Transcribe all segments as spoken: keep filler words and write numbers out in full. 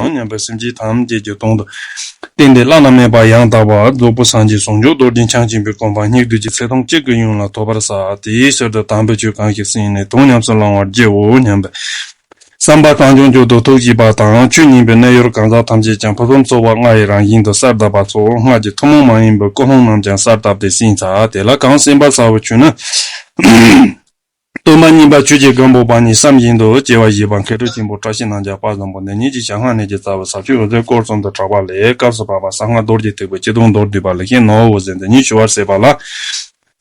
སྙམ་པའི་སེམས་བསྐྱེད་ཐམས་ཅད་ཀྱི་དོན་དུ། བསྟན་འདི་བླ་ན་མེད་པ་ཡང་དག་པ་རྫོགས་པའི་སངས་རྒྱས་ཟུང་འཇུག་རྡོ་རྗེ་འཆང་ཆེན་པོའི་གོ་འཕང་སྙིགས་དུས་ཀྱི་ཚེ་ཐུང་གཅིག་གི་ཡུན་ལ་ཐོབ་པར་བྱ། དེའི་ཕྱིར་དུ་དམ་པའི་ཆོས་གང་ཞིག་གསན་ནས་དོན་ཉམས་སུ་བླང་བར་བགྱིའོ་སྙམ་པའི་བསམ་པ་གཙང་བཅོས་མཆོག་ཏུ་ཐུགས་བསྐྱེད་པ་དང་། ཆོས་ཉན་པའི་གནས་ཡུལ་གང་ཟག་ཐམས་ཅད་ཀྱང་ཕུན་སུམ་ཚོགས་པ་ལྔ་ཡི་རང་བཞིན་དུ་གསལ་གདབ་པ་སོགས་སྔགས་ཀྱི་ཐུན་མོང་མ་ཡིན་པའི་ཀུན་སློང་རྣམས་ཀྱང་གསལ་བཏབ་སྟེ་གསན་བྱ། དེ་ལ་གང་གསན་པར་བྱ་བའི་ཆོས་ནི། སྟོན་པ་མཉན་པ་ཆོས་ཀྱི་སྒམ་པོ་པ་ཉིད་བསམ་བཞིན་དུ་སྐྱེ་བ་བཞེས་པ་མཁས་གྲུབ་ཆེན་པོ་བཀྲ་ཤིས་རྣམ་རྒྱལ་དཔལ་བཟང་པོ་འདི་ཉིད་ཀྱི་ཞལ་སྔ་ནས་ཀྱི་རྩ་བའི་ཟབ་ཆོས་འོད་ཟེར་སྐོར་གསུམ་དུ་གྲགས་པ་ལས། སྐབས་སུ་བབ་པ་གསང་སྔགས་རྡོ་རྗེ་ཐེག་པའི་སྤྱི་དོན་མདོར་བསྡུས་པ་ལེགས་བཤད་ནོར་བུ་འོད་ཟེར་འདི་ཉིད་ཞུ་བར་བྱེད་པ་ལ།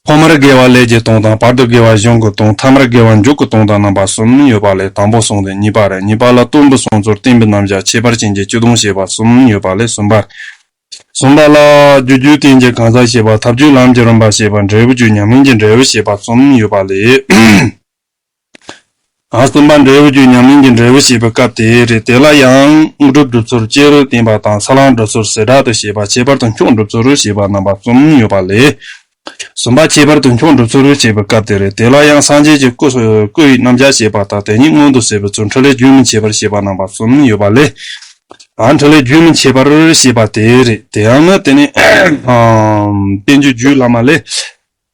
ཐོག་མར་དགེ་བ་ལས་ཀྱི་དོན་དང་། བར་དུ་དགེ་བ་གཞུང་གི་དོན། ཐ་མར་དགེ་བ་མཇུག་གི་དོན་དང་རྣམ་པ་གསུམ་ཡོད་པ་ལས། དང་པོ་གསུངས་ཏེ་གཉིས་པ་རེད། གཉིས་པ་ལ་སྟོན་པའི་གསུང་ཚུལ་བསྟན་པའི་རྣམ་གཞག་ཁྱད་པར་ཅན་གྱི་སྤྱི་དོན་བཤད་པ་གསུམ་ཡོད་པ་ལས་གསུམ་པ། གསུམ་པ་ལ་རྒྱུ་རྒྱུད་བསྟན་གྱི་གང་ཟག་བཤད་པ། ཐབས་རྒྱུད་ལམ་གྱི་རིམ་པ་བཤད་པ། འབྲས་བུ་རྒྱུད་ཉམས་ལེན་གྱི་འབྲས་བུ་བཤད་པ་གསུམ་ཡོད་པ་ལས། ཨ། གསུམ་པ་འབྲས་བུ་རྒྱུད་ཉམས་ལེན་གྱི་འབྲས་བུ་བཤད་པའི་སྐབས་དེ་རེད། དེ་ལ་ཡང་དངོས་གྲུབ་སྒྲུབ་ཚུལ་སྤྱིར་བསྟན་པ་དང་། ས་ལམ་སྒྲུབ་ཚུལ་ཟེར་སྒྲ་དུ་བཤད་པ། ཁྱད་པར་དུ་མཆོག་སྒྲུབ་ཚུལ་བཤད་པ་རྣམ་པ་གསུམ་ཡོད་པ་ལས། གསུམ་པ་ཁྱད་པར་དུ་མཆོག་སྒྲུབ་ཚུལ་བཤད་པའི་སྐབས་དེ་རེད། དེ་ལ་ཡང་སངས་རྒྱས་ཀྱི་སྐུ་སྐུ་ཡི་རྣམ་གཞག་བཤད་པ་དང་། དེ་ཉིད་མངོན་དུ་གསལ་བའི་ཚུལ། འཕྲིན་ལས་རྒྱུན་མི་འཆད་པར་བཤད་པ་རྣམ་པ་གསུམ་ཡོད་པ་ལས། ཨ། འཕྲིན་ལས་རྒྱུན་མི་འཆད་པར་བཤད་པ་དེ་རེད། དེ་ཡང་ནི་དེ་ནི་བསྟན་བཅོས་རྒྱུད་བླ་མ་ལས།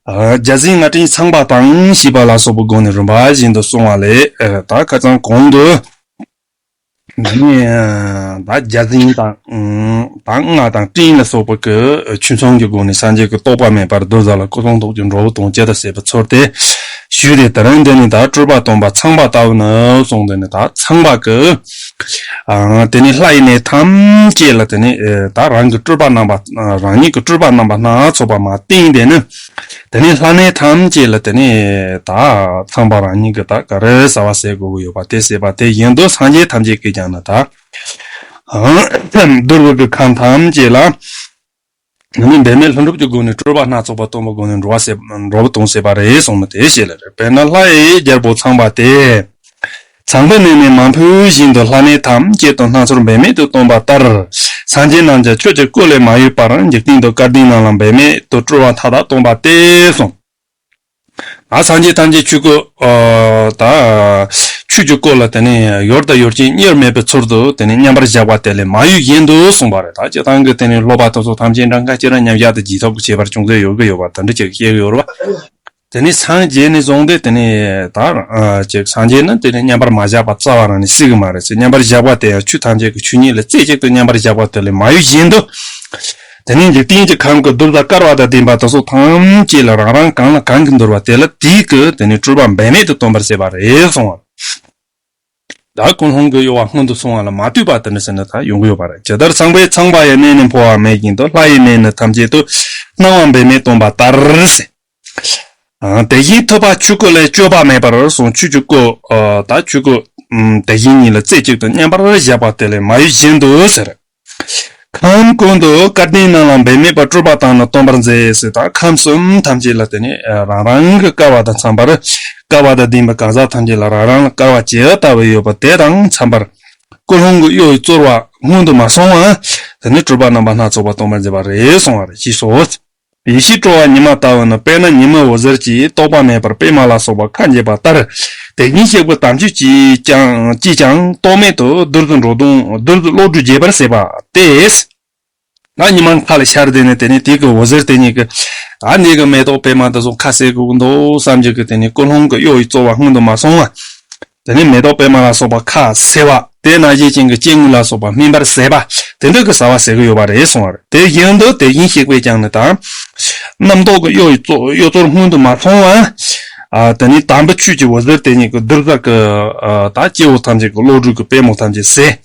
ཨ། བརྒྱ་བྱིན་ལྔ་སྤྲིན་ཚངས་པ་དང་ཞེས་པ་ལ་སོགས་པའི་སྒོ་ནས་རིམ་པ་བཞིན་དུ་གསུངས་པ་ལས། ཨ། ད་ཁ་སང་གོང་དུ་ད་ནི་ད་བརྒྱ་བྱིན་དང་ད་ལྔ་དང་སྤྲིན་ལ་སོགས་པ་གི་ཆོས་མཚོན་གྱི་སྒོ་ནས་སངས་རྒྱས་ཀྱི་རྟོགས་པ་མེད་པར་གདུལ་བྱ་ལ་སྐུ་གསུང་ཐུགས་ཀྱི་འགྲོ་བའི་དོན་ཅི་ལྟར་བྱེད་པའི་ཚུལ་དེ་ཞུས་ཏེ། དེ་རིང་འདི་ནི་ད་སྤྲུལ་པ་སྟོན་པ་ཚངས་པ་ལྟ་བུ་ནི་གསུངས། དེ་ནི་ད་ཚངས་པ་གི། ཨ། དེ་ནི་ལྷ་ཡི་གནས་ཐམས་ཅད་ལ་དེ་ནི་ཨེ། ད་རང་གི་སྤྲུལ་པ་རྣམ་པ། རང་ཉིད་ཀྱི་སྤྲུལ་པ་རྣམ་པ་སྣ་ཚོགས་པ་མ་བསྟན་ཏེ་ནི། དེ་ནི་ལྷ་གནས་ཐམས་ཅད་ལ་དེ་ནི་ད་ཚངས་པ་རང་ཉིད་ཀྱི་ད་ག་རེ་བྱ་བ་བྱེད་དགོས་ཀྱི་ཡོད་པ་དེ་བྱེད་པ་དེ་བཞིན་དུ་སངས་རྒྱས་ཐམས་ཅད་ཀྱིས་ཀྱང་ནི་ད། ཨ། གདུལ་བྱ་གི་ཁམས་ཐམས་ཅད་ལ། ནི་འབད་མེད་ལྷུན་གྲུབ་ཀྱི་སྒོ་ནས་སྤྲུལ་པ་སྣ་ཚོགས་པ་སྟོན་པའི་སྒོ་ནས་འགྲོ་བ་སེ་འགྲོ་བ་དོན་བྱེད་པ་རེད་གསུངས་ནི་དེ་བཤད་ལེ་རེད། དཔེར་ན་ལྷ་ཡི་རྒྱལ་པོ་ཚངས་པ་སྟེ། ཚངས་པའི་གནས་ནས་མ་འཕོས་བཞིན་དུ་ལྷ་གནས་ཐམས་ཅད་དུ་སྣ་ཚོགས་འབད་མེད་དུ་སྟོན་པ་ལྟར། སངས་རྒྱས་རྣམས་ཀྱང་ཆོས་ཀྱི་སྐུ་ལས་མ་གཡོས་པར་འཇིག་རྟེན་དུ་སྐལ་ལྡན་རྣམས་ལ་འབད་མེད་དུ་སྤྲུལ་པ་མཐའ་དག་སྟོན་པ་སྟེ་གསུངས། ད་སངས་རྒྱས་ཐམས་ཅད་ཆོས་སྐུ། ཨ། ད་ཆོས་ཀྱི་སྐུ་ལ་དེ་ནས་ཡོར་དང་ཡོར་ཅན་དབྱེར་མེད་པའི་ཚུལ་དུ་དེ་ནས་མཉམ་པར་བཞག་པ་དེ་ལས་མ་གཡོས་བཞིན་དུ་གསུངས་པ་རེད། ད་སྤྱིར་བཏང་གི་དེ་ནས་སློབ་པ་དེ་ཚོ་ཐམས་ཅད་འདྲ་འགའ་ཅིག་ར་མཉམ་བཞག་ཏུ་བགྱིད་ཐབས་ཀྱི་ཁྱད་པར་ཅུང་ཟད་ཡོད་ཀྱི་ཡོད་པ་དེ་འདྲ་ཅིག་བཤད་ཀྱི་ཡོད་རེད་པ། དེ་ནས་སངས་རྒྱས་ནས་བཟུང་སྟེ་དེ་ནས་ད་ཅིག་སངས་རྒྱས་ནི་དེ་ནས་མཉམ་པར་མ་བཞག་པ་རྩ་བ་རང་ནས་སྲིད་ཀྱི་མ་རེད་ཟེར། མཉམ་པར་བཞག་པ་དེ་ཡང་ཆོས་ཐམས་ཅད་ཀྱི་ཆོས་ཉིད་ལ་རྩེ་གཅིག་ཏུ་མཉམ་པར་བཞག་པ་དེ་ལས་མ་གཡོས་བཞིན་དུ། དེ་ནས་འཇིག་རྟེན་གྱི་ཁམས་ཀྱི་གདུལ་བྱ་བསྐལ་པ་དང་ལྡན་པ་དེ་ཚོ་ཐམས་ཅད་ལ་རང་རང་གང་ལ་གང་གིས་འདུལ་བ་དེ་ལ་དེའི་གི་དེ་ནས་སྤྲུལ་པ་འབད་མེད་དུ་སྟོན་པར་བྱེད་པ་རེད་གསུངས་པ། ད་ཀུན་སློང་གི་གཡོ་བ་སྔོན་དུ་སོང་བ་ལ་མ་ལྟོས་པ་དེ་འདྲ་ཟེར་ནས་ད་ཡོང་གི་ཡོད་པ་རེད། ཇི་ལྟར་ཚངས་པས་ཚངས་པ་ཡི་གནས་ནས་འཕོ་བ་མེད་བཞིན་དུ། ལྷ་ཡི་གནས་ནི་ཐམས་ཅད་དུ་སྣང་བ་འབད་མེད་སྟོན་པ་ལྟར་ཟེར། ཨ། དེ་བཞིན་ཐུབ་པ་ཆོས་སྐུ་ལས་བསྐྱོད་པ་མེད་པར་གསུངས། ཆོས་ཀྱི་སྐུ། ཨ། ད་ཆོས་སྐུ། ཨམ། དེ་བཞིན་ཉིད་ལ་རྩེ་གཅིག་ཏུ་མཉམ་པར་བཞག་པ་དེ་ལས་མ་གཡོས་བཞིན་དུ་ཟེར། ཁམས་ཀུན་ཏུ་སྐལ་ལྡན་རྣམས་ལ་འབད་མེད་པར་སྤྲུལ་པ་དང་ནི་སྟོན་པར་མཛད་ཟེར། ད་ཁམས་གསུམ་ཐམས་ཅད་ལ་དེ་ནས་རང་རང་གི་སྐལ་བ་དང་འཚམ་པར། སྐལ་བ་དང་ལྡན་པའི་གང་ཟག་ཐམས་ཅད་ལ་རང་རང་ལ་སྐལ་བ་ཇི་ལྟ་བུ་ཡོད་པ་དེ་དང་འཚམ་པར། ཀུན་སློང་གི་གཡོ་བའི་རྩོལ་བ་སྔོན་དུ་མ་སོང་བར། དེ་ནས་སྤྲུལ་པ་རྣམ་པ་སྣ་ཚོགས་པ་སྟོན་པར་མཛད་པ་རེད་གསུངས་པ་རེད། ཅེས་སོ། ཡེ་ཤེས་སྤྲོ་བ་ཉི་མ་ལྟ་བུ་ནི། དཔེར་ན་ཉི་མའི་འོད་ཟེར་གྱིས་རྟོག་པ་མེད་པར་པད་མ་ལ་སོགས་པ་ཁ་འབྱེད་པ་ལྟར། དེ་བཞིན་གཤེགས་པའི་དམ་ཆོས་ཀྱིས་ཀྱང་ཀྱིས་ཀྱང་རྟོག་མེད་དུ་རྡུལ་དུ་འགྲོ་དོན་རྡུལ་དུ་བློ་གྲོས་རྒྱས་པར་བྱེད་པ་སྟེ། ད་ཉི་མ་མཁའ་ལ་ཤར་དེ་ནས་དེ་ནས་དེ་གི་འོད་ཟེར་དེ་ཉིད་ཀྱིས་ད་ནི་གི་མེ་ཏོག་པད་མ་དེ་ཚོ་ཁ་བྱེ་དགོས་ཀྱི་འདུག་བསམ་གྱི་གི་དེ་ནས་ཀུན་སློང་གི་གཡོ་བའི་རྩོལ་བ་སྔོན་དུ་མ་སོང་བ། དེ་ནས་མེ་ཏོག་པད་མ་ལ་སོགས་པ་ཁ་བྱེ་བ་དེ་ནང་བཞིན་ཅན་གྱི་སྐྱེ་དངོས་ལ་སོགས་པ་སྨིན་པར་བྱེད་པ་དེ་འདྲ་གི་བྱ་བ་བྱེད་ཀྱི་ཡོད་པ་རེད་གསུངས་པ་རེད། དེ་བཞིན་དུ་དེ་བཞིན་གཤེགས་པས་ཀྱང་ནི་ད། རྣམ་རྟོག་གི་གཡོ་ཡི་གཙོ་གཡོ་རྩོལ་སྔོན་དུ་མ་སོང་བ། ཨ། དེ་ནི་དམ་པའི་ཆོས་ཀྱི་འོད་ཟེར་དེ་ཉིད་ཀྱི་རྡུལ་དག་གི། ཨ། ད་སྐྱེ་བོ་ཐམས་ཅད་ཀྱི་བློ་གྲོས་ཀྱི་པད་མོ་ཐམས་ཅད་བྱེ།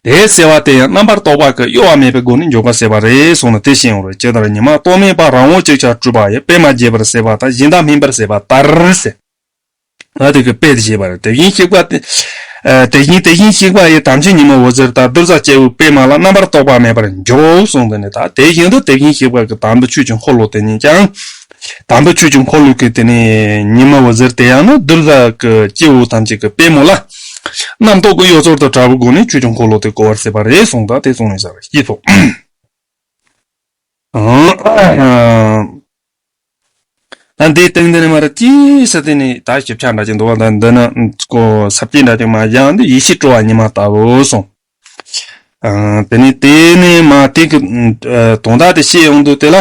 དེ་བྱེ་བ་དེ་ཡང་རྣམ་པར་རྟོག་པ་གི་གཡོ་བ་མེད་པའི་སྒོ་ནས་འཇོག་པར་བྱེད་པ་རེད་གསུངས་ནས་དེ་ཤེས་ཡོང་རེད། ཇི་ལྟར་ཉི་མ་རྟོག་མེད་པ་རང་ངོ་ཅིག་ཆར་སྤྲུལ་པ་ཡི་པད་མ་རྒྱས་པར་བྱེད་པ་དང་གཞན་དག་སྨིན་པར་བྱེད་པ་ལྟར་ཟེར། ང་དེ་གི་དཔེ་དེ་བྱེད་པ་རེད། དེ་བཞིན་གཤེགས་པ་དེ། ཨ། དེ་བཞིན་དེ་བཞིན་གཤེགས་པ་ཡི་དམ་ཆོས་ཉི་མའི་འོད་ཟེར་ལྟར་གདུལ་བྱ་སྐྱེ་བོའི་པད་མ་ལ་རྣམ་པར་རྟོག་པ་མེད་པར་འཇོག་གསུངས་ཏེ་ནི་ད་དེ་བཞིན་དུ་དེ་བཞིན་གཤེགས་པ་གི་དམ་པའི་ཆོས་ཀྱི་འཁོར་ལོ་དེ་ཉིད་ཀྱང་། དམ་པའི་ཆོས་ཀྱི་འཁོར་ལོ་གི་དེ་ནས་ཉི་མའི་འོད་ཟེར་དེ་ཡང་ནི་གདུལ་བྱ་གི་སྐྱེ་བོ་ཐམས་ཅད་ཀྱི་པད་མོ་ལ། རྣམ་རྟོག་གི་གཡོ་ཟོར་དང་བྲལ་བའི་སྒོ་ནས་ཆོས་ཀྱི་འཁོར་ལོ་དེ་བསྐོར་བར་བྱེད་པ་རེད་གསུངས། ད་དེ་གསུངས་ནས་བཞག་པ་ཤེས་ཐུབ། ད་འདིའི་སྟེང་འདི་ནས་མར་ཅི་ཟེར་དེ་ནི་ད་ཞིབ་ཆ་འདྲ་ཅིག་འདུག་བ། ད་འདི་ནི་ཀོ་ས་བཅད་འདྲ་ཅིག་མ་བཞག་འདི་ཡེ་ཤེས་སྤྲོ་བ་ཉི་མ་ལྟ་བུ་གསུངས། ཨ། དེ་ནས་དེ་ནས་མ་དེ་གི་ཨ་དོན་དག་དེ་བཤད་ཡོང་དུས་དེ་ལ།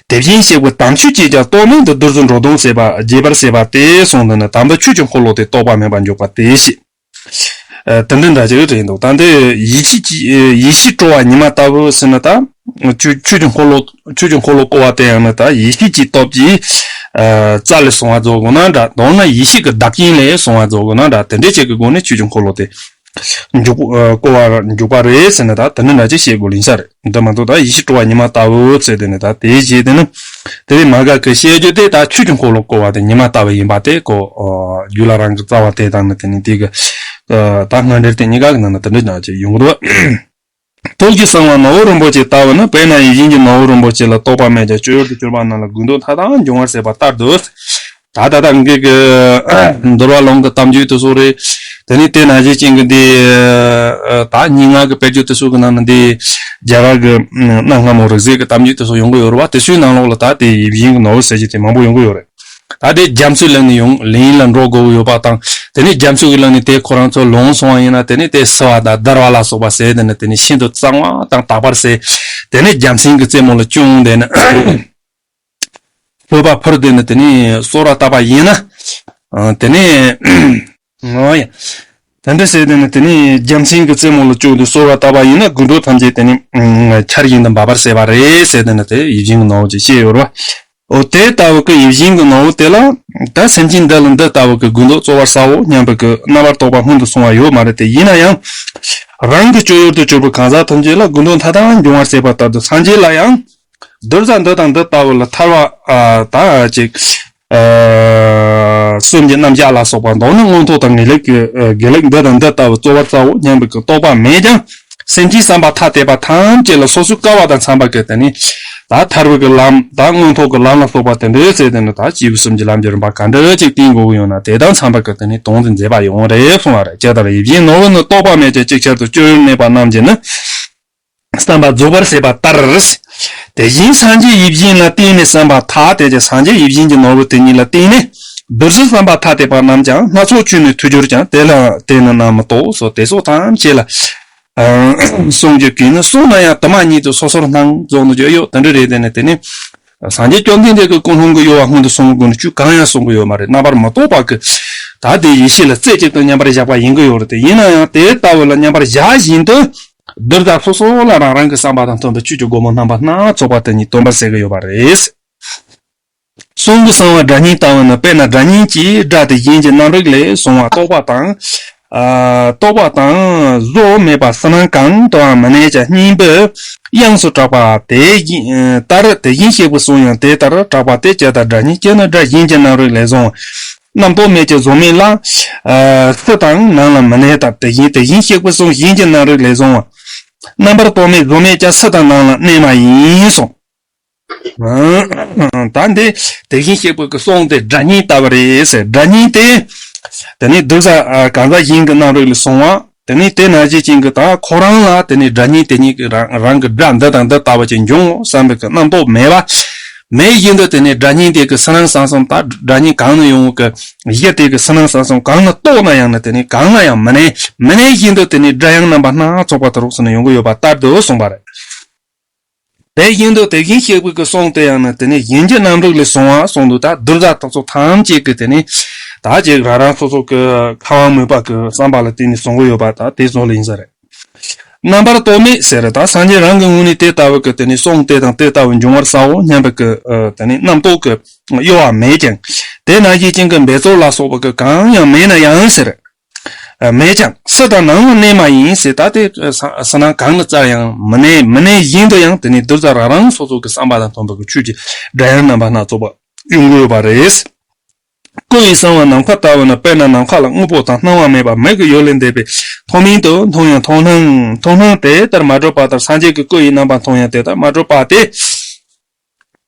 དེ་བཞིན་གཤེགས་པའི་དམ་ཆོས་ཀྱིས་ཀྱང་རྟོག་མེད་དུ་རྡུལ་གསུམ་འགྲོ་དོན་ཟད་པ་རྒྱས་པར་བྱེད་པ་སྟེ་གསུངས་འདུག་ན། དམ་པའི་ཆོས་ཀྱི་འཁོར་ལོ་དེ་རྟོག་པ་མེད་པར་འཇོག་པ་སྟེ་ཞེས། ཨ། དེ་འདྲ་འདྲ་ཅིག་རེད་འདུག་ད་འདི་ཡེ་ཤེས་ཀྱི་ཡེ་ཤེས་སྤྲོ་བ་ཉི་མ་ལྟ་བུ་ཟེར་ན། ད་ཆོས་ཆོས་ཀྱི་འཁོར་ལོ་ཆོས་ཀྱི་འཁོར་ལོ་བསྐོར་བ་དེ་ཡང་ན་ད་ཡེ་ཤེས་ཀྱི་སྟོབས་ཀྱིས་ཨ་རྩ་ལས་བཟུང་བ་རྫོགས་དགོས་ན་འདྲ། མདོར་ན་ཡེ་ཤེས་ཀྱི་བདག་རྐྱེན་ལས་བཟུང་བ་རྫོགས་དགོས་ན་འདྲ། དེ་འདྲ་ཅིག་གི་སྒོ་ནས་ཆོས་ཀྱི་འཁོར་ལོ་དེ་འཇུག་ཨ་བསྐོར་བར་འཇུག་པ་རེད་ཟེར་ན། ད་དེ་འདྲ་འདྲ་ཅིག་བཤད་དགོས་ལེ་ཤ་རེད། འདི་མ་གཏོགས་ད་ཡེ་ཤེས་སྤྲོ་བ་ཉི་མ་ལྟ་བུ་ཟེར་དེ་ནི་ད་དེའི་རྗེས་དེ་ནི། དེ་བས་མ་འགགས་ཀྱི་བཤད་རྒྱུ་དེ་ད་ཆོས་ཀྱི་འཁོར་ལོ་བསྐོར་བ་དེ་ཉི་མ་ལྟ་བུ་ཡིན་པ་དེ་ཀོ། ཨ་རྒྱུད་བླ་རང་གི་རྩ་བ་དེ་དང་ནི་དེ་ནི་དེ་གི། ཨ་ད་སྔ་འགྲེལ་དེ་གཉིས་ཀ་གི་ནང་ན་དེ་འདྲ་ཅིག་ཡོང་གི་འདུག་ཐུགས་ཀྱི་གསང་བ་ནོར་བུ་རིན་པོ་ཆེ་ལྟ་བུ་ནི། དཔེར་ན་ཡིད་བཞིན་གྱི་ནོར་བུ་རིན་པོ་ཆེ་ལ་རྟོག་པ་མེད་ཀྱང་སྤྱོད་ཡུལ་དུ་གྱུར་པ་རྣམས་ལ་དགོས་འདོད་མཐའ་དག་འབྱུང་བར་བྱེད་པ་ལྟར་དུ། ད་ད་ལྟ་ངེད་ཀྱི་འདུལ་བ་ལུང་གི་གཏམ་རྒྱུད་དེ་ཚོ་རེད། དེ་ནས་དེ་ནང་བཞིན་ཅན་གྱི་འདི་ད་སྙན་ངག་གི་དཔེར་བརྗོད་དེ་ཚོ་གི་ནང་ན་འདི་རྒྱ་གར་གྱི་གནའ་སྔ་མོ་རིག་རྩལ་གྱི་གཏམ་རྒྱུད་དེ་ཚོ་ཡོང་གི་ཡོད་རེད་བ། དེ་ཚོའི་ནང་ལོགས་ལ་ད་དེ་ཡིད་བཞིན་གྱི་ནོར་བུ་ཟེར་གྱི་དེ་མང་པོ་ཡོང་གི་ཡོད་རེད། ད་དེ་རྒྱ་མཚོའི་གླིང་ནས་ཡོང་གླིང་ལ་འགྲོ་དགོས་ཀྱི་ཡོད་པ་དང་། དེ་ནས་རྒྱ་མཚོའི་གླིང་ནས་དེ་ཁོ་རང་ཚོ་ལོངས་སོང་བ་ཡིན་ན། དེ་ནས་དེ་བསིལ་བ་དང་བདར་བ་ལ་སོགས་པ་ཟེར། དེ་ནས་དེ་ནས་ཤིན་ཏུ་གཙང་བ་དང་དག་པར་ཟེར། དེ་ནས་རྒྱལ་མཚན་གྱི་རྩེ་མོ་ལ་བཅུག་དེ་ནས། མཆོད་པ་ཕུལ། དེ་ནས་དེ་ནས་གསོལ་བ་བཏབ་པ་ཡིན་ན། ཨ། དེ་ནས། ཨོ་ཡ། དེ་འདྲ་ཟེར། དེ་ནས་དེ་ནས་རྒྱལ་མཚན་གྱི་རྩེ་མོ་ལ་བཅུག་སྟེ་གསོལ་བ་བཏབ་པ་ཡིན་ན་དགོས་འདོད་ཐམས་ཅད་དེ་ནས་ཆར་བཞིན་དུ་འབབ་པར་བྱེད་པ་རེད་ཟེར། དེ་ནས་དེ་ཡིད་བཞིན་གྱི་ནོར་བུ་ཅིག་བཤད་ཡོད་རེད་བ། འོ་དེ་ལྟ་བུ་གི་ཡིད་བཞིན་གྱི་ནོར་བུ་དེ་ལ། ད་སེམས་ཅན་འདི་ལ་འདི་ལྟ་བུ་གི་དགོས་འདོད་སྩོལ་བར་བྱའོ་སྙམ་པའི་གི་རྣམ་པར་རྟོག་པ་སྔོན་དུ་སོང་བ་ཡོད་མ་རེད་དེ། ཡིན་ན་ཡང་། རང་གི་སྤྱོད་ཡུལ་དུ་གྱུར་པའི་གང་ཟག་ཐམས་ཅད་ལ་དགོས་འདོད་མཐའ་དག་འབྱུང་བར་བྱེད་པ་ལྟར་དུ། སངས་རྒྱས་ལ་ཡང་གདུལ་བྱ་འདི་དང་འདི་ལྟ་བུ་ལ་ཐར་པ་ཨ་ད་ཅིག་ཨ་གསུམ་གྱི་རྣམ་གཞག་ལ་སོགས་པ། མདོར་ན་མངོན་མཐོ་དང་ངེས་ལེགས་ཀྱི་ཨ་དགེ་ལེགས་འདི་དང་འདི་ལྟ་བུ་སྩོལ་བར་བྱའོ་སྙམ་པའི་གི་རྟོག་པ་མེད་ཀྱང་། སེམས་ཅན་བསམ་པ་ཐ་དད་པ་ཐམས་ཅད་ལ་སོ་སོའི་སྐལ་བ་དང་འཚམ་པ་གི་དེ་ནི་ད་ཐར་པའི་གི་ལམ་དང་མངོན་མཐོ་གི་ལམ་ལ་སོགས་པ་དེ་འདྲའི་ཚེ་དེ་ནི་ད་སྐྱེས་བུ་གསུམ་གྱི་ལམ་གྱི་རིམ་པ་ག་འདྲ་ཅིག་བསྟེན་དགོས་ཀྱི་ཡོད་ན། དེ་དང་འཚམ་པ་གི་དེ་ནི་དོན་དུ་མཛད་པ་ཡོང་བ་རེད་གསུངས་པ་རེད། ཇི་ལྟར་ཡིད་བཞིན་ནོར་བུ་ནི། རྟོག་པ་མེད་ཀྱང་ཅིག་ཆར་དུ། སྤྱོད་ཡུལ་གནས་པ་རྣམས་ཀྱིས་ནི། བསམ་པ་རྫོགས་པར་བྱེད་པ་ལྟར། དེ་བཞིན་སངས་རྒྱས་ཡིད་བཞིན་ལ་བརྟེན་ནས་བསམ་པ་ཐ་དད་ཀྱང་། སངས་རྒྱས་ཡིད་བཞིན་གྱི་ནོར་བུ་དེ་ཉིད་ལ་བརྟེན་ནས་གདུལ་བྱའི་བསམ་པ་ཐ་དད་པ་རྣམས་ཀྱང་སྣ་ཚོགས་ཆོས་ནི་ཐོས་གྱུར་ཀྱང་། དེ་ལ་བརྟེན་ནས་ནི་མི་རྟོག་སོགས་དེ་སོགས་ཐམས་ཅད་ལ། གསུང་རྒྱུ་གིས་ནི་གསུངས་ན་ཡང་དུ་མ་ཉིད་དུ་སོ་སོར་སྣང་རྫོགས་ནི་བརྗོད་ཡོད། དེ་འདྲ་རེད། དེ་ནི་དེ་ནི་སངས་རྒྱས་བཅོམ་ལྡན་འདས་ཀྱི་ཀུན་སློང་གི་གཡོ་བ་སྔོན་དུ་སོང་གི་སྒོ་ནས་ཆོས་གང་ཡང་གསུང་གི་ཡོད་མ་རེད། རྣམ་པར་མི་རྟོག་པ་གི་ད་དེ་ཡེ་ཤེས་ལ་རྩེ་གཅིག་ཏུ་མཉམ་པར་བཞག་པ་ཡིན་གྱི་ཡོད་རེད་དེ། ཡིན་ན་ཡང་དེ་ལྟ་བུ་ལ་མཉམ་པར་བཞག་བཞིན་དུ། གདུལ་བྱ་སོ་སོ་ལ་རང་རང་གི་བསམ་པ་དང་མཐུན་པའི་ཆོས་ཀྱི་སྒོ་མོ་རྣམ་པ་སྣ་ཚོགས་པ་དེ་ཉིད་སྟོན་པར་བྱེད་ཀྱི་ཡོད་པ་རེད། གསུང་གི་གསང་བ་སྒྲ་སྙན་ལྟ་བུ་ནི། དཔེར་ན་སྒྲ་སྙན་གྱིས་སྒྲ་དེ་གཞན་གྱི་རྣམ་རིག་ལས་བྱུང་བ་རྟོག་པ་དང་། ཨ་རྟོག་པ་དང་བཟོ་མེད་པ་ཕྱི་ནང་གང་དུའང་མི་གནས་ཀྱང་སྙན་པའི་དབྱངས་སུ་གྲགས་པ་དེ་བཞིན་ལྟར། དེ་བཞིན་གཤེགས་པའི་གསུང་ཡང་དེ་ལྟར་གྲགས་པ་སྟེ། ཇི་ལྟར་སྒྲ་སྙན་གྱིས་ནི་སྒྲ་གཞན་གྱི་རྣམ་རིག་ལས་བྱུང་བ་རྣམ་རྟོག་མེད་ཀྱང་བཟོ་མེད་ལ། ཨ་ཕྱི་དང་ནང་ལ་མི་གནས་ལྟར། དེ་བཞིན་དེ་བཞིན་གཤེགས་པའི་གསུང་གཞན་གྱི་རྣམ་རིག་ལས་བྱུང་བ་རྣམ་པར་རྟོག་མེད་བཟོ་མེད་ཀྱང་ཕྱི་དང་ནང་ལ་གནས་མ་ཡིན་གསུངས། ད་འདི་དེ་བཞིན་གཤེགས་པའི་གི་གསུང་དེ་སྒྲ་སྙན་ལྟ་བུ་རེད་ཟེར། སྒྲ་སྙན་དེ། དེ་ནི་གདུལ་བྱ་གང་ཟག་གཞན་གྱི་རྣམ་རིག་ལས་བྱུང་བ། དེ་ནི་དེ་ནང་བཞིན་ཅན་གྱི་ད་ཁོ་རང་ལ་དེ་ནི་སྒྲ་སྙན་དེ་ཉིད་ཀྱི་རང་རང་གི་སྒྲ་འདི་དང་འདི་ལྟ་བུ་ཅིག་འབྱུང་བསམ་པའི་གི་རྣམ་རྟོག་མེད་པ། མེད་བཞིན་དུ་དེ་ནི་སྒྲ་སྙན་དེ་གི་ཕྱི་ནང་གསང་གསུམ། ད་སྒྲ་སྙན་གང་ནས་ཡོང་བའི་གི་གཞི་དེ་གི་ཕྱི་ནང་གསང་གསུམ་གང་ལ་རྟོག་ན་ཡང་ནི་དེ་ནི་གང་ལ་ཡང་མི་གནས། མི་གནས་བཞིན་དུ་དེ་ནི་སྒྲ་དབྱངས་རྣམ་པ་སྣ་ཚོགས་པ་དེ་རོགས་སུ་ནི་ཡོང་གི་ཡོད་པ་ལྟར་དུ་གསུངས་པ་རེད། དེ་བཞིན་དུ་དེ་བཞིན་གཤེགས་པའི་གི་གསུང་དེ་ཡང་ནི་དེ་ནི་གཞན་གྱི་རྣམ་རིག་ལས་བྱུང་བ་གསུངས་འདུག་ད་གདུལ་བྱ་དེ་ཚོ་ཐམས་ཅད་ཀྱི་དེ་ནི་ད་ཅིག་རང་རང་སོ་སོ་གི་ཁམས་དམིགས་པ་གི་བསམ་པ་ལ་བརྟེན་ནས་བྱུང་གི་ཡོད་པ་ད་དེ་ཚོ་ལ་ཡིན་ས་རེད། རྣམ་པར་རྟོག་མེད་ཟེར། ད་སངས་རྒྱས་རང་གི་ངོས་ནས་དེ་ལྟ་བུ་གི་དེ་ནི་གསུང་དེ་དང་དེ་ལྟ་བུ་འབྱུང་བར་བྱའོ་སྙམ་པའི་གི་དེ་ནི་རྣམ་རྟོག་གི་གཡོ་བ་མེད་ཀྱང་། དེ་ནང་བཞིན་ཅན་གྱི་འབད་རྩོལ་ལ་སོགས་པ་གི་གང་ཡང་མེད་ན་ཡང་ཟེར། མེད་ཀྱང་ཕྱི་དང་ནང་ལ་གནས་མ་ཡིན་ཟེར། ད་དེ་ཕྱི་ནང་གང་ལ་རྩ་ཡང་མི་གནས། མི་གནས་བཞིན་དུ་ཡང་དེ་ནི་གདུལ་བྱ་རང་རང་སོ་སོ་གི་བསམ་པ་དང་མཐུན་པ་གི་ཆོས་ཀྱི་སྒྲ་དབྱངས་རྣམ་པ་སྣ་ཚོགས་པ་ཡོང་གི་ཡོད་པ་རེད། སྐུ་ཡི་གསང་བ་ནམ་མཁའ་ལྟ་བུ་ན། དཔེར་ན་ནམ་མཁའ་ལ་དངོས་པོ་དང་སྣང་བ་མེད་པ་མིག་གི་ཡུལ་ལས་འདས་པའི་མཐོང་མིན་དུ་མཐོང་ཡང་མཐོང་སྣང་མཐོང་སྣང་དེ་ལྟར་མ་གྲུབ་པ་ལྟར། སངས་རྒྱས་ཀྱི་སྐུ་ཡི་རྣམ་པ་མཐོང་ཡང་དེ་ལྟར་མ་གྲུབ་པ་སྟེ།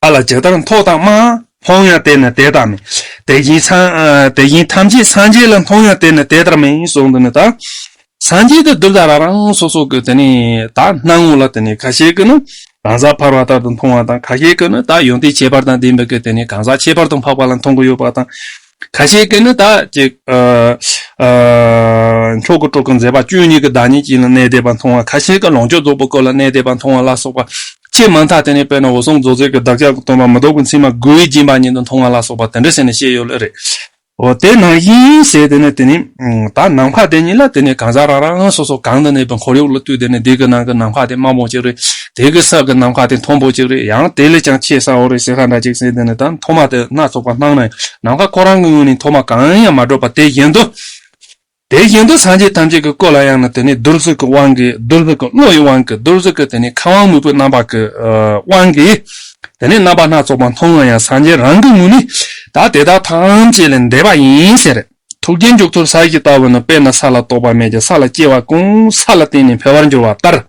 ཨ་ལ་ཇི་ལྟར་མཐོ་དང་དམའ། མཐོང་ཡང་དེ་ནི་དེ་ལྟ་མིན། དེ་བཞིན་སངས་དེ་བཞིན་ཐམས་ཅད་སངས་རྒྱས་ལ་མཐོང་ཡང་དེ་ནི་དེ་ལྟར་མིན་གསུངས་འདུག་ནི་ད། སངས་རྒྱས་དེ་གདུལ་བྱ་རང་རང་སོ་སོ་གི་དེ་ནི་ད་སྣང་ངོ་ལ་དེ་ནི་ཁ་ཤས་ཀྱིས་ནི་གང་ཟག་ཕལ་བ་ལྟར་དུ་མཐོང་བ་དང་། ཁ་ཤས་ཀྱིས་ནི་ད་ཡོན་ཏན་ཁྱད་པར་དང་ལྡན་པའི་གི་དེ་ནི་གང་ཟག་ཁྱད་པར་དུ་འཕགས་པ་ལ་མཐོང་གི་ཡོད་པ་དང་། ཁ་ཤས་ཀྱིས་ནི་ད་ཅིག་ཨ་ཨ་མཆོག་གི་སྤྲུལ་སྐུ་མཛད་པ་བཅུ་གཉིས་ཀྱི་བདག་ཉིད་ཅིག་ལ་གནས་བསྡད་པ་མཐོང་བ། ཁ་ཤས་ཀྱིས་ལོངས་སྤྱོད་རྫོགས་པའི་སྐུ་ལ་གནས་བསྡད་པ་མཐོང་བ་ལ་སོགས་པ་ཅི་མང་ཐག་དེ་ནས་དཔེར་ན་འོད་སྲུང་རྫོགས་སྲས་ཀྱི་བདག་ཅག་གི་སྟོན་པ་མི་ལྡོག་པའི་མཚན་མ་དགུ་བོའི་སྦྱིན་པ་ཉིད་དུ་མཐོང་བ་ལ་སོགས་པ་དེ་འདྲ་ཟེར་ནས་བཤད་ཡོད་ལེ་རེད། འོ་དེ་ནང་བཞིན་ཟེར་དེ་ནས་དེ་ནས་ད་ནམ་མཁའ་དེ་ཉིད་ལ་དེ་ནས་གང་ཟག་རང་རང་སོ་སོ་གང་དུ་གནས་པའི་ཁོར་ཡུག་ལ་ལྟོས་དེ་ནས་དེ་གི་ནང་གི་ནམ་མཁའ་དེ་དམའ་མོ་ཅིག་རེད། དེ་གི་ས་གི་ནམ་མཁའ་དེ་མཐོན་པོ་ཅིག་རེད། ཡང་དེ་ལས་ཀྱང་ཆེ་ས་འོ་རེད་ཟེར་ཁ་འདྲ་ཅིག་ཟེར་དེ་ནས་ད་མཐོ་དམའ་དེ་སྣ་ཚོགས་པ་སྣང་ན་ནམ་མཁའ་ཁོ་རང་གི་ངོས་ནས་མཐོ་དམའ་གང་ཡང་མ་གྲུབ་པ་དེ་བཞིན་དུ། དེ་བཞིན་དུ་སངས་རྒྱས་ཐམས་ཅད་ཀྱི་སྐུ་ལ་ཡང་ན་དེ་ནི་བདུད་རྩི་གི་དབང་གིས། བདུད་རྩི་གི་བློ་ཡི་དབང་གིས། བདུད་རྩི་གི་དེ་ནི་ཁམས་དབང་མོས་པའི་རྣམ་པ་གི་ཨ་དབང་གིས། དེ་ནི་རྣམ་པ་སྣ་ཚོགས་པ་མཐོང་ང་ཡང་སངས་རྒྱས་རང་གི་ངོས་ནས་ད་དེ་དག་ཐམས་ཅད་ལས་འདས་པ་ཡིན་ཟེར། ཐུགས་རྗེའི་མཇུག་ཐོགས་ས་གཞི་ལྟ་བུ་ནི། དཔེར་ན་ས་ལ་གཏོགས་པ་མེད་ཀྱང་ས་ལ་སྐྱེ་བ་ཀུན་ས་ལ་བརྟེན་ནས་འཕེལ་བར་འགྱུར་བ་ལྟར།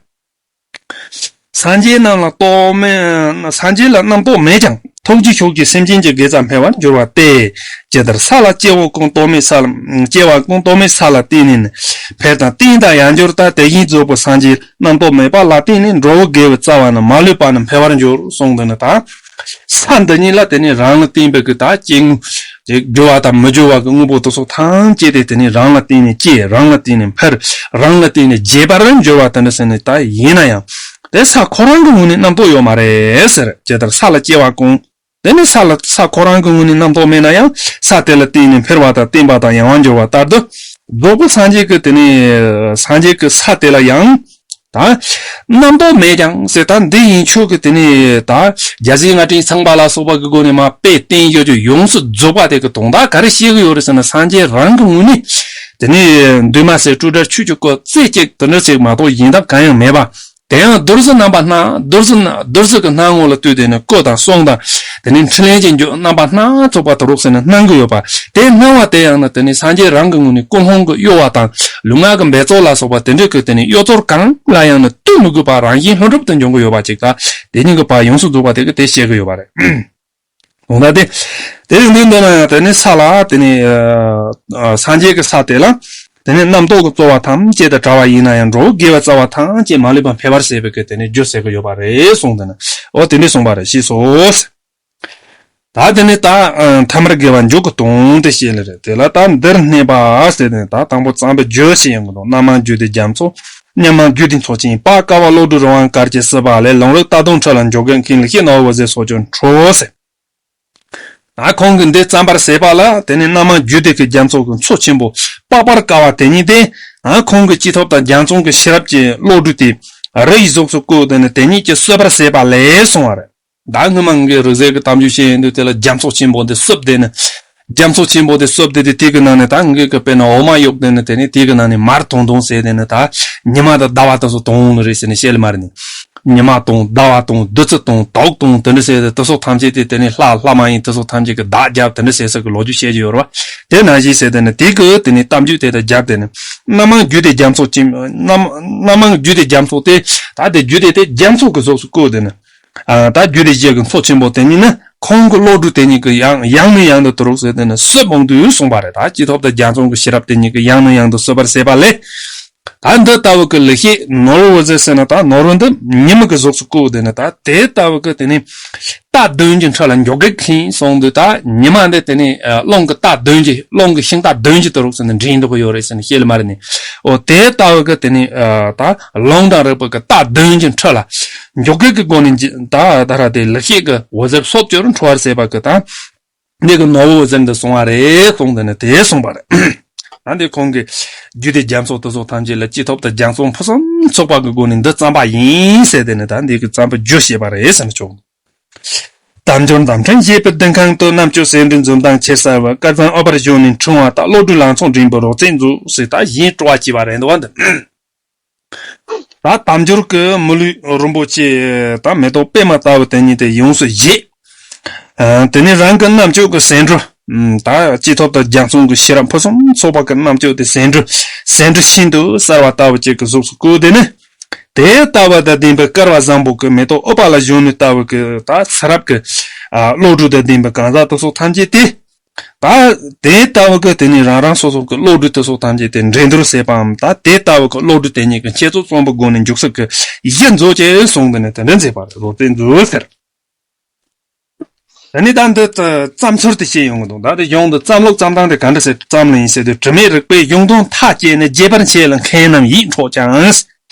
སངས་རྒྱས་རྣམས་ལ་རྟོག་མེད། སངས་རྒྱས་ལ་རྣམ་རྟོག་མེད་ཀྱང་ཐུགས་རྗེའི་ཕྱོགས་ཀྱི་སེམས་ཅན་གྱི་དགེ་རྩ་འཕེལ་བར་འགྱུར་བ་སྟེ། ཇི་ལྟར་ས་ལ་སྐྱེ་བ་ཀུན་རྟོག་མེད་ས་ལ། སྐྱེ་བ་ཀུན་རྟོག་མེད་ས་ལ་བརྟེན་ནས་འཕེལ་དང་བརྟན་དང་ཡང་འགྱུར་ལྟར། དེ་བཞིན་རྫོགས་པའི་སངས་རྒྱས་རྣམ་རྟོག་མེད་པ་ལ་བརྟེན་ནས་འགྲོ་བའི་དགེ་བའི་རྩ་བ་ནི་མ་ལུས་པ་ནི་འཕེལ་བར་འགྱུར་གསུངས་འདུག་ནི་དང་། ས་འདི་ཉིད་ལ་དེ་ནི་རང་ལ་བརྟེན་པའི་གི་ད་སྐྱེ་དངོས་དེ་རྒྱུ་བ་དང་མི་རྒྱུ་བ་གི་དངོས་པོ་དེ་ཚོ་ཐམས་ཅད་དེ་དེ་ནི་རང་ལ་བརྟེན་ནས་སྐྱེ། རང་ལ་བརྟེན་ནས་འཕེལ། རང་ལ་བརྟེན་ནས་རྒྱས་པར་འགྱུར་བ་དེ་འདྲ་ཟེར་ནས་ད་ཡིན་ན་ཡང་། དེ་ས་ཁོ་རང་གི་ངོས་ནས་རྣམ་རྟོག་ཡོད་མ་རེད་ཟེར། ཇི་ལྟར་ས་ལ་སྐྱེ་བ་ཀུན། དེ་ནི་ས་ལ་ས་ཁོ་རང་གི་ངོས་ནས་རྣམ་རྟོག་མེད་ན་ཡང་ས་དེ་ལ་བརྟེན་ནས་འཕེལ་བ་དང་བརྟན་པ་དང་ཡང་བ་འགྱུར་བ་ལྟར་དུ། རྫོགས་པའི་སངས་རྒྱས་ཀྱི་དེ་ནི་སངས་རྒྱས་ཀྱི་ས་དེ་ལ་ཡང་། ད་རྣམ་རྟོག་མེད་ཀྱང་ཟེར། ད་འདི་ཡིན་ཆོག་གི་དེ་ནི་ད་རྒྱལ་སྲས་ལྔ་སྤྲིན་ཚངས་པ་ལ་སོགས་པ་གི་སྒོ་ནས་མ་དཔེ་བསྟན་ཡོད་ཀྱི་ཡོངས་སུ་རྫོགས་པ་དེ་གི་དོན་དག་ག་རེ་བཤད་གི་ཡོད་རེད་ཟེར་ན། སངས་རྒྱས་རང་གི་ངོས་ནས་དེ་ནི་འདུས་མ་བྱས་སྤྲོས་བྲལ་ཆོས་ཀྱི་སྐུ་རྩེ་གཅིག་དེ་འདྲ་ཅིག་མ་གཏོགས་ཡིན་སྟངས་གང་ཡང་མེད་པ། དེ་ཡང་བདུད་རྩི་རྣམ་པ་སྣ། བདུད་རྩི་བདུད་རྩི་གི་སྣང་ངོ་ལ་ལྟོས་དེ་ནི་སྐུ་དང་གསུང་དང་། དེ་ནི་འཕྲིན་ལས་ཀྱི་འཇུག་རྣམ་པ་སྣ་ཚོགས་པ་དུ་རུག་ཟེར་ནས་སྣང་གི་ཡོད་པ། དེ་སྣང་བ་དེ་ཡང་ན་དེ་ནི་སངས་རྒྱས་རང་གི་ངོས་ནས་ཀུན་སློང་གི་གཡོ་བ་དང་ལུས་ངག་གི་འབད་རྩོལ་ལ་སོགས་པ་དེ་འདྲ་གི་དེ་ནི་གཡོ་རྩོལ་གང་ལ་ཡང་ནི་ལྟོས་མི་དགོས་པ་རང་བཞིན་ལྷུན་གྲུབ་ཏུ་འབྱུང་གི་ཡོད་པ་ཅིག་དང་། དེ་ཉིད་ཀྱི་བར་ཡོངས་སུ་རྫོགས་པ་དེ་གི་དེ་བཤད་གི་ཡོད་པ་རེད། འོ་ན་དེ། དེ་རིང་འདི་འདི་ན་ཡང་དེ་ནི་ས་ལ་དེ་ནི་ཨ་སངས་རྒྱས་ཀྱི་ས་དེ་ལ། དེ་ནི་རྣམ་རྟོག་གི་རྩོལ་བ་ཐམས་ཅད་དང་བྲལ་བ་ཡིན་ན་ཡང་འགྲོ་བའི་དགེ་བའི་རྩ་བ་ཐམས་ཅད་མ་ལུས་པ་འཕེལ་བར་བྱེད་པའི་གི་དེ་ནི་རྒྱུ་ཟེར་གི་ཡོད་པ་རེད་གསུངས། དེ་ནི་འོ་དེ་འདྲས་གསུངས་པ་རེད། ཞེས་སོ། ད་དེ་ནི་ད་ཨ་ཐ་མར་དགེ་བ་མཇུག་གི་དོན་དེ་བཤད་ལེ་རེད། དེ་ལ་ད་འདིར་གནས་པ་ཟེར་དེ་ནི་ད་དང་པོ་བརྩམ་པའི་རྒྱུ་ཞེས་ཡང་གི་དོན། རྣམ་མང་རྒྱུད་སྡེ་རྒྱ་མཚོ། རྣམ་མང་རྒྱུད་སྡེ་མཚོ་ཆེན་པ། ཀ་བ་བློ་གྲོས་རང་དབང་དཀར་གྱི་སྲིད་པ་ལས། ལུང་རིགས་ལྟ་སྡོམ་ཁྲོད་ལ་འཇོག་དགོས་མཁན་ལེགས་བཤད་ནོར་བུ་ཟེར་སོགས་ཀྱི་འཕྲོ་ཟེར། ཨ་ཁོང་གིས་འདི་བརྩམས་པར་ཟད་པ་ལ་དེ་ནི་རྣམ་མང་རྒྱུད་སྡེ་གི་རྒྱ་མཚོ་གི་མཚོ་ཆེན་པོ་པགས་པར་དཀའ་བ་དེ་ཉིད་དེ། ཨ་ཁོང་གི་སྤྱི་ཐོབ་དང་རྒྱ་མཚོ་གི་ཤེས་རབ་ཀྱི་བློ་གྲོས་དེ་རི་ཡི་གཟུགས་སུ་བཀོད་དེ་ནི་དེ་ཉིད་ཀྱིས་གསོད་པར་ཟད་པ་ལས་གསུངས་པ་རེད། ད་སྔོན་མ་ངས་རིག་རྩལ་གྱི་གཏམ་རྒྱུད་བཤད་ཡོང་དུས་དེ་ལ་རྒྱ་མཚོ་ཆེན་པོ་འདི་བསུབས་དེ་ནི། རྒྱ་མཚོ་ཆེན་པོ་འདི་བསུབས་དེ་དེ་དེ་གི་ནང་ནས་ད་ངས་གི་དཔེར་ན་འོ་མ་གཡུགས་དེ་ནི་དེ་ནི་དེ་གི་ནང་ནས་མར་དོང་དོང་ཟེར་དེ་ནི་ད་ཉི་མ་དང་ཟླ་བ་དེ་ཚོ་དོང་ནི་རེད་ཟེར་ནས་བཤད་ལེ་མ་རེད་ནི། ཉི་མ་དང་ཟླ་བ་དང་བདུད་རྩི་དང་དྭོགས་དང་དེ་འདྲ་ཟེར་ཏེ་དེ་ཚོ་ཐམས་ཅད་དེ་དེ་ནི་ལྷ་ལྷ་མ་ཡིན་དེ་ཚོ་ཐམས་ཅད་ཀྱི་བདག་རྒྱབ་དེ་འདྲ་ཟེར་ས་གི་ལོ་རྒྱུས་བཤད་ཀྱི་ཡོད་རེད་བ། དེ་ནང་བཞིན་ཟེར་དེ་ནི་དེ་གི་དེ་ནི་གཏམ་རྒྱུད་དེ་དང་རྒྱབ་དེ་ནི། རྣམ་མང་རྒྱུད་སྡེ་རྒྱ་མཚོ་ཆེན། རྣམ་རྣམ་མང་རྒྱུད་སྡེ་རྒྱ་མཚོ་དེ་ད་དེ་རྒྱུད་སྡེ་དེ་རྒྱ་མཚོ་གི་གཟུགས་སུ་བཀོད་དེ་ནི། ཨ་ད་རྒྱུད་སྡེ་བཞི་གི་མཚོ་ཆེན་པོ་དེ་ཉིད་ནི་ཁོང་གི་བློ་གྲོས་དེ་ཉིད་ཀྱིས་ཡང་ཡང་ནས་ཡང་དུ་དུ་རུག་ཟེར་དེ་ནི་གསོད་འོང་དུས་གསུངས་པ་རེད། ད་སྤྱི་ཐོབ་དང་རྒྱ་མཚོ་གི་ཤེས་རབ་དེ་ཉིད་ཀྱིས་ཡང་ནས་ཡང་དུ་གསོད་པར་ཟད་པ་ལས། ད་འདི་ལྟ་བུ་གི་ལེགས་བཤད་ནོར་བུ་ཟེར་ཟེར་ན་ད་ནོར་བུ་འདི་ཉི་མ་གི་གཟུགས་སུ་བཀོད་དེ་ནི་ད་དེ་ལྟ་བུ་གི་དེ་ནི་རྟ་བདུན་གྱི་ཁྲོད་ལ་འཇོག་གེགས་ཁེངས་གསུངས་དུས་ད་ཉི་མ་འདི་དེ་ནི་ཨ་རླུང་གི་རྟ་བདུན་གྱི་རླུང་གི་ཤིང་རྟ་བདུན་གྱི་དུ་རུག་ཟེར་ནས་འདྲེན་འདུག་གི་ཡོད་རེད་ཟེར་ནས་བཤད་ལེ་མ་རེད་ནི། འོ་དེ་ལྟ་བུ་གི་དེ་ནི་ཨ་ད་རླུང་དང་རིག་པ་གི་རྟ་བདུན་གྱི་ཁྲོད་ལ་འཇོག་གེགས་ཀྱི་སྒོ་ནས་ད་ད་ར་དེ་ལེགས་བཤད་ཀྱི་འོད་ཟེར་སོབ་ཅོར་འཕྲོ་བར་བྱེད་པ་གི་ད། འདི་གི་ནོར་བུ་འོད་ཟེར་འདི་གསུངས་པ་རེད་གསུངས་དེ་ནི་དེ་གསུངས་པ་རེད། ད་འདི་ཁོང་གིས་རྒྱུད་སྡེ་རྒྱ་མཚོ་དེ་ཚོ་ཐམས་ཅད་ལ་སྤྱི་ཐོབ་དང་རྒྱ་མཚོ་ཕུན་སུམ་ཚོགས་པ་གི་སྒོ་ནས་འདི་བརྩམས་པ་ཡིན་ཟེར་དེ་ནི་ད་འདི་གི་བརྩམས་པའི་རྒྱུ་བཤད་པ་རེད་ཟེར་ནས་ཆོག་དལ་འབྱོར་འདམ་ཕྲན་བཞད་པའི་ལྡིང་ཁང་དུ། རྣམ་དཔྱོད་སེར་འབྲུའི་འཛུམ་མདངས་ཁྱེར་གསལ་བ། སྐལ་བཟང་ཨུཏྤལ་གཞོན་ནུའི་ཕྲེང་བ་དག། བློ་གྲོས་ལང་ཚོ་འདྲེན་པའི་རོལ་རྩེད་མཛོད་ཟེར་ད་གཞན་སྤྲོ་བ་སྐྱེས་པ་རེད་འདུག་བ་འདི། ད་དལ་འབྱོར་གྱི་མི་ལུས་རིན་པོ་ཆེ་དང་མེ་ཏོག་པད་མ་ལྟ་བུ་དེ་ཉིད་དེ་ཡོངས་སུ་བཞེས། ཨ་དེ་ནས་རང་གི་རྣམ་དཔྱོད་ཀྱི་སེར་འབྲུ། ཨ་ད་སྤྱི་ཐོབ་དང་རྒྱ་མཚོ་གི་ཤེས་རབ་ཕུན་སུམ་ཚོགས་པ་གི་རྣམ་དཔྱོད་དེ་སེར་འབྲུ། སེར་འབྲུ་ཤིན་ཏུ་གསལ་བ་ལྟ་བུ་ཅིག་གི་གཟུགས་སུ་བཀོད་དེ་ནི། དེ་ལྟ་བ་དང་ལྡན་པའི་སྐལ་བ་བཟང་པོ་གི་མེ་ཏོག་ཨུཏྤལ་གཞོན་ནུ་ལྟ་བུ་གི་ད་ཚེ་རབས་ཀྱི་ཨ་བློ་གྲོས་དང་ལྡན་པའི་གང་ཟག་དེ་ཚོ་ཐམས་ཅད་དེ། ད་དེ་ལྟ་བུ་གི་དེ་ནི་རང་རང་སོ་སོ་གི་བློ་གྲོས་དེ་ཚོ་ཐམས་ཅད་དེ་འགྲན་བསྡུར་བྱེད་པའམ་ད་དེ་ལྟ་བུ་གི་བློ་གྲོས་དེ་ཉིད་ཀྱི་འཆད་རྩོད་རྩོམ་པའི་སྒོ་ནས་འཇུག་ས་གི་གཞི་མཛོད་ཅེས་གསུངས་དེ་ནི་དེ་འདྲ་མཛད་པར་རོལ་རྩེད་མཛོད་ཟེར། ད་ནི་ད་འདི་ཙམ་ཚུལ་དེ་བཤད་ཡོང་གི་འདུག་ད་དེ་གཞུང་འདི་བརྩམས་ལུགས་བརྩམས་སྟངས་དེ་ག་འདྲ་ཟེར་བརྩམས་ལ་ཡིན་ཟེར་དུས། དྲི་མེད་རིག་པས་གཞུང་དོན་མཐའ་བསྐྱེད་ནས། རྒྱས་པར་འཆད་ལ་མཁས་རྣམས་ཡིད་འཕྲོག་ཀྱང་།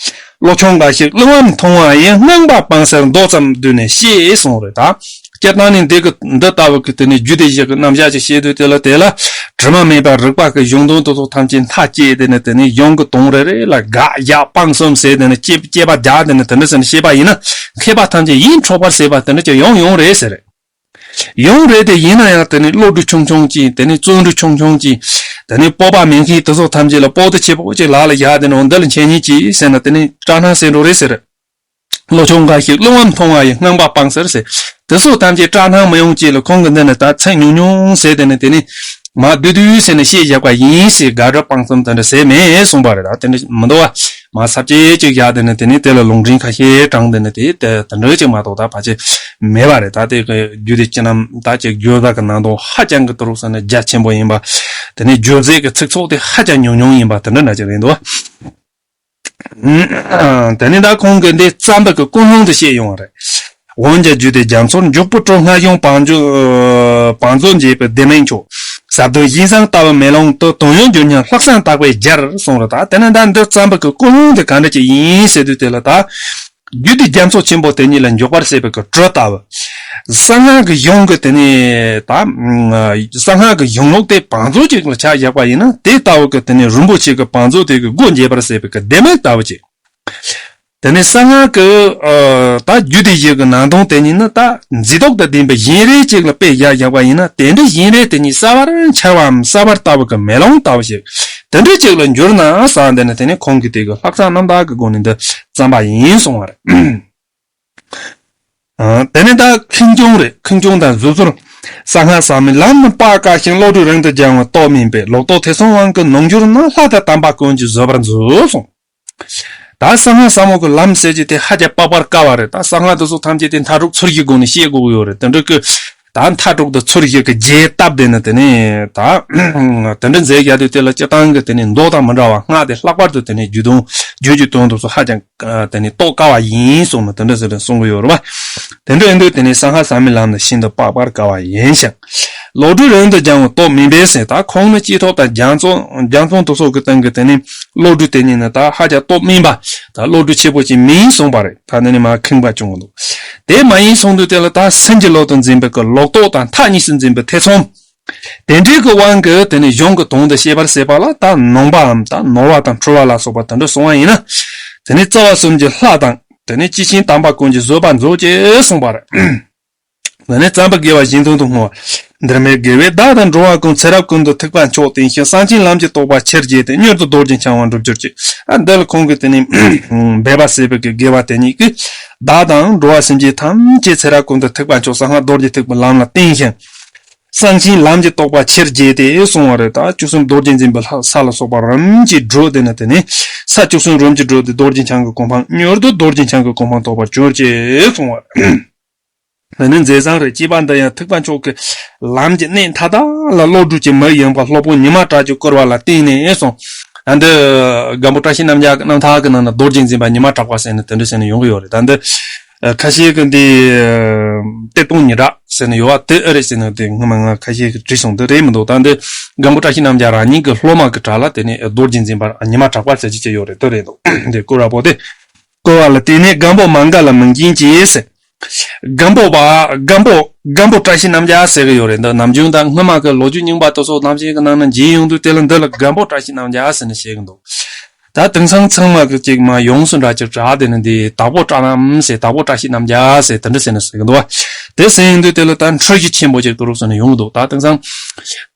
བློ་ཆུང་འགའ་ཞིག་གླེགས་བམ་མཐོང་བ་ཡི། རྔན་པ་སྤངས་སར་མདོ་ཙམ་བསྡུས་ནས་བཤད་གསུངས་རེད་ད། སྤྱིར་བཏང་ནི་འདི་གི་འདི་ལྟ་བུ་གི་དེ་ནི་རྒྱུད་སྡེ་བཞི་གི་རྣམ་གཞག་ཅིག་བཤད་དུས་དེ་ལ་དེ་ལ་དྲི་མ་མེད་པ་རིག་པ་གི་གཞུང་དོན་དེ་ཚོ་ཐམས་ཅད་མཐའ་བསྐྱེད་དེ་ནི་དེ་ནི་གཞུང་གི་དོན་རེ་རེ་ལ་དགག་བཞག་སྤང་གསུམ་ཟེར་དེ་ནི་དཔྱད་དཔྱད་པ་རྒྱག་དེ་ནི་དེ་འདྲ་ཟེར་ནས་བཤད་པ་ཡིན་ན། མཁས་པ་ཐམས་ཅད་ཡིད་འཕྲོག་པར་བྱེད་པ་དེ་འདྲ་ཅིག་ཡོང་ཡོང་རེད་ཟེར། ཡོང་རེད་དེ། ཡིན་ན་ཡང་དེ་ནི་བློ་གྲོས་ཆུང་ཆུང་ཅིག་དེ་ནི་བརྩོན་འགྲུས་ཆུང་ཆུང་ཅིག་དེ་ནི་སྤོབས་པ་མེད་མཁན་དེ་ཚོ་ཐམས་ཅད་ལ་སྤོབས་པ་ཆེ་པོ་ཅིག་ལག་ལ་བཞག་དེ་ནི་འོ་འདི་ལ་འཆད་ཉན་ཅིག་ཟེར་ན་དེ་ནི་སྐྲག་སྣང་ཟེར་འགྲོ་རེད་ཟེར། བློ་ཆུང་འགའ་ཞིག་གླེགས་བམ་མཐོང་བ་ཡི། རྔན་པ་སྤངས་སར་ཟེར། དེ་ཚོ་ཐམས་ཅད་སྐྲག་སྣང་མི་ཡོང་ཅིག་ལ་ཁོང་གི་འདི་ནི་ད་ཚིག་ཉུང་ཉུང་ཟེར་དེ་ནི་དེ་ནི་མ་བསྡུས་བསྡུས་ཟེར་ནས་བཤད་བཞག་པ་ཡིན་ཟེར། དགག་སྒྲུབ་སྤང་གསུམ་དེ་འདྲ་ཟེར་མེད་གསུངས་པ་རེད། ད་དེ་འདྲ་མི་འདུག་བ། མ་ས་བཅད་ཅིག་བཞག་དེ་ནི་དེ་ནི་དེ་ལ་ལུང་འདྲེན་ཁ་ཤས་དྲངས་དེ་ནི་དེ་དེ་དེ་འདྲ་ཅིག་མ་གཏོགས་ད་ཕལ་ཆེར་མེད་པ་རེད། ད་དེ་གི་རྒྱུད་སྡེ་བཅུ་རྣམས་ད་ཅིག་བརྗོད་བྱ་གི་ནང་དོན་ཧ་ཅང་གི་ཏུ་རུ་ཟེར་ན་རྒྱ་ཆེན་པོ་ཡིན་པ། དེ་ནི་བརྗོད་བྱེད་ཀྱི་ཚིག་ཚོགས་དེ་ཧ་ཅང་ཉུང་ཉུང་ཡིན་པ་དེ་འདྲ་འདྲ་ཅིག་རེད་འདུག་བ། དེ་ནི་ད་ཁོང་གིས་འདི་བརྩམས་པ་གི་ཀུན་སློང་དུ་བཤད་ཡོང་བ་རེད། འོན་ཀྱང་རྒྱུད་སྡེ་རྒྱ་མཚོར་འཇུག་པའི་གྲོགས། སྔ་གཞུང་བང་མཛོད་བང་མཛོད་འབྱེད་པའི་ལྡེ་མིག་མཆོག་ཟབ་དོན་གཞིར་བཟུང་ལྟ་བུ་མེ་ལོང་དུ། དོན་ཡོད་འགྱུར་སྙམ་ལྷག་བསམ་དག་པས་སྦྱར་གསུངས་རེད། ད་དེ་ནི་ད་འདི་བརྩམས་པ་གི་ཀུན་སློང་དེ་ག་འདྲ་ཅིག་ཡིན་ཟེར་དུས་དེ་ལ་ད། རྒྱུད་སྡེ་རྒྱ་མཚོ་ཆེན་པོ་དེ་ཉིད་ལ་འཇུག་པར་བྱེད་པའི་གི་གྲོགས་ལྟ་བུ། གསང་སྔགས་ཀྱི་གཞུང་གི་དེ་ནས་ད་གསང་སྔགས་ཀྱི་གཞུང་ལུགས་དེ་བང་མཛོད་ཅིག་ལ་ཆ་བཞག་པ་ཡིན་ན། དེ་ལྟ་བུ་གི་དེ་ནས་རིན་པོ་ཆེ་གི་བང་མཛོད་དེ་གི་སྒོ་འབྱེད་པར་བྱེད་པའི་གི་ལྡེ་མིག་ལྟ་བུ་ཅིག་དེ་ནས་གསང་སྔགས་ཀྱི་ད་རྒྱུད་སྡེ་བཞི་གི་ནང་དོན་དེ་ཉིད་ནི་ད་མཛེས་སྡུག་དང་ལྡན་པའི་བཞིན་རས་ཅིག་ལ་དཔེ་བཞག་བཞག་པ་ཡིན་ན། དེ་འདྲའི་བཞིན་རས་དེ་ཉིད་གསལ་བར་འཆར་བའམ་གསལ་བར་ལྟ་བུ་གི་མེ་ལོང་ལྟ་བུ་ཞིག་དེ་འདྲ་ཅིག་ལ་འགྱུར་ན་བསམ། དེ་ནས་དེ་ནས་ཁོང་གིས་དེ་གི་ལྷག་བསམ་རྣམ་དག་གི་སྒོ་ནས་འདི་བརྩམས་པ་ཡིན་གསུང་བ་རེད། ཨ། དེ་ནས་ད་ཁེངས་སྐྱུང་རེད། ཁེངས་སྐྱུང་དང་བཟོད་ཚུལ། གསང་སྔགས་ཟབ་མོའི་ལམ་ནི་སྤགས་དཀའ་ཞིང་། བློ་གྲོས་རིང་དུ་སྦྱང་བའི་སྟོབས་མིན་པས། ལོག་རྟོག་ཐེ་ཚོམ་དབང་གིས་ནོར་འགྱུར་ན། ལྷ་དང་དམ་པ་ཀུན་གྱིས་བཟོད་པར་མཛོད་གསུངས། ད་གསང་སྔགས་ཟབ་མོ་གི་ལམ་ཟེར་རྒྱུ་དེ་ཧ་ཅང་དཔག་པར་དཀའ་བ་རེད། ད་གསང་སྔགས་དེ་ཚོ་ཐམས་ཅད་དེ་མཐའ་དྲུག་ཚུལ་བཞི་སྒོ་ནས་བཤད་དགོས་ཀྱི་ཡོད་རེད། དེ་འདྲ་གི་ད་མཐའ་དྲུག་དང་ཚུལ་བཞི་གི་རྒྱས་བཏབ་བསྡད་ན། དེ་ནས་ད་དེ་འདྲ་མཛད་རྒྱུ་དེ་དེ་ལ་སྤྱིར་བཏང་གི་དེ་ནས་མདོ་དང་མི་འདྲ་བ། སྔགས་དེ་ལྷག་པར་དུ་དེ་ནས་རྒྱུད་དོན་རྒྱུད་ཀྱི་དོན་དེ་ཚོ་ཧ་ཅང་དེ་ནས་རྟོགས་དཀའ་བ་ཡིན་གསུངས་ནས་དེ་འདྲ་ཟེར་ནས་གསུང་གི་ཡོད་རེད་པ། དེ་འདྲ་ཡིན་དུས་དེ་ནས་གསང་སྔགས་ཟབ་མོའི་ལམ་ནི་ཤིན་ཏུ་དཔག་པར་དཀའ་བ་ཡིན་ཞིང་། བློ་གྲོས་རིང་དུ་སྦྱང་བའི་སྟོབས་མིན་པས་ཟེར། ད་ཁོང་ནི་སྤྱི་ཐོག་དང་རྒྱ་མཚོ་རྒྱ་མཚོ་དེ་ཚོ་གི་སྟེང་གི་དེ་ནི་བློ་གྲོས་དེ་ཉིད་ནི་ད་ཧ་ཅང་སྟོབས་དམན་པ། ད་བློ་གྲོས་ཆེ་པོ་ཅིག་མིན་གསུངས་པ་རེད། ད་འདི་ནི་མ་ཁེངས་པ་བྱུང་འདུག་དེ་མ་ཡིན་གསུངས་དུས་དེ་ལ་ད་སེམས་ཀྱི་ལོག་ཏུ་འཛིན་པའི་གི་ལོག་རྟོག་དང་མཐའ་གཉིས་སུ་འཛིན་པའི་ཐེ་ཚོམ། དེ་འདྲའི་གི་དབང་གིས་དེ་ནི་གཞུང་གི་དོན་དེ་ཤེས་པར་བྱེད་པ་ལ་ད་ནོངས་པའམ་ད་ནོར་བ་དང་འཁྲུལ་བ་ལ་སོགས་པ་དེ་འདྲ་གསུང་བ་ཡིན་ན། དེ་ནི་རྩ་བ་གསུམ་གྱི་ལྷ་དང་དེ་ནི་སྐྱེས་ཆེན་དམ་པ་ཀུན་གྱིས་བཟོད་པར་མཛོད་ཅེས་གསུངས་པ་རེད། དེ་ནི་བརྩམས་པ་དགེ་བ་གཞན་དོན་དུ་བསྔོ་བ། འདིར་མེད་དགེ་བས་བདག་དང་འགྲོ་བ་ཀུན། ཚེ་རབས་ཀུན་ཏུ་ཐེག་པ་མཆོག་བསྟན་ཞིང་། གསང་ཆེན་ལམ་གྱི་རྟོགས་པ་ཆེར་རྒྱས་ཏེ། མྱུར་དུ་རྡོ་རྗེ་འཆང་བར་འགྲུབ་གྱུར་ཅིག་ཨ། འདི་ལ་ཁོང་གིས་དེ་ནི་འབད་པ་བྱེད་པའི་གི་དགེ་བ་དེ་ཉིད་ཀྱིས་བདག་དང་འགྲོ་བ་སེམས་ཅན་ཐམས་ཅད་ཚེ་རབས་ཀུན་ཏུ་ཐེག་པ་མཆོག་གསང་སྔགས་རྡོ་རྗེ་ཐེག་པའི་ལམ་ལ་བསྟན་ཞིང་། གསང་ཆེན་ལམ་གྱི་རྟོགས་པ་ཆེར་རྒྱས་ཏེ་གསུང་བ་རེད། ད་བཅུ་གསུམ་རྡོ་རྗེ་འཛིན་པའི་ལྷ་ས་ལ་སོགས་པ་རིམ་གྱིས་བགྲོད་དེ་ནི་དེ་ནི་ས་བཅུ་གསུམ་རིམ་གྱིས་བགྲོད་དེ་རྡོ་རྗེ་འཆང་གི་གོ་འཕང་། མྱུར་དུ་རྡོ་རྗེ་འཆང་གི་གོ་འཕང་ཐོབ་པར་གྱུར་ཅིག་གསུང་བ་རེད། དེ་ནི་མཛད་བཟང་རེད། སྐྱེས་པ་འདི་ཡང་ཐེག་པ་མཆོག་གི་ལམ་གྱི་གནད་མཐའ་དག་ལ་བློ་གྲོས་ཀྱི་མིག་ཡངས་པ་སློབ་དཔོན་ཉི་མ་གྲགས་ཀྱིས་བསྐུར་བ་ལ་བརྟེན་ནས་གསུངས། ཨ། འདི་སྒམ་པོ་བཀྲ་ཤིས་རྣམ་རྒྱལ་གྱི་རྣམ་ཐར་གྱི་ནང་ན་རྡོ་རྗེ་འཛིན་པ་ཉི་མ་གྲགས་པ་ཟེར་ནས་དེ་འདྲ་ཟེར་ནས་ཡོང་གི་ཡོད་རེད། ད་འདི་ཁ་ཤས་ཀྱིས་འདི་གཏེར་སྟོན་ཉི་གྲགས་ཟེར་ནས་ཡོད་པ་དེ་ཨེ་རེད་ཟེར་ནས། དེ་སྔོན་མ་ང་ཁ་ཤས་ཀྱིས་བྲིས་སོང་། དེ་རེད་མི་འདུག་ད་འདི་སྒམ་པོ་བཀྲ་ཤིས་རྣམ་རྒྱལ་རང་ཉིད་ཀྱི་སློབ་མ་གི་གྲས་ལ་དེ་ནས་རྡོ་རྗེ་འཛིན་པ་ཉི་མ་གྲགས་པ་ཟེར་གྱི་ཅིག་ཡོད་རེད། དེ་རེད་འདུག་འདི་བསྐུར་བ་པོ་དེ། བསྐུར་བ་ལ་བརྟེན་ནས་སྒམ་པོ་མ་འགལ་ལ་མིང་ཅན་གྱིས་ཟེར། སྒམ་པོ་པ། སྒམ་པོ། སྒམ་པོ་བཀྲ་ཤིས་རྣམ་རྒྱལ་ཟེར་གྱི་ཡོད་རེད། འདི་ནམ་རྒྱུན་ད་སྔོན་མ་གི་ལོ་རྒྱུས་རྙིང་པ་དེ་ཚོ་ནང་བཞིན་གྱི་ནང་ན་མཇལ་ཡོང་དུས་དེ་ལ་འདི་ལ་སྒམ་པོ་བཀྲ་ཤིས་རྣམ་རྒྱལ་ཟེར་ནས་བཤད་ཀྱི་འདུག་ད་དེང་སང་ཚང་མ་གི་ཅིག་མ་ཡོངས་སུ་འདྲ་ཅིག་གྲགས་དེ་ནི་འདི་དྭགས་པོ་བཀྲ་རྣམ་ཟེར། དྭགས་པོ་བཀྲ་ཤིས་རྣམ་རྒྱལ་ཟེར་དེ་འདྲ་ཟེར་ནས་ཟེར་གྱི་འདུག་བ། དེ་ཟེར་ཡོང་དུས་དེ་ལ་ད་འཁྲུལ་གཞི་ཆེན་པོ་ཅིག་དུ་རུབ་ཟེར་ནས་ཡོང་གི་འདུག་ད་དེང་སང་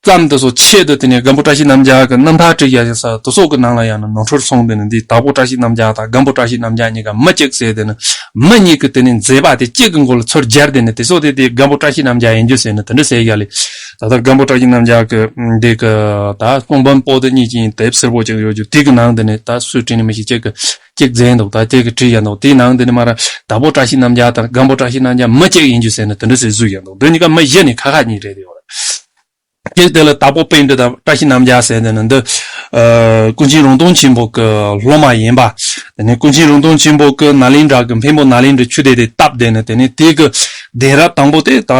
ཙམ་དེ་ཚོ་ཆེད་དུ་དེ་ནས་སྒམ་པོ་བཀྲ་ཤིས་རྣམ་རྒྱལ་གྱི་རྣམ་ཐར་བྲིས་ཡ་ཡིན་ས་དེ་ཚོ་གི་ནང་ལ་ཡང་ན་ནོར་འཁྲུལ་སོང་། དེ་ནི་འདི་དྭགས་པོ་བཀྲ་ཤིས་རྣམ་རྒྱལ་དང་སྒམ་པོ་བཀྲ་ཤིས་རྣམ་རྒྱལ་གཉིས་ཀ་མི་གཅིག་ཟེར། དེ་ནི་མི་གཉིས་ཀྱི་དེ་ནི་མཛད་པ་དེ་གཅིག་གི་མགོ་ལ་ཚུར་སྦྱར། དེ་ནི་དེ་ཚོ་དེ་དེ་སྒམ་པོ་བཀྲ་ཤིས་རྣམ་རྒྱལ་ཡིན་རྒྱུ་ཟེར་ནི་དེ་འདྲ་ཟེར་ཡ་ལས། ད་ལྟ་སྒམ་པོ་བཀྲ་ཤིས་རྣམ་རྒྱལ་གྱི་འདི་གི་ད་གསུང་འབུམ་པོ་ཏི་གཉིས་ཀྱི་དེབ་སེར་པོ་ཅིག་ཡོད་རྒྱུ་དེ་གི་ནང་དེ་ནི་ད་སུས་བྲིས་ནི་མི་ཤེས། གཅིག་གི་གཅིག་མཛད་འདུག་ད་གཅིག་གི་བྲིས་ཡ་འདུག་དེའི་ནང་དེ་ནི་མ་ར་དྭགས་པོ་བཀྲ་ཤིས་རྣམ་རྒྱལ་དང་སྒམ་པོ་བཀྲ་ཤིས་རྣམ་རྒྱལ་མི་གཅིག་ཡིན་རྒྱུ་ཟེར་ནི་དེ་འདྲ་ཟེར་བཟོས་ཡ་འདུག་འདི་གཉིས་ཀ་མི་བཞི་ནི་ཁ་ཁ་གཉིས་རེད་ཡོད་རེད། གཅིག་དེ་ལ་དྭགས་པོ་པཎྜི་ཏ་བཀྲ་ཤིས་རྣམ་རྒྱལ་ཟེར། དེ་ནི་འདི་ཨ་ཀུན་མཁྱེན་རོང་སྟོན་ཆེན་པོ་གི་སློབ་མ་ཡིན་པ། དེ་ནི་ཀུན་མཁྱེན་རོང་སྟོན་ཆེན་པོ་གི་ནཱ་ལེནྡྲ་གི་མཁན་པོ་ནཱ་ལེནྡྲའི་ཆོས་སྡེ་དེ་བཏབ། དེ་ནི་དེ་ནི་དེ་གི་ གདན་རབས་དང་པོ་དེ་ད་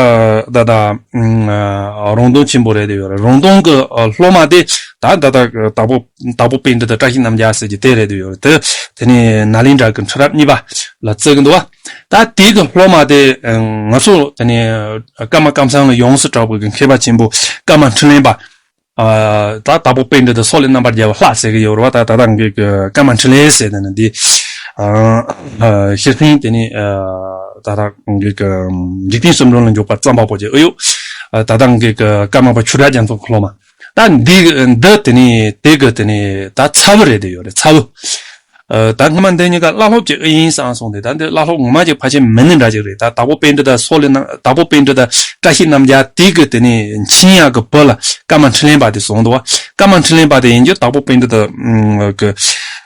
ད་ད་ཨ་རོང་སྟོན་ཆེན་པོ་རེད་དེ་ཡོད་རེད། རོང་སྟོན་གྱི་ཨ་སློབ་མ་དེ་ད་ད་ད་དྭགས་པོ་དྭགས་པོ་པཎྜི་ཏ་བཀྲ་ཤིས་རྣམ་རྒྱལ་ཟེར་གྱི་དེ་རེད་དེ་ཡོད་རེད། དེ་དེ་ནས་ནཱ་ལེནྡྲ་གི་ཁྲི་རབས་གཉིས་པ་ལ་བརྩི་གི་འདུག་བ། ད་དེ་གི་སློབ་མ་དེ་ང་ཚོ་དེ་ནས་ཀརྨ་ཀཾ་ཚང་ལ་ཡོངས་སུ་གྲགས་པའི་གི་མཁས་པ་ཆེན་པོ་ཀརྨ་འཕྲིན་ལས་པ། ཨ་ད་དྭགས་པོ་པཎྜི་ཏ་སོག་ལེ་རྣམ་པར་རྒྱལ་བ་ལྷ་ཟེར་གི་ཡོད་རེད་བ། ད་ད་ལྟ་ངེད་ཀྱི་ཀརྨ་འཕྲིན་ལས་ཟེར་དེ་ནི་འདི་ཨ་ཨ་ཤེར་ཕུན་དེ་ནི་ཨ་ད་ལྟ་ངེད་ཀྱི་འཇིག་རྟེན་གསུམ་འགྲོ་ལ་འཇུག་པ་བརྩམས་པ་པོ་ཅིག་ཨ་ཡོད། ཨ་ད་ལྟ་ངེད་ཀྱི་ཀརྨ་པ་ཆོས་གྲགས་རྒྱ་མཚོ་གི་སློབ་མ། ད་འདི་འདི་དེ་ནི་དེ་གི་དེ་ནི་ད་ཚ་བོ་རེད་དེ་ཡོད་རེད། ཚ་བོ། ཨ་ད་སྔོན་མ་འདི་གཉིས་ཀ་བླ་སློབ་ཅིག་ཨེ་ཡིན་བསམ་སོང་སྟེ། ད་འདི་བླ་སློབ་ངོ་མ་ཅིག་ཕལ་ཆེར་མིན་ནི་འདྲ་ཅིག་རེད། ད་དྭགས་པོ་པཎྜི་ཏ་སོག་ལེ་ན་དྭགས་པོ་པཎྜི་ཏ་བཀྲ་ཤིས་རྣམ་རྒྱལ་དེ་གི་དེ་ནས་མཆན་ཡག་གི་བུ་ལ་ཀརྨ་འཕྲིན་ལས་པ་དེ་བཟུང་འདུག་བ། ཀརྨ་འཕྲིན་ལས་པ་དེ་ཡིན་རྒྱུ་དྭགས་པོ་པཎྜི་ཏ་གི་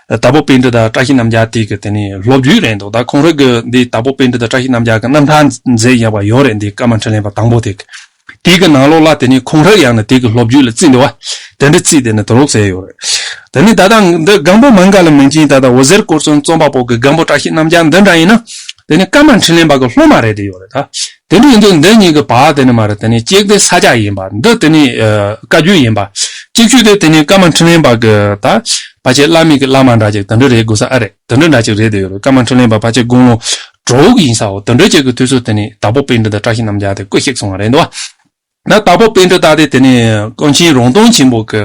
དྭགས་པོ་པཎྜི་ཏ་བཀྲ་ཤིས་རྣམ་རྒྱལ་དེ་གི་དེ་ནས་སློབ་བརྒྱུད་རེད་འདུག་ད་ཁོང་རང་གི་འདི་དྭགས་པོ་པཎྜི་ཏ་བཀྲ་ཤིས་རྣམ་རྒྱལ་གི་རྣམ་ཐར་མཛད་ཡག་པ་ཡོད་རེད། འདི་ཀརྨ་འཕྲིན་ལས་པ་དང་པོ་དེ་གི། དེ་གི་ནང་ལོགས་ལ་དེ་ནི་ཁོང་རང་ཡང་ན་དེ་གི་སློབ་བརྒྱུད་ལ་བརྩིས་འདུག་བ། དེ་འདྲ་བརྩིས་དེ་ནི་དུ་རུག་ཟེར་ཡོད་རེད། དེ་ནི་ད་ལྟ་འདི་སྒམ་པོ་མངྒ་ལ་མན་ཆིང་ད་ལྟ་འོད་ཟེར་དཀར་གསལ་རྩོམ་པ་པོ་གི་སྒམ་པོ་བཀྲ་ཤིས་རྣམ་རྒྱལ་འདི་འདྲ་ཡིན་ན། དེ་ནི་ཀརྨ་འཕྲིན་ལས་པ་གི་སློབ་མ་རེད་དེ་ཡོད་རེད་ད། དེ་འདྲ་ཡིན་དུས་འདི་གཉིས་ཀྱི་བར་དེ་ནི་མ་རེད། དེ་ནི་གཅིག་དེ་ས་སྐྱ་ཡིན་པ། འདི་དེ་ནི་ཨ་བཀའ་བརྒྱུད་ཡིན་པ། གཅིག་ཤོས་དེ་དེ་ནི་ཀརྨ་འཕྲིན་ལས་པ་གི་ད་ཕལ་ཆེར་བླ་མའི་གི་བླ་མ་འདྲ་ཅིག་དེ་འདྲ་རེད་དགོས་ས་ཨ་རེད། དེ་འདྲ་འདྲ་ཅིག་རེད་དེ་ཡོད་རེད། ཀརྨ་འཕྲིན་ལས་པ་ཕལ་ཆེར་དགུང་ལོ་དྲུག་ཡིན་ས་འོ། དེ་འདྲ་ཅིག་གི་དུས་སུ་དེ་ནི་དྭགས་པོ་པཎྜི་ཏ་བཀྲ་ཤིས་རྣམ་རྒྱལ་དེ་སྐུ་གཤེགས་སོང་བ་རེད་འདུག་བ། ན་དྭགས་པོ་པཎྜི་ཏ་དེ་དེ་ནི་ཀུན་མཁྱེན་རོང་སྟོན་ཆེན་པོ་གི་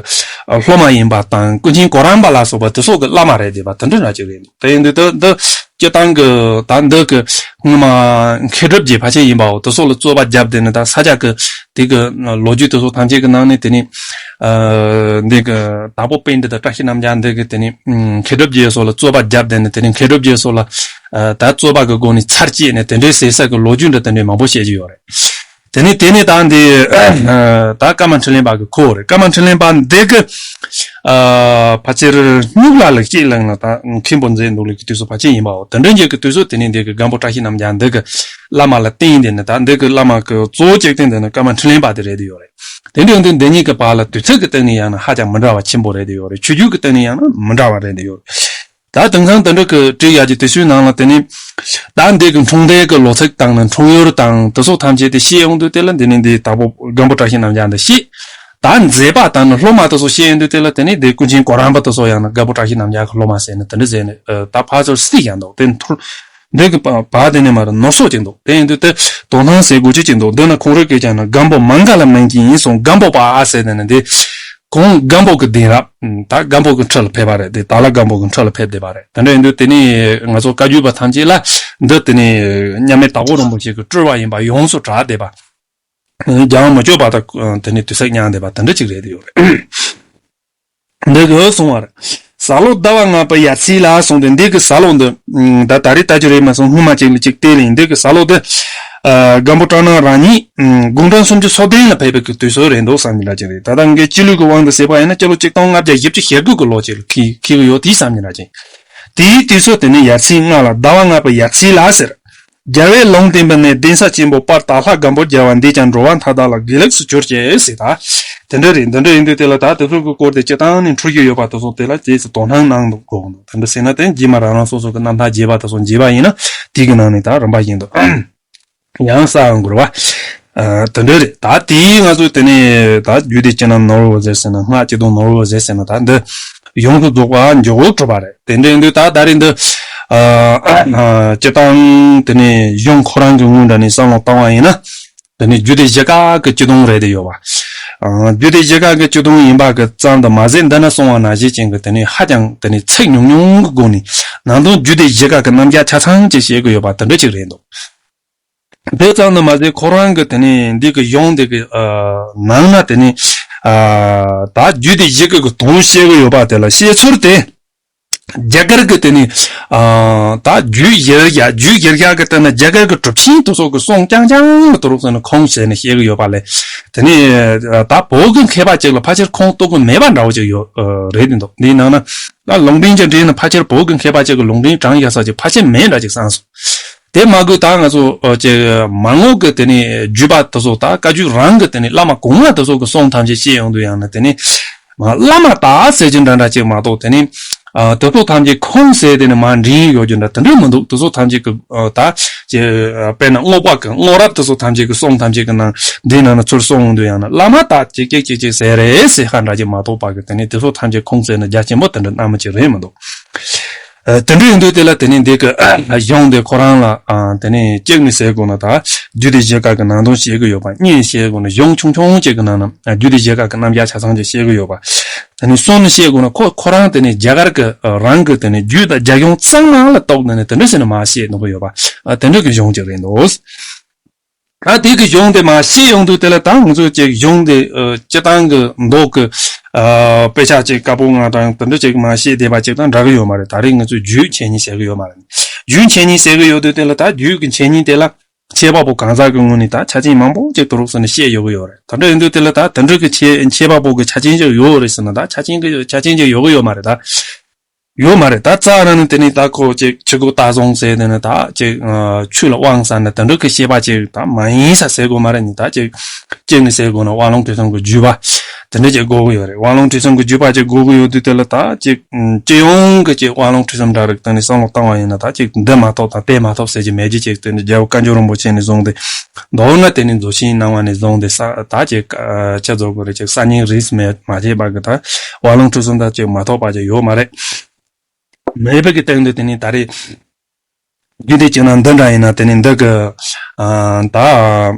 སློབ་མ་ཡིན་པ་དང་། ཀུན་མཁྱེན་གོ་རམས་པ་ལ་སོགས་པ་དེ་སོགས་ཀྱི་བླ་མ་རེད་བསྡད་པ་དེ་འདྲ་འདྲ་ཅིག་རེད་འདུག་དེ་ཡིན་དུས་ད་འདི་སྤྱིར་བཏང་གི་ད་འདི་གི་སྔོན་མ་མཁས་གྲུབ་རྗེ་ཕལ་ཆེར་ཡིན་པའོ། དེ་སོགས་ལ་རྩོད་པ་བརྒྱབ་བསྡད་ནས། ད་ས་སྐྱ་གི་དེ་གི་ལོ་རྒྱུས་དེ་སོགས་ཐམས་ཅད་ཀྱི་ནང་ནས་དེ་ནི་ཨ་འདི་གི་དྭགས་པོ་པཎྜི་ཏ་བཀྲ་ཤིས་རྣམ་རྒྱལ་འདི་གི་དེ་ནི་མཁས་གྲུབ་རྗེ་སོགས་ལ་རྩོད་པ་བརྒྱབ་བསྡད་ནས། དེ་ནི་མཁས་གྲུབ་རྗེ་སོགས་ལ་ཨ་ད་རྩོད་པ་གི་སྒོ་ནས་ཚར་བཅད་ནས་དེ་འདྲའི་ཟེར་ས་གི་ལོ་རྒྱུས་འདྲ་དེ་འདྲའི་མང་པོ་བཤད་ཀྱི་ཡོད་རེད། དེ་ནས་དེ་ནས་ད་འདི་ཨ་ད་ཀརྨ་འཕྲིན་ལས་པ་གི་ཁོ་རེད། ཀརྨ་འཕྲིན་ལས་པ་འདི་གི་ཨ་ཕལ་ཆེར་སྨྱུག་ལ་ལ་སྐྱེས་ལངས་ལ་ད་མཁན་པོ་མཛད་འདུག་ལ་གི་དུས་སུ་ཕལ་ཆེར་ཡིན་པའོ། དེ་འདྲ་འགྱུར་གི་དུས་སུ་དེ་ནས་འདི་གི་སྒམ་པོ་བཀྲ་ཤིས་རྣམ་རྒྱལ་འདི་གི་བླ་མ་ལ་བསྟེན་དེ་ནས། ད་འདི་གི་བླ་མ་གི་གཙོ་བོ་གཅིག་བསྟེན་དེ་ནས་ཀརྨ་འཕྲིན་ལས་པ་དེ་རེད་དེ་ཡོད་རེད། དེ་འདྲ་ཡིན་དུས་འདི་གཉིས་ཀྱི་བར་ལ་དུས་ཚོད་ཀྱི་སྟེང་ནས་ཡང་ན་ཧ་ཅང་མི་འདྲ་བ་ཆེན་པོ་རེད་དེ་ཡོད་རེད། ཆོས་བརྒྱུད་ཀྱི་སྟེང་ནས་ཡང་ན་མི་འདྲ་བ་རེད་དེ་ཡོད་རེད། ད་དེང་སང་དེ་འདྲ་གི་བྲིས་ཡག་གི་དེ་ཚོའི་ནང་ལ་དེ་ནི་ད་འདི་གི་འཁྲུངས་འདས་ཀྱི་ལོ་ཚིགས་དང་ནི་འཁྲུངས་ཡུལ་དང་དེ་སོགས་ཐམས་ཅད་དེ་བཤད་ཡོང་དུས་དེ་ལ་འདི་ནི་འདི་དྭགས་པོ་སྒམ་པོ་བཀྲ་ཤིས་རྣམ་རྒྱལ་འདི་བཤད། ད་མཛད་པ་དང་ནི་སློབ་མ་དེ་ཚོ་བཤད་ཡོང་དུས་དེ་ལ་དེ་ནི་འདི་ཀུན་མཁྱེན་གོ་རམས་པ་དེ་ཚོ་ཡང་ན་སྒམ་པོ་བཀྲ་ཤིས་རྣམ་རྒྱལ་གྱི་སློབ་མ་ཟེར་ནས་དེ་འདྲ་ཟེར་ནས་ཨ་ད་ཕར་ཚུར་བསྲེས་ཡང་འདུག་དེ་འཐོར། འདི་གི་བ་བ་དེ་ནས་མར་ནོར་སོགས་ཅིག་འདུག་དེ་ཡིན་དུས་དེ་དོ་སྣང་ཟེར་དགོས་ཀྱི་ཅིག་འདུག་འདི་ན་ཁོང་རང་གིས་ཀྱང་ན་སྒམ་པོ་མངྒ་ལ་མན་ཆིང་ཡིན་སོང་། སྒམ་པོ་པ་ཨ་ཟེར་དེ་ནི་འདི་ཁོང་སྒམ་པོ་གི་གདན་རབས་ད་སྒམ་པོ་གི་ཁྲི་ལ་ཕེབས་པ་རེད། དེ་ད་ལ་སྒམ་པོ་གི་ཁྲི་ལ་ཕེབས་བསྡད་པ་རེད། དེ་འདྲ་ཡིན་དུས་དེ་ནི་ང་ཚོ་བཀའ་བརྒྱུད་པ་ཐམས་ཅད་ལ་འདི་དེ་ནི་མཉམ་མེད་དྭགས་པོ་རིན་པོ་ཆེ་གི་སྤྲུལ་བ་ཡིན་པ་ཡོངས་སུ་གྲགས་བསྡད་པ། རྒྱང་མི་སྐྱོད་པ་དང་དེ་ནི་དུས་ཚོད་མྱངས་བསྡད་པ་དེ་འདྲ་ཅིག་རེད་དེ་ཡོད་རེད། འདི་གི་གསུང་བར། ཟ་ལོ་ཟླ་བ་ལྔ་པའི་ཡར་ཚེས་ལ་གསུངས་ཏེ། འདི་གི་ཟ་ལོ་འདི་ད་ད་རེས་ལྟ་རྒྱུ་རེད་མ་གསུངས། སྔོན་མ་ཅིག་ལ་ཅིག་བལྟས་ལ་ཡིན། འདི་གི་ཟ་ལོ་འདི་ཨ་སྒམ་པོ་གྲྭ་ནང་རང་ཉིད་དགུང་གྲངས་སུམ་ཅུ་སོ་བདུན་ལ་ཕེབས་པའི་གི་དུས་ཚོད་རེད་འདུག་བསམ་གྱི་འདྲ་ཅིག་རེད། ད་ལྟ་ངས་སྤྱི་ལོའི་གི་དབང་དུ་བྱས་པ་ཡིན་ན་སྤྱི་ལོ་ཆིག་སྟོང་ལྔ་བརྒྱ་བཞི་བཅུ་ཞེ་དགུ་གི་ལོ་ཅིག་ལ་འཁེལ་འཁེལ་གི་ཡོད་དེ་བསམ་གྱི་འདྲ་ཅིག་དེའི་དུས་ཚོད་དེ་ནི་ཡར་ཚེས་ལྔ་ལ་ཟླ་བ་ལྔ་པའི་ཡར་ཚེས་ལ་ཟེར། རྒྱལ་བའི་ལུང་བསྟན་པ་ནི་གདན་ས་ཆེན་པོ་དཔལ་དྭགས་ལྷ་སྒམ་པོར་རྒྱལ་བ་འདིས་ཀྱང་འགྲོ་བ་མཐའ་དག་ལ་དགེ་ལེགས་སུ་གྱུར་ཅིག་ཟེར། ད་དེ་འདྲ་རེད། འདི་འདྲ་ཡིན་དུས་དེ་ལ་ད་དེ་ཚོ་གི་སྐོར་དེ་སྤྱིར་བཏང་ནས་འཁྲུལ་རྒྱུ་ཡོད་པ་དེ་ཚོ་དེ་ལ་རྗེས་སུ་དོ་སྣང་གནང་དགོས་གི་འདུག་དེ་འདྲ་ཟེར་ན་དེ་རྗེས་མ་རང་རང་སོ་སོ་གི་རྣམ་ཐར་རྒྱས་པ་དེ་ཚོ་མཇལ་བ་ཡིན་ན་དེ་གི་ནང་ནས་ད་རིམ་པ་བཞིན་དུ་ཡང་གསལ་འགོར་བ། ཨ་དེ་འདྲ་རེད། ད་དེའི་ང་ཚོ་དེ་ནས་ད་རྒྱུད་སྡེ་སྤྱི་རྣམ་ནོར་བུ་ཟེར་ཟེར་ན། སྔགས་སྤྱི་སྡོམ་ནོར་བུ་ཟེར་ཟེར་ན། ད་འདི་ཡོངས་སུ་རྫོགས་པ་མཇུག་གྲུབ་པ་རེད། དེ་འདྲ་ཡིན་དུས་ད་ད་རེས་འདི་ཨ་ཨ་སྤྱིར་བཏང་དེ་ནས་གཞུང་ཁོ་རང་གི་ངོས་འདྲ་ནས་བསམ་བློ་བཏང་བ་ཡིན་ན། དེ་ནས་རྒྱུད་སྡེ་བཞི་ཀ་གི་སྤྱི་སྡོམ་རེད་དེ་ཡོད་པ། ཨ་རྒྱུད་སྡེ་བཞི་ཀ་གི་སྤྱི་སྡོམ་ཡིན་པ་གི་ཙམ་དུ་མ་ཟད། འདི་ན་གསུངས་པ་ནང་བཞིན་ཅན་གི་དེ་ནས་ཧ་ཅང་དེ་ནས་ཚིག་ཉུང་ཉུང་གི་སྒོ་ནས་ནང་དོན་རྒྱུད་སྡེ་བཞི་ཀ་གི་རྣམ་གཞག་ཆ་ཚང་ཅིག་བཤད་གི་ཡོད་པ་དེ་འདྲ་ཅིག་རེད་འདུག་དེ་ཙམ་དུ་མ་ཟད་ཁོ་རང་གི་དེ་ནས་འདི་གི་གཞུང་འདི་གི་ཨ་ནང་ན་དེ་ནས་ཨ་ད་རྒྱུད་སྡེ་བཞི་ཀ་གི་དོན་བཤད་གི་ཡོད་པ་དེ་ལ་བཤད་ཚུལ་དེ། རྒྱ་གར་གྱི་དེ་ནི་ཨ་ད་རྒྱུད་བཞི་རྒྱ་རྒྱུད་བཞི་རྒྱ་གི་སྟེང་ན་རྒྱ་གར་གྱི་གྲུབ་ཆེན་དེ་ཚོ་གི་གསུང་རྐྱང་རྐྱང་ལ་དུ་རུག་ཟེར་ནས་ཁུངས་བྱས་ནས་བཤད་གི་ཡོད་པ་ལས། དེ་ནི་ཨ་ད་བོད་ཀྱི་མཁས་པ་ཅིག་ལ་ཕལ་ཆེར་ཁུངས་གཏུག་གི་མེད་པ་འདྲ་བོ་ཅིག་ཡོད་ཨ་རེད་དེ་འདུག་འདིའི་ནང་ན་ད་ལུང་འདྲེན་གྱི་འདྲེན་ན་ཕལ་ཆེར་བོད་ཀྱི་མཁས་པ་ཅིག་གི་ལུང་འདྲེན་དྲངས་ཡ་ས་ཅིག་ཕལ་ཆེར་མེད་འདྲ་ཅིག་བསམ་སོང་། དེ་མ་དགོས་ད་ང་ཚོ་ཨ་ཅིག་མར་ངོ་གི་དེ་ནི་བརྒྱུད་པ་དེ་ཚོ་ད་བཀའ་བརྒྱུད་རང་གི་དེ་ནི་བླ་མ་གོང་མ་དེ་ཚོ་གི་གསུང་ཐམས་ཅད་བཤད་ཡོང་དུས་ཡང་ན་དེ་ནི་བླ་མ་དག་ཟེར་གྱི་འདྲ་འདྲ་ཅིག་མ་གཏོགས་དེ་ནི་ ཨ་དེ་ཚོ་ཐམས་ཅད་ཁུངས་བཙན་དེ་ནི་མ་འདྲེན་ཡོད་རྒྱུ་འདྲ་དེ་འདྲ་མི་འདུག་དེ་ཚོ་ཐམས་ཅད་ཀྱི་ཨ་ད་ཅེ་ཨ་དཔེར་ན་སྔགས་པ་གི་སྔགས་རབ་དེ་ཚོ་ཐམས་ཅད་ཀྱི་གསུང་ཐམས་ཅད་ཀྱི་ནང་འདི་ནང་ན་ཚུར་གསུང་འོང་དུས་ཡང་ན་བླ་མ་དག་ཅིག་ཅིག་ཅིག་ཅིག་ཟེར་རེད་ཟེར་ཧ་འདྲ་ཅིག་མ་གཏོགས་པ་གི་དེ་ནི་དེ་ཚོ་ཐམས་ཅད་ཁུངས་བཙན་ནི་རྒྱ་ཆེན་པོ་དེ་འདྲ་རྣམ་མ་ཅིག་རེད་མི་འདུག་ཨ་དེ་འདྲ་ཡིན་དུས་དེ་ལ་དེ་ནི་འདི་གི་ཨ་གཞུང་དེ་ཁོ་རང་ལ་ཨ་དེ་ནི་གཅིག་ནི་ཟེར་དགོས་ན་ད་རྒྱུད་སྡེ་བཞི་ཀ་གི་ནང་དོན་བཤད་གི་ཡོད་པ། གཉིས་བཤད་དགོས་ན་གཞུང་ཆུང་ཆུང་གཅིག་གི་ནང་ན་ཨ་རྒྱུད་སྡེ་བཞི་ཀ་གི་རྣམ་གཞག་ཆ་ཚང་ཅིག་བཤད་གི་ཡོད་པ། དེ་ནི་གསུམ་ནི་བཤད་དགོས་ན་ཁོ་ཁོ་རང་དེ་ནི་རྒྱ་གར་གི་ཨ་རང་གི་དེ་ནི་རྒྱུད་དང་རྒྱ་གཞུང་ཚང་མ་ལ་གཏུགས་ནས་ནི་དེ་འདྲ་ཟེར་ནས་མར་བཤད་གནང་གི་ཡོད་པ། ཨ་དེ་འདྲ་གི་གཞུང་ཅིག་རེད་འདུག་ད་དེ་གི་གཞུང་དེ་མར་བཤད་ཡོང་དུས་དེ་ལ་ད་ང་ཚོས་ཅིག་གཞུང་དེ་ཨ་སྤྱིར་བཏང་གི་མདོ་གི་ཨ་དཔེ་ཆ་ཅིག་བཀའ་པོད་ལྔ་དང་དེ་འདྲ་ཅིག་མར་བཤད་བསྡད་པ་ཅིག་དང་འདྲ་གི་ཡོད་མ་རེད། ད་རེས་ང་ཚོས་རྒྱུད་འཆད་ཉན་བྱེད་གི་ཡོད་མ་རེད། རྒྱུད་འཆད་ཉན་བྱེད་གི་ཡོད་དུས་དེ་ལ་ད་རྒྱུད་ཀྱི་འཆད་ཉན་དེ་ལ་མཁས་པ་པོ་གང་ཟག་གི་ངོས་ནས་ད་ཆ་རྐྱེན་མང་པོ་ཅིག་དུ་རུག་ཟེར་ནས་བཤད་ཡོད་གི་ཡོད་རེད། དེ་འདྲ་ཡིན་དུས་དེ་ལ་ད་དེ་འདྲ་གི་མཁས་མཁས་པ་པོ་གི་ཆ་རྐྱེན་ཅིག་ཡོད་རེད་ཟེར་ན་ད་ཆ་རྐྱེན་གི་ཆ་རྐྱེན་ཅིག་ཡོད་གི་ཡོད་མ་རེད་ད། ཡོད་མ་རེད། ད་རྩ་རང་ནས་དེ་ནས་ད་ཁོ་ཅིག་ཆོས་སྐུ་ལྟ་བཟང་ཟེར་དེ་ནས་ད་ཅིག་ཨ་ཆོས་ལ་དབང་ཟེར་ནས་དེ་འདྲ་གི་བཤད་པ་ཅིག་ད་མ་ཡིན་ས་ཟེར་དགོས་མ་རེད། ནི་ད་ཅིག་ཅིག་ནས་ཟེར་དགོས་ན་དབང་ལུང་ཁྲིད་གསུམ་གི་བརྒྱུད་པ་དེ་འདྲ་ཅིག་དགོས་གི་ཡོད་རེད། དབང་ལུང་ཁྲིད་གསུམ་གི་བརྒྱུད་པ་ཅིག་དགོས་གི་ཡོད་དུས་དེ་ལ་ད་ཅིག་སྤྱི་ཡོངས་ཀྱི་ཅིག་དབང་ལུང་ཁྲིད་གསུམ་འདྲ་རིགས་དེ་ནས་བསམ་བློ་བཏང་བ་ཡིན་ན་ད་ཅིག་འདི་མ་གཏོགས་ད་དེ་མ་གཏོགས་ཟེར་གྱི་མེད་ཀྱི་ཅིག་དེ་འདྲ་རྒྱལ་བ་བཀའ་འགྱུར་རིན་པོ་ཆེ་ནས་བཟུང་སྟེ་མདོར་ན་དེ་ནས་མཛོད་ཆེན་གནང་བ་ནས་བཟུང་སྟེ་ས་ད་ཅིག་ཨ་ཆ་རྫོགས་དགོས་རེད། ཅིག་གསར་རྙིང་རིས་མེད་མ་བྱས་པ་གི་ད་དབང་ལུང་ཁྲིད་གསུམ་ད་ཅིག་མ་གཏོགས་པ་ཅིག་ཡོད་མ་རེད། མེད་པའི་གི་སྟེང་དུ་དེ་ནི་ད་རེས་རྒྱུད་སྡེ་སྤྱི་ནང་འདི་འདྲ་ཡིན་ན་དེ་ནི་འདི་གི་ཨ་ད་ཨ་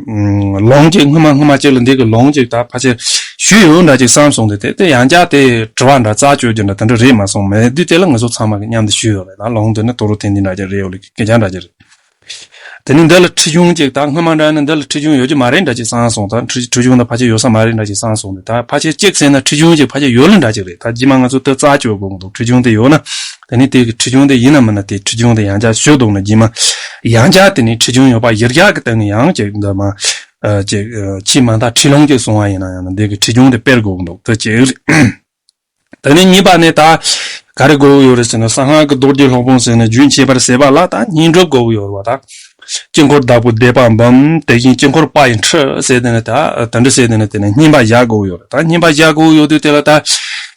ལུང་གཅིག་སྔོན་མ་སྔོན་མ་གཅིག་ལ་འདི་གི་ལུང་གཅིག་ད་ཕལ་ཆེར་ཞུས་ཡོད་འདྲ་ཅིག་བསམ་སོང་། དེ་དེ་དེ་ཡང་བསྐྱར་དེ་དྲི་བ་འདྲ་རྩད་གཅོད་རྒྱུ་འདྲ་དེ་འདྲ་རེད་མ་སོང་། མེད་དུས་དེ་ལ་ང་ཚོ་ཚང་མ་གི་མཉམ་དུ་ཞུས་ཡོད་རེད། ད་ལུང་འདི་ནི་དོ་རུ་དེ་འདི་འདྲ་ཅིག་རེད་ཡོད་ལ་སྐད་ཆ་འདྲ་ཅིག་རེད། དེ་ནི་འདི་ལ་ཁྲིད་གཞུང་ཅིག་ད་སྔོན་མ་འདྲ་ནི་འདི་ལ་ཁྲིད་གཞུང་ཡོད་ཀྱི་མ་རེད་འདྲ་ཅིག་བསམ་སོང་། ད་ཁྲིད་ཁྲིད་གཞུང་ད་ཕལ་ཆེར་ཡོད་ས་མ་རེད་འདྲ་ཅིག་བསམ་སོང་། ད་ཕལ་ཆེར་གཅིག་ཟེར་ན་ཁྲིད་གཞུང་ཅིག་ཕལ་ཆེར་ཡོད་ལ་འདྲ་ཅིག་རེད། ད་རྗེས་མ་ང་ཚོ་དེ་རྩད་གཅོད་དགོས་འདུག་ཁྲིད་གཞུང་དེ་ཡོད་ན་དེ་ནི་དེ་གི་ཁྲིད་གཞུང་དེ་ཡིན་ན་མིན་ན་དེ་ཁྲིད་གཞུང་དེ་ཡང་བསྐྱར་ཞུ་འདུག་ན་རྗེས་མ་ཡང་བསྐྱར་དེ་ནི་ཁྲིད་གཞུང་ཡོད་པ་ཡིར་རྒྱ་གི་སྟེང་ནས་ཡང་ཅིག་འདི་མ་ཅིག་ཆེས་མ་མཐའ་ཁྲིད་ལུང་ཅིག་གསུང་བ་ཡིན་ན་ཡང་ན་དེ་གི་ཁྲིད་གཞུང་དེ་སྤེལ་དགོས་འདུག་དེ་གཅིག་རེད། དེ་ནས་གཉིས་པ་ནི་ད་ག་རེ་དགོས་ཀྱི་ཡོད་རེད་ཟེར་ན། གསང་སྔགས་ཀྱི་མདོ་རྒྱུད་སློབ་དཔོན་ཟེར་ནས་རྒྱུན་ཆད་པར་ཟད་པ་ལ་ད་བསྙེན་སྒྲུབ་དགོས་ཀྱི་ཡོད་རེད་བ། ད་དཀྱིལ་འཁོར་བདག་པོས་བཟླས་པ་འབུམ། དེ་བཞིན་དཀྱིལ་འཁོར་པ་ཡི་ཁྲི་ཟེར་དེ་ནས་ད་དེ་འདྲ་ཟེར་དེ་ནས་དེ་ནས་བསྙེན་པ་བཞག་དགོས་ཀྱི་ཡོད་རེད། ད་བསྙེན་པ་བཞག་དགོས་ཀྱི་ཡོད་དུས་དེ་ལ་ད་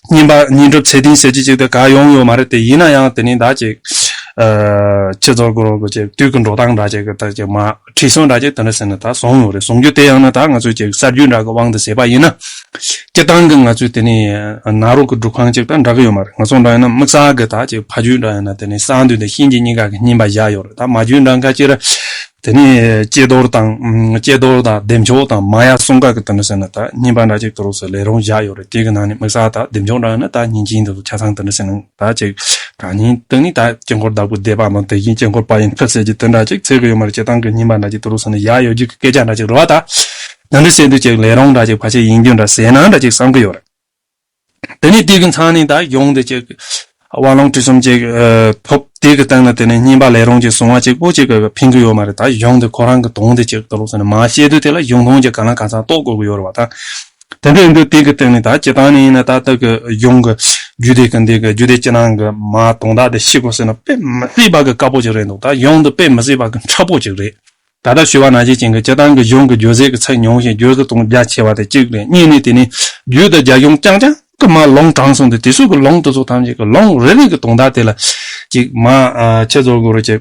བསྙེན་པ་བསྙེན་སྒྲུབ་ཚད་ལྡན་ཟེར་གྱི་ཅིག་དེ་ག་ཡོང་ཡོད་མ་རེད། དེ་ཡིན་ན་ཡང་དེ་ནས་ད་ཅིག་ཨ་ཆི་ཟེར་དགོས་རེད། ཅིག་དུས་ཀྱི་འགྲོ་སྟངས་འདྲ་ཅིག་གི་ད་ཅིག་མ་ཁྲིད་སྲོལ་འདྲ་ཅིག་དེ་འདྲ་ཟེར་ནས་ད་བཟུང་ཡོད་རེད། བཟུང་རྒྱུ་དེ་ཡང་ན་ད་ང་ཚོས་ཅིག་གསར་བརྗེ་འདྲ་གི་དབང་དུ་བྱས་པ་ཡིན་ན། སྤྱིར་བཏང་གི་ང་ཚོས་དེ་ནས་ནཱ་རོ་གི་སྒྲུབ་ཁང་ཅིག་དང་འདྲ་གི་ཡོད་མ་རེད། ང་ཚོ་འདྲ་ཡིན་ན་དམིགས་བསལ་གི་ད་ཅིག་ཕ་རྒྱུད་འདྲ་ཡིན་ན་དེ་ནས་གསང་འདུས་དང་གཤིན་རྗེ་གཉིས་ཀ་གི་བསྙེན་པ་བཞག་ཡོད་རེད། ད་མ་རྒྱུད་འདྲ་འགའ་ཅིག་ར་དེ་ནས་ཀྱེ་རྡོར་དང་ཀྱེ་རྡོར་དང་བདེ་མཆོག་དང་མ་ཡ་གསུམ་ཀ་གི་དེ་འདྲ་ཟེར་ན་ད་བསྙེན་པ་འདྲ་ཅིག་དུ་རུ་ཟེར་ལས་རུང་བཞག་ཡོད་རེད། དེ་གི་ནང་ནས་དམིགས་བསལ་ད་བདེ་མཆོག་འདྲ་ཡིན་ན་ད་བསྙེན་ཆེན་དེ་ཚོ་ཆ་ཚང་དེ་འདྲ་ཟེར་ན། ད་ཅིག་གང་ཉིན་དེ་ནི་ད་དཀྱིལ་འཁོར་བདག་པོས་བཟླས་པ་མ་དེ་བཞིན་དཀྱིལ་འཁོར་པ་ཡི་ཁྲི་ཟེར་གྱི་དེ་འདྲ་ཅིག་ཚད་གི་ཡོད་མ་རེད། སྤྱིར་བཏང་གི་བསྙེན་པ་འདྲ་ཅིག་དུ་རུ་ཟེར་ན་ཡ་ཡོད་རྒྱུ་གི་སྐད་ཆ་འདྲ་ཅིག་རེད་བ། ད་དེ་འདྲ་ཟེར་དུས་ཅིག་ལས་རུང་འདྲ་ཅིག་ཕལ་ཆེར་ཡིན་རྒྱུ་འདྲ་ཟེར་ན་འདྲ་ཅིག་བསམ་གི་ཡོད་རེད། དེ་ནི་དེ་གི་མཚམས་ནས་ད་གཞུང་དེ་ཅིག་དབང་ལུང་ཁྲིད་གསུམ་ཅིག་ཐོབ་དེ་གི་སྟེང་ན་དེ་ནི་བསྙེན་པ་ལས་རུང་ཅིག་གསུང་བ་ཅིག་པོ་ཅིག་གི་ཕན་གི་ཡོད་མ་རེད། ད་གཞུང་དེ་ཁོ་རང་གི་དོན་དེ་ཅིག་དུ་རུ་ཟེར་ན་མ་བཤད་དུས་དེ་ལ་གཞུང་དོན་ཅིག་གང་ལ་གང་འཚམ་རྟོགས་དགོས་གི་ཡོད་རེད་བ། ད་དེ་འདྲ་ཡིན་དུས་དེ་གི་སྟེང་ནས་ད་སྤྱིར་བཏང་ནས་ཡིན་ན་ད་ལྟ་གི་གཞུང་གི་རྒྱུད་སྡེ་གི་འདི་གི་རྒྱུད་སྡེ་སྤྱི་ནང་གི་མ་དོན་དག་དེ་ཤེས་དགོས་ཟེར་ན་དཔེ་མི་སྲིད་པ་གི་དཀའ་པོ་ཅིག་རེད་འདུག་ད་གཞུང་འདི་དཔེ་མི་སྲིད་པ་གི་ཕྲ་པོ་ཅིག་རེད། ད་ལྟ་ཞུ་བ་ནང་བཞིན་ཅན་གི་སྤྱིར་བཏང་གི་གཞུང་གི་རྒྱུད་ཚད་ཀྱི་ཚད་ཉུང་ཞིང་རྒྱུད་ཀྱི་དོན་རྒྱ་ཆེ་བ་དེ་གཅིག་རེད། གཉིས་ནི་དེ་ནི་རྒྱུད་དང་རྒྱ་གཞུང་རྐྱང་རྐྱང་གི་མ་ལུང་དྲངས་སོང་དུས་དེ་ཚོ་གི་ལུང་དེ་ཚོ་ཐམས་ཅད་ཀྱི་ལུང་རེ་རེ་གི་དོན་དག་དེ་ལ་ཅིག་མ་ཨ་ཆེ་བཟོ་དགོས་རེད། ཅིག་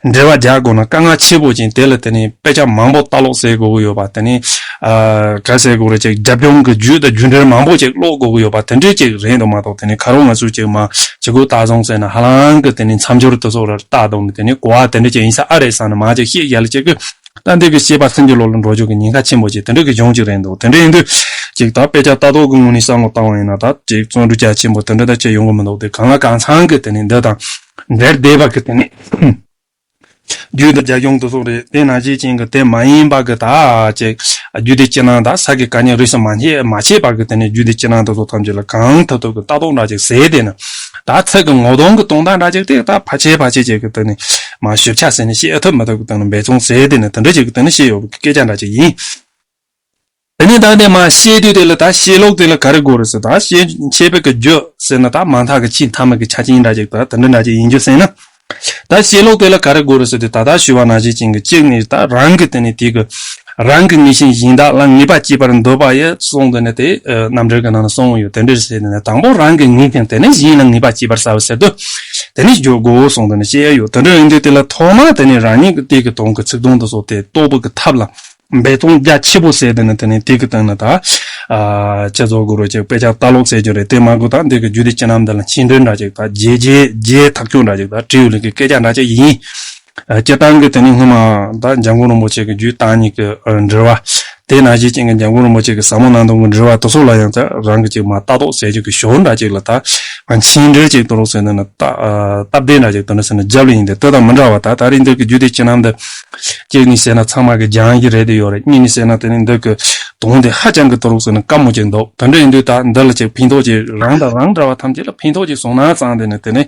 འགྲེལ་པ་རྒྱག་དགོས་ན་དཀའ་ངལ་ཆེ་པོ་ཅན་དེ་ལ་དེ་ནི་དཔེ་ཆ་མང་པོ་ལྟ་ཀློག་ཟེར་དགོས་ཀྱི་ཡོད་པ། དེ་ནི་ཨ་ག་ཟེར་དགོས་རེད། ཅིག་རྒྱབ་ལྗོངས་ཀྱི་རྒྱུད་དང་རྒྱུད་འགྲེལ་མང་པོ་ཅིག་ཀློག་དགོས་ཀྱི་ཡོད་པ་དེ་འདྲའི་ཅིག་རེད་འདུག་མ་གཏོགས་དེ་ནི་ཁ་རོག་ང་ཚོས་ཅིག་མ་ཅིག་གུ་ལྟ་སོང་ཟེར་ན་ཧ་ལམ་གི་དེ་ནི་མཚམས་སྦྱོར་དེ་ཚོ་ར་ལྟ་དང་ནི་དེ་ནི་གོ་བ་དེ་འདྲ་ཅིག་ཡིན་ས་ཨ་རེད་བསམ་ནས་མ་ཅིག་ཤེས་ཡ་ལ་ཅིག་གི་ད་འདི་གི་ཤེས་པ་སེམས་ཀྱི་ལོག་ལ་འགྲོ་རྒྱུ་གི་ཉེན་ཁ་ཆེན་པོ་ཅིག་དེ་འདྲ་གི་གཞུང་ཅིག་རེད་འདུག་དེ་འདྲ་ཡིན་དུས་ཅིག་ད་དཔེ་ཆ་ལྟ་རྟོག་གི་ངོས་ནས་བསམ་བློ་བཏང་བ་ཡིན་ན་ད་ཅིག་བརྩོན་འགྲུས་རྒྱ་ཆེན་པོ་དེ་འདྲ་ད་ཅིག་ཡོང་གི་མི་འདུག་དེ་གང་ལ་གང་འཚམ་གི་དེ་ནི་འདི་དང་འབྲེལ་བསྡད་པ་གི་དེ་ནི་རྒྱུད་དང་རྒྱ་གཞུང་དེ་ཚོ་རེད། དེ་ནང་བཞིན་ཅན་གི་དེ་མ་ཡིན་པ་གི་ད་ཅིག་རྒྱུད་སྡེ་སྤྱི་ནང་ད་ས་གི་དཀའ་ཉེན་རིས་སུ་མ་ཆད་མ་ཆད་པ་གི་དེ་ནི་རྒྱུད་སྡེ་སྤྱི་ནང་དེ་ཚོ་ཐམས་ཅད་ལ་གང་ཐུབ་ཐུབ་གི་ལྟ་རྟོག་འདྲ་ཅིག་ཟེར་དེ་ནི་ད་ཚིག་གི་ངོ་གདོང་གི་དོན་དག་འདྲ་ཅིག་དེ་ད་ཕལ་ཆེར་ཕལ་ཆེར་ཅིག་གི་དེ་ནི་མ་ཞིབ་ཆ་ཟེར་ནས་བཤད་ཐུབ་མི་ཐུབ་གི་དེ་ནི་འབད་བརྩོན་ཟེར་དེ་ནི་དེ་འདྲ་ཅིག་གི་དེ་ནི་བཤད་ཡོད་གི་སྐད་ཆ་འདྲ་ཅིག་ཡིན། དེ་ནས་ད་དེ་མ་བཤད་དུས་དེ་ལ་ད་བཤད་ལུགས་དེ་ལ་ག་རེ་དགོས་རེད་ཟེར། ད་བཤད་འཆད་པའི་གི་རྒྱུ་ཟེར་ན་ད་མ་མཐའ་གི་ཆེས་མཐའ་མའི་གི་ཆ་རྐྱེན་འདྲ་ཅིག་ད་དེ་འདྲ་འདྲ་ཅིག་ཡིན་རྒྱུ་ཟེར་ན། ད་བཤད་ལུགས་དེ་ལ་ག་རེ་དགོས་རེད་ཟེར་དུས་ད་ལྟ་ཞུ་བ་ནང་བཞིན་ཅན་གི་གཅིག་ནི་ད་རང་གི་དེ་ནི་དེ་གི་ རང་གི་ངེས་ཤེས་གཞན་དག་ལ་ངེས་པ་སྐྱེད་པར་འདོད་པ་ཡི་གསུངས་དོན་ནི་དེ་རྣམ་འགྲེལ་གྱི་ནང་ན་གསུངས་ཡོད། དེ་འདྲ་ཟེར་ནས་དང་པོ་རང་གི་ངེས་ཤེས་དེ་ནས་གཞན་ལ་ངེས་པ་སྐྱེད་པར་བྱ་བ་ཟེར་དུས་དེ་ནས་བརྗོད་དགོས་གསུངས་དོན་ནི་བཤད་ཡོད། དེ་འདྲ་ཡིན་དུས་དེ་ལ་ཐོག་མ་དེ་ནས་རང་ཉིད་ཀྱི་དེ་གི་དོན་གྱི་ཚིག་དོན་དེ་སོགས་དེ་རྟོགས་པ་གི་ཐབས་ལ་འབད་བརྩོན་རྒྱ་ཆེ་པོ་ཟེར་དོན་ནི་དེ་ནས་དེ་གི་སྟེང་ན་ད་ཨ་ཅི་ཟེར་དགོས་རེད། ཅིག་དཔེ་ཆ་ལྟ་ཀློག་ཟེར་རྒྱུ་རེད། དེ་མ་དགོས་ད་འདི་གི་རྒྱུད་སྡེ་བཅུ་རྣམས་འདི་ལ་མཆན་འགྲེལ་འདྲ་ཅིག་ད་རྒྱས་རྒྱས་རྒྱས་ཐག་ཆོད་འདྲ་ཅིག་ད་བྲིས་ཡོད་ལེ་གི་སྐད་ཆ་འདྲ་ཅིག་ཡིན། སྤྱིར་བཏང་གི་དེ་ནས་སྔོན་མ་ད་འཇམ་མགོན་རིན་པོ་ཆེ་གི་རྒྱུད་བརྟན་གཉིས་ཀྱི་འགྲེལ་བ། དེ་ནང་བཞིན་ཅན་གྱི་འཇམ་མགོན་རིན་པོ་ཆེ་གི་ཟབ་མོ་སྣང་སྟོང་གི་འགྲེལ་བ་དེ་ཚོ་ལ་ཡང་ད་རང་གི་ཅིག་མ་ལྟ་རྟོག་ཟེར་རྒྱུ་གི་ཞོར་འདྲ་ཅིག་ལ་ད་མཆན་འགྲེལ་ཅིག་དེ་རོགས་ཟེར་ན་ན་ད་སྟབས་བདེ་འདྲ་ཅིག་དེ་འདྲ་ཟེར་ན་རྒྱབ་ལ་ཡིན་ཏེ་དེ་དང་མི་འདྲ་བ་ད་ད་རེས་འདི་གི་རྒྱུད་སྡེ་བཅུ་རྣམས་འདི་གཅིག་ནས་ཟེར་ན་ཚང་མ་གི་སྦྱང་གི་རེད་དེ་ཡོད་རེད། གཉིས་ནས་ཟེར་ན་དེ་ནས་འདི་གི་དོན་དེ་ཧ་ཅང་གི་དེ་རོགས་ཟེར་ན་དཀའ་མོ་ཅིག་འདུག་དེ་འདྲ་ཡིན་དུས་ད་འདི་ལ་ཅིག་ཕན་ཐོགས་ཅིག་རང་དང་རང་འདྲ་བ་ཐམས་ཅད་ལ་ཕན་ཐོགས་ཅིག་སོང་ན་ཙང་དེ་ནས་དེ་ནས།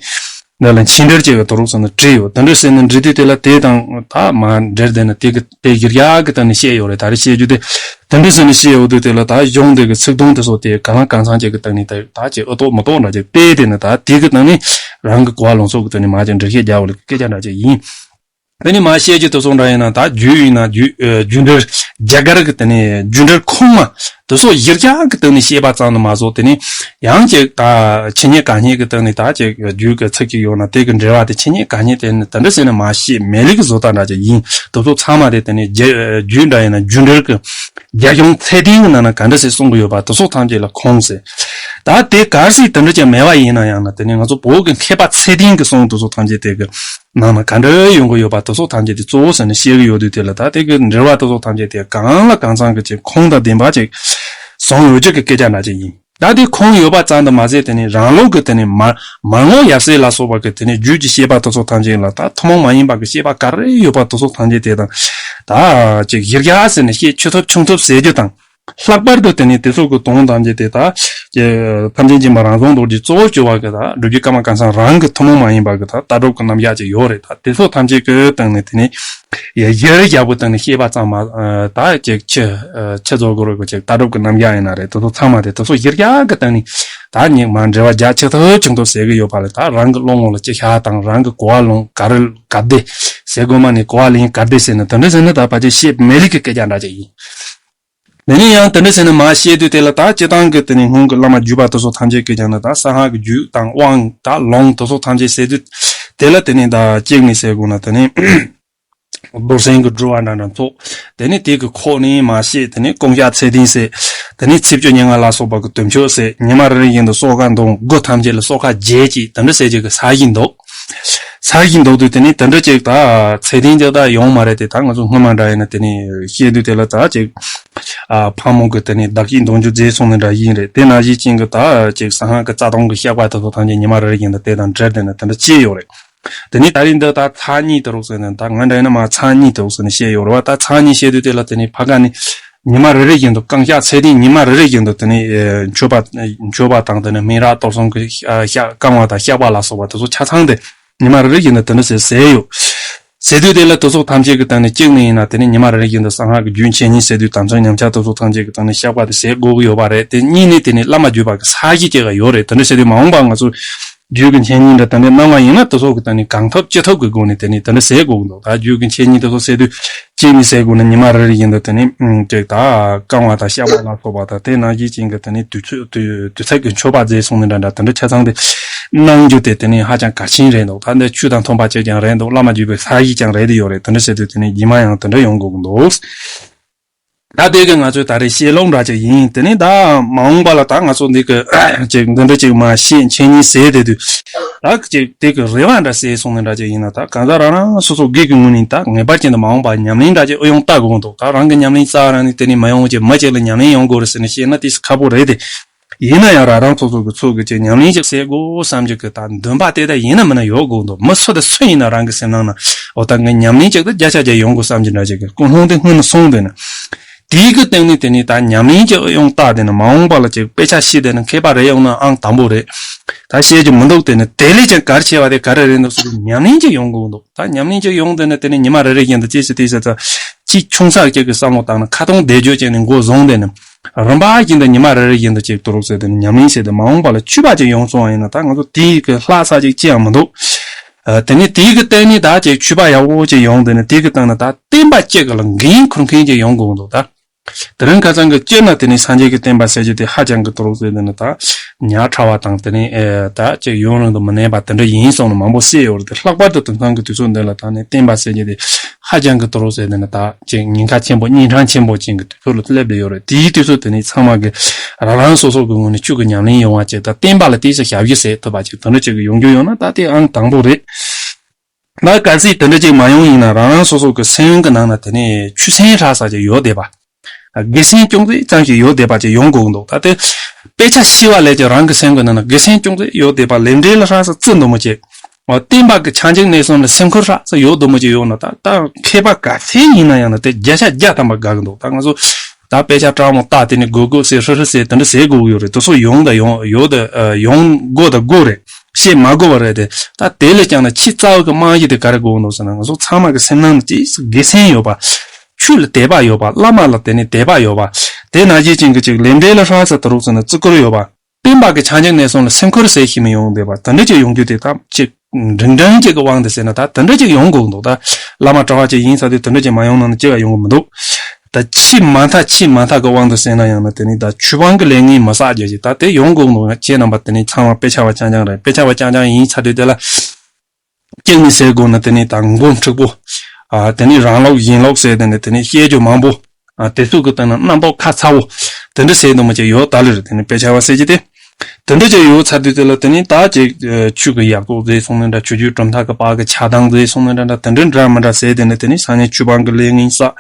འདི་ལ་མཆན་འགྲེལ་ཅེས་པའི་དོ་རུག་ཟེར་ན་བྲིས་ཡོད། དེ་འདྲ་ཟེར་ནས་འབྲི་དུས་དེ་ལ་དེ་དང་ད་མ་འབྲེལ་དེ་ནི་དེ་གི་དེ་གཞིར་བཞག་གི་སྟེང་ནས་བཤད་ཡོད་རེད། ད་རེས་བཤད་རྒྱུ་དེ་དེ་འདྲ་ཟེར་ནས་བཤད་ཡོད་དུས་དེ་ལ་ད་གཞུང་དེ་གི་ཚིག་དོན་དེ་སོགས་དེ་གང་ལ་གང་འཚམ་ཅིག་གི་སྟེང་ནས་ད་ད་ཅིག་ཨེ་རྟོགས་མི་རྟོགས་འདྲ་ཅིག་དེ་དེ་ནི་ད་དེ་གི་སྟེང་ནས་རང་གི་གོ་བ་ལོན་ཚུལ་གི་སྟེང་ནས་མ་ཅིག་འགྲེལ་བཤད་རྒྱག་འོ་ལེ་སྐད་ཆ་འདྲ་ཅིག་ཡིན། དེ་ནས་མ་བཤད་རྒྱུ་དེ་ཚོ་འདྲ་ཡིན་ན་ད་རྒྱུད་ཡིན་ན་རྒྱུད་ཨ་རྒྱུད་འགྲེལ་རྒྱ་གར་གི་དེ་ནས་རྒྱུད་འགྲེལ་ཁུངས་མ་དེ་ཚོ་གཞིར་བཞག་གི་སྟེང་ནས་བཤད་པ་ཙམ་དུ་མ་ཟད་དེ་ནས་ཡང་ཅིག་ད་ཆོས་ཉིད་གང་རྙེད་ཀྱི་སྟེང་ནས་ད་ཅིག་རྒྱུད་ཀྱི་ཚིག་ཅིག་ཡོད་ན་དེ་གི་འགྲེལ་བ་དེ་ཆོས་ཉིད་གང་རྙེད་དེ་ནི་དེ་འདྲ་ཟེར་ནས་མ་བཤད་མེད་ལེ་གི་བཟོ་ལྟ་འདྲ་ཅིག་ཡིན། དེ་ཚོ་ཚང་མ་དེ་དེ་ནས་རྒྱ་རྒྱུད་འདྲ་ཡིན་ན་རྒྱུད་འགྲེལ་གི་རྒྱ་གཞུང་ཚད་ལྡན་གི་ནང་ན་ག་འདྲ་ཟེར་གསུང་གི་ཡོད་པ་དེ་ཚོ་ཐམས་ཅད་ལ་ཁུངས་ཟེར། ད་དེ་གལ་སྲིད་དེ་འདྲ་ཅིག་མེད་པ་ཡིན་ན་ཡང་ན་དེ་ནས་ང་ཚོ་བོད་ཀྱི་མཁས་པ་ཚད་ལྡན་གི་གསུང་དེ་ཚོ་ཐམས་ཅད་དེ་གི་ནང་ན་ག་འདྲ་ཡོང་གི་ཡོད་པ་དེ་ཚོ་ཐམས་ཅད་དེ་གཙོ་བོ་ཟེར་ནས་བཤད་གི་ཡོད་དུས་དེ་ལ་ད་དེ་གི་འགྲེལ་བ་དེ་ཚོ་ཐམས་ཅད་དེ་གང་ལ་གང་འཚམ་གི་ཅིག་ཁུངས་དང་ལྡན་པ་ཅིག་བཟུང་ཡོད་རྒྱུ་གི་སྐད་ཆ་འདྲ་ཅིག་ཡིན། ད་དེ་ཁུངས་ཡོད་པ་ཙམ་དུ་མ་ཟད་དེ་ནས་རང་ལུགས་ཀྱི་དེ་ནས་མར་མར་ངོ་ཡབ་སྲས་ལ་སོགས་པ་གི་དེ་ནས་རྒྱུད་ཀྱི་བཤད་པ་དེ་ཚོ་ཐམས་ཅད་ལ་ད་ཐུན་མོང་མ་ཡིན་པ་གི་བཤད་པ་ག་རེ་ཡོད་པ་དེ་ཚོ་ཐམས་ཅད་དེ་དང་ད་ཅིག་གཞིར་བཞག་ཟེར་ནས་བཤད་ཆོག་ཐུབ་ཆུང་ཐུབ་ཟེར་རྒྱུ་དང་། ལྷག་པར་དུ་དེ་ནི་དེ་ཚོ་གི་དོན་ཐམས་ཅད་དེ་དག་ཀྱི་ཐམས་ཅད་མཁྱེན་པ་རང་བྱུང་རྡོ་རྗེ་གཙོ་བོ་གྱུར་པ་གི་དག་སྒྲུབ་བརྒྱུད་ཀརྨ་ཀཾ་ཚང་རང་གི་ཐུན་མོང་མ་ཡིན་པ་གི་དག་ལྟ་གྲུབ་ཀྱི་རྣམ་གཞག་ཅིག་ཡོད་རེད། ད་དེ་ཚོ་ཐམས་ཅད་ཀྱི་སྟེང་ནས་དེ་ནི་ཡ་གཞིར་བཞག་པའི་སྟེང་ནས་བཤད་པ་ཙམ་མ་དག་ཅིག་ཆེ་ཆེ་བཟོ་དགོས་རེད་གོ། ཅིག་ལྟ་གྲུབ་ཀྱི་རྣམ་གཞག་ཡིན་ན་རེད། དེ་ཚོ་ཚང་མ་དེ་དེ་ཚོ་གཞིར་བཞག་གི་སྟེང་ནས་ད་ཉིད་མ་འབྲེལ་བ་རྒྱ་ཆེ་ཐུབ་ཆུང་ཐུབ་ཟེར་གི་ཡོད་པ་ལས་ད་རང་གི་བློ་ངོ་ལ་ཅིག་བཞག་དང་རང་གི་གོ་བ་ལོན་ག་རེ་ག་བདེ་ཟེར་དགོས་མ་ནི་གོ་བ་ལེན་ག་བདེ་ཟེར་ནས་དེ་འདྲ་ཟེར་ན་ད་ཕལ་ཆེར་བཤད་མེད་ལེ་གི་སྐད་ཆ་འདྲ་ཅིག་ཡིན། དེ་ནས་ཡང་དེ་འདྲ་ཟེར་ནས་མ་བཤད་དུས་དེ་ལ་ད་སྤྱི་བཏང་གི་དེ་ནས་སྔོན་གྱི་བླ་མ་བརྒྱུད་པ་དེ་ཚོ་ཐམས་ཅད་ཀྱིས་ཀྱང་ནི་ད་གསང་སྔགས་ཀྱི་རྒྱུད་དང་དབང་དང་ལུང་དེ་ཚོ་ཐམས་ཅད་ཟེར་དུས་དེ་ལ་དེ་ནས་ད་གཅིག་ནས་ཟེར་དགོས་ན་དེ་ནས་རྡོར་སེམས་ཀྱི་སྒྲུབ་པ་འདྲ་འདྲ་ཚོགས། དེ་ནས་དེ་གི་ཁོག་ནས་མ་བཤད་དེ་ནས་ཀུན་ཤེས་ཚད་ལྡན་ཟེར། དེ་ནས་ཚེས་བཅུ་ཉེར་ལྔ་ལ་སོགས་པ་གི་དུས་མཆོད་ཟེར། ཉི་མ་རེ་རེ་བཞིན་དུ་གསོལ་ཁ་འདོན། དགུ་ཐམས་ཅད་ལ་གསོལ་ཁ་རྒྱས་ཀྱིས་དེ་འདྲ་ཟེར་གྱི་གི་ས་གཞི་འདུག་ས་གཞི་འདུག་དུས་དེ་ནས་དེ་འདྲ་ཅིག་ད་ཚད་ལྡན་ཅིག་ད་ཡོང་མ་རེད་དེ། ད་ང་ཚོ་སྔོན་མ་འདྲ་ཡིན་ན་དེ་ནས་བཤད་དུས་དེ་ལ་ད་ཅིག་ཨ་ཕག་མོ་གི་དེ་ནས་བདག་བསྐྱེད་འདོན་རྒྱུ་མཛད་སོང་ནི་འདྲ་ཡིན་རེད། དེ་ནང་བཞིན་ཅན་གྱི་ད་ཅིག་གསང་སྔགས་ཀྱི་རྩ་དོན་གྱི་བཤད་པ་དེ་ཚོ་ཐམས་ཅད་ཉི་མ་རེ་རེ་བཞིན་དུ་དེ་དང་འབྲེལ་དེ་ནས་དེ་འདྲ་ཅིག་ཡོད་རེད། དེ་ནས་ད་རིང་འདི་ད་ཚར་གཉིས་དུ་རོགས་ཟེར་ནས་ད་ང་འདྲ་ཡིན་ན་མ་ཚར་གཉིས་དུ་རོགས་ཟེར་ནས་བཤད་ཡོད་རེད་བ། ད་ཚར་གཉིས་བཤད་དུས་དེ་ལ་དེ་ནས་ཕ་ག་ནས་ཉི་མ་རེ་རེ་བཞིན་དུ་ཀུན་ཤེས་ཚད་ལྡན་ཉི་མ་རེ་རེ་བཞིན་དུ་དེ་ནས་ཨེ་མཆོད་པ་མཆོད་པ་དང་དེ་ནས་སྨན་རག་གཏོར་གསུམ་གྱི་ཨ་བཤགས་བསྐང་བ་དང་བཤགས་པ་ལ་སོགས་པ་དེ་ཚོ་ཆ་ཚང་དེ་ཉི་མ་རེ་རེ་བཞིན་དུ་དེ་འདྲ་ཟེར་ཟེར་ཡོད། ཟེར་དུས་དེ་ལ་དེ་ཚོ་ཐམས་ཅད་ཀྱི་སྟེང་ནས་གཅིག་ནས་ཡིན་ན་དེ་ནས་ཉི་མ་རེ་རེ་བཞིན་དུ་གསང་སྔགས་ཀྱི་རྒྱུད་འཆད་ཉན་ཟེར་དུས་དམ་ཚིག་ཉམས་ཆག་དེ་ཚོ་ཐམས་ཅད་ཀྱི་སྟེང་ནས་བཤགས་པ་དེ་ཟེར་དགོས་ཀྱི་ཡོད་པ་རེད། དེ་གཉིས་ནས་དེ་ནས་བླ་མ་བརྒྱུད་པ་གི་ས་གཞི་ཅིག་ཡོད་རེད། དེ་འདྲ་ཟེར་དུས་མ་འོངས་པ་ང་ཚོ་རྒྱུད་ཀྱི་འཆད་ཉན་འདྲ་དེ་འདྲ་གནང་བ་ཡིན་ན་དེ་ཚོ་གི་སྟེང་ནས་གང་ཐུབ་ཅི་ཐུབ་ཀྱི་སྒོ་ནས་དེ་ནས་དེ་འདྲ་ཟེར་དགོས་ཀྱི་འདུག་ད་རྒྱུད་ཀྱི་འཆད་ཉན་དེ་ཚོ་ཟེར་དུས་གཅིག་ནས་ཟེར་དགོས་ན་ཉི་མ་རེ་རེ་བཞིན་དུ་དེ་ནས་ཅིག་ད་བསྐང་བ་དང་བཤགས་པ་ལ་སོགས་པ་དང་དེ་ནང་བཞིན་ཅན་གྱི་དེ་ནས་དུས་ཚོད་དུས་དུས་ཚོད་ཀྱི་མཆོད་པ་མཛད་སོང་ནི་འདྲ་འདྲ་དེ་འདྲ་ཆ་ཚང་དེ་གནང་རྒྱུ་དེ་དེ་ནས་ཧ་ཅང་གལ་ཆེན་རེད་འདུག་ད་འདི་ཆོས་དང་མཐུན་པ་ཅིག་ཀྱང་རེད་འདུག་བླ་མ་བརྒྱུད་པའི་ས་གཞི་ཀྱང་རེད་དེ་ཡོད་རེད། དེ་འདྲ་ཟེར་དུས་དེ་ནས་རྗེས་མ་ཡང་དེ་འདྲ་ཡོང་དགོས་ཀྱི་འདུག་ད་དེ་གི་ང་ཚོའི་ད་རེས་བཤད་ལུང་འདྲ་ཅིག་ཡིན། དེ་ནས་ད་མ་འོངས་པ་ལ་ད་ང་ཚོ་འདི་གི་ཅིག་འདི་འདྲ་ཅིག་མ་བཤད་འཆད་ཉན་ཟེར་བསྡད་དུས་ད་ཅིག་དེ་གི་རེ་བ་འདྲ་ཟེར་སོང་ནས་འདྲ་ཅིག་ཡིན་ན་ད་གང་ཟག་རང་རང་སོ་སོ་སྒེར་གྱི་ངོས་ནས་ད་ངེས་པར་ཅན་དུ་མ་འོངས་པ་ཉམས་ལེན་འདྲ་ཅིག་ཨུ་ཡོན་བལྟ་དགོས་འདུག་ད་རང་གི་ཉམས་ལེན་རྩ་བ་རང་ནས་དེ་ནས་མ་ཡོང་བ་ཅིག་མི་ཅིག་ལ་ཉམས་ལེན་ཡོང་དགོས་རེད་ཟེར་ནས་བཤད་ན་ཏིས་ཁག་པོ་རེད་དེ། ཡིན་ན་ཡང་རང་རང་སོ་སོ་གི་ཚོགས་ཀྱི་ཅིག་ཉམས་ལེན་ཅིག་ཟེར་དགོས་བསམ་གྱི་གི་ད་འདུན་པ་དེ་ད་ཡིན་ན་མིན་ན་ཡོད་དགོས་འདུག་མི་སུ་དང་སུ་ཡིན་ན་རང་གི་སེམས་ནང་ན་འོ་ད་ངས་ཉམས་ལེན་ཅིག་ད་བརྒྱ་ཆ་བརྒྱ་ཡོང་དགོས་བསམ་གྱི་འདྲ་ཅིག་གི་ཀུན་སློང་དེ་སྔོན་ནས་སོང་བསྡད་ན། དེའི་གི་སྟེང་ནས་དེ་ནས་ད་ཉམས་ལེན་ཅིག་ཡོང་བལྟ་བསྡད་ན་མ་འོངས་པ་ལ་ཅིག་དཔེ་ཆ་ཤེས་བསྡད་ན་མཁས་པ་རེད་ཡོང་ན་ཨང་དང་པོ་རེད། ད་བཤད་རྒྱུ་མི་འདུག་དེ་ནས་དེ་ལས་ཀྱང་གལ་ཆེ་བ་དེ་ག་རེ་རེད་འདུག་ཟེར་དུས་ཉམས་ལེན་ཅིག་ཡོང་དགོས་འདུག་ད་ཉམས་ལེན་ཅིག་ཡོང་བསྡད་ན་དེ་ནས་ཉི་མ་རེ་རེ་བཞིན་དུ་ཅི་ཞིག་དེ་ཞིག་ད་ཅིག་ཆུང་ས་ཅིག་གི་བསམ་བློ་བཏང་ན་ཁ་ཏོན་བཟླས་བརྗོད་ཅིག་ནས་འགོ་བཟུང་བསྡད་ན། རིམ་པ་བཞིན་དུ་ཉི་མ་རེ་རེ་བཞིན་དུ་ཅིག་ཏུ་རུག་ཟེར་དེ་ནི་ཉམས་ལེན་བྱས་ཏེ་མ་འོངས་པ་ལ་ཆོས་པ་ཅིག་ཡོང་སོང་བ་ཡིན་ན་ད་ང་ཚོ་དེའི་གི་ལྷག་ས་ཅིག་ཅི་ཡང་མི་འདུག་ཨ། དེ་ནས་དེའི་གི་སྟེང་ནས་ད་ཅིག་ཆོས་པ་ཡག་པོ་ཅིག་ཡོང་། དེ་ནས་དེའི་གི་སྟེང་ན་ད་བསྟན་པ་གཅིག་གི་ལ་འགན་འཁུར་མཁན་ཅིག་ཡོང་དགོས་འདུག་ད། དེ་རིང་ཁ་སང་གི་སྤྱིར་ན་དེ་ནས་སངས་རྒྱས་ཀྱི་བསྟན་པ་ཟེར་རྒྱུ་དེ་ཧ་ཅང་གི་དུ་རུ་ཟེར། དེ་ནས་ད་ཉག་ཕྲ་བ་དང་། དེ་ནས་ཨེ་ད་ཅིག་ཡུན་རིང་དུ་མི་གནས་པ་དེ་འདྲ་ཡིན་སོང་ནས་མང་པོ་བཤད་ཡོད་རེད། དེ་ལྷག་པར་དུ་དེང་སང་གི་དུས་ཚོད་འདི་ལ་ད་ནས་བསྟན་པ་ཟེར་རྒྱུ་དེ་ཧ་ཅང་གི་དུ་རུ་ཟེར། དེ་ནས་ད་ཅིག་ཉེན་ཁ་ཆེན་པོ་གཉན་འཕྲང་ཆེན་པོ་ཅན་གྱི་དུས་ཚོད་ལ་སླེབས་བསྡད་ཡོད་རེད། དེའི་དུས་ཚོད་དེ་ནས་ཚང་མ་གི་རང་རང་སོ་སོ་གི་ངོས་ནས་ཆོས་ཀྱི་ཉམས་ལེན་ཡོང་བ་བྱས། ད་བསྟན་པ་ལ་དེ་ཚོ་ཞབས་ཞུ་ཟེར་ཐུབ་པ་ཅིག་དེ་འདྲ་ཅིག་གི་ཡོང་རྒྱུ་ཡོད་ན་ད་དེ་ཨང་དང་པོ་རེད། ད་གལ་སྲིད་དེ་འདྲ་ཅིག་མ་ཡོང་ཡིན་ན། རང་རང་སོ་སོ་གི་སེམས་གི་ནང་ན་དེ་ནས་ཆོས་སེམས་ཧྲ་ས་ཅིག་ཡོད་བསྡད་པ། དགེ་སེམས་ཅུང་ཟད་ཙམ་ཞིག་ཡོད་བསྡད་པ་ཅིག་ཡོང་དགོས་འདུག་ད་དེ་དཔེ་ཆ་ཤེས་པ་ལས་ཀྱང་རང་གི་སེམས་གི་ནང་ན་དགེ་སེམས་ཅུང་ཟད་ཡོད་བསྡད་པ། ལས་འབྲས་ལ་ཧྲ་ས་བརྩི་འདུག་མི་བྱེད། འོ། བསྟན་པ་གི་ཆ་འཇིག་གནས་གསུམ་ལ་སེམས་ཁུར་ཧྲ་ས་ཡོད་འདུག་མི་བྱེད་ཡོང་ན། ད་ད་མཁས་པ་ག་ཚད་ཡིན་ན་ཡང་ན་དེ་བརྒྱ་ཆ་བརྒྱ་ཐམ་པ་དགའ་གི་འདུག་ད་ང་ཚོ་ད་དཔེ་ཆ་སྤྲང་མོ་ལྟ། དེ་ནས་དགོས་དགོས་ཟེར། ཧྲི་ཧྲི་ཟེར། དེ་འདྲ་ཟེར་དགོས་ཀྱི་ཡོད་རེད། དེ་ཚོ་ཡོང་ད་ཡོང་ཡོད་ད་ཡོང་དགོས་ད་དགོས་རེད། བཤད་མ་དགོས་པ་རེད་དེ། ད་དེ་ལས་ཀྱང་ན་ཆེས་རྩ་བ་གི་རྨང་གཞི་དེ་ག་རེ་དགོས་འདུག་ཟེར་ན། ང་ཚོ་ཚང་མ་གི་སེམས་ནང་ན་ཅིག་དགེ་སེམས་ཡོད་པ། ཆོས་ལ་དད་པ་ཡོད་པ། བླ་མ་ལ་དེ་ནས་དད་པ་ཡོད་པ། དེ་ནང་བཞིན་ཅན་གྱི་ཅིག་ལས་འབྲས་ལ་ཧྲ་ས་དུ་རུག་ཟེར་ན་བརྩི་བཀུར་ཡོད་པ། བསྟན་པ་གི་ཆ་འཇིག་གནས་གསུམ་ལ་སེམས་ཁུར་ཟེར་ཞིག་མི་ཡོང་བསྡད་པ། དེ་འདྲ་ཅིག་ཡོང་རྒྱུ་དེ་ད་ཅིག་འབྲིང་འབྲིང་ཅིག་གི་དབང་དུ་ཟེར་ན་ད་དེ་འདྲ་ཅིག་ཡོང་དགོས་འདུག་ད་བླ་མ་གྲྭ་བ་ཅིག་ཡིན་ས་དུས་དེ་འདྲ་ཅིག་མ་ཡོང་ན་ནི་ཅི་ཡང་ཡོང་གི་མི་འདུག་ད་ཆེས་མ་མཐའ་ཆེས་མ་མཐའ་གི་དབང་དུ་ཟེར་ན་ཡང་ན་དེ་ནི་ད་ཆོས་དབང་གི་ལས་ངན་མི་བསགས་རྒྱུ་ཞིག་ད་དེ་ཡོང་དགོས་འདུག་ཁྱེད་རྣམ་པ་དེ་ནི་ཚང་མ་དཔེ་ཆ་བ་རྐྱང་རྐྱང་རེད། དཔེ་ཆ་བ་རྐྱང་རྐྱང་ཡིན་ས་དུས་དེ་ལ་གཅིག་ནི་ཟེར་དགོས་ན་དེ་ནི་ད་མགོ་འཁྲུག་པོ། ཨ། དེ་ནི་རང་ལོག་གཞན་ལོག་ཟེར། དེ་ནི་དེ་ནི་བཤད་རྒྱུ་མང་པོ། ཨ། དེ་ཚོ་གི་སྟེང་ན་རྣམ་རྟོག་ཁ་ཚ་བོ། དེ་འདྲ་ཟེར་འདུག་མི་བྱེད་ཡོད་ད་ལེ་རེད། དེ་ནི་དཔེ་ཆ་བ་ཟེར་གྱི་དེ། དེ་འདྲ་ཅིག་ཡོད་ཚར་དུས་དེ་ལ་དེ་ནི་ད་ཅིག་ཨ། ཆོས་ཀྱི་ཡག་བཙོག་ཟེར་སོང་ནི་འདྲ། ཆོས་བརྒྱུད་གྲུབ་མཐའ་གི་བར་གྱི་ཆགས་སྡང་ཟེར་སོང་ནི་འདྲ་འདྲ། དེ་འདྲ་འདྲ་མི་འདྲ་ཟེར། དེ་ནི་དེ་ནི་སང་ཉིན་ཆོས་དབང་གི་ལས་ངན་བསགས།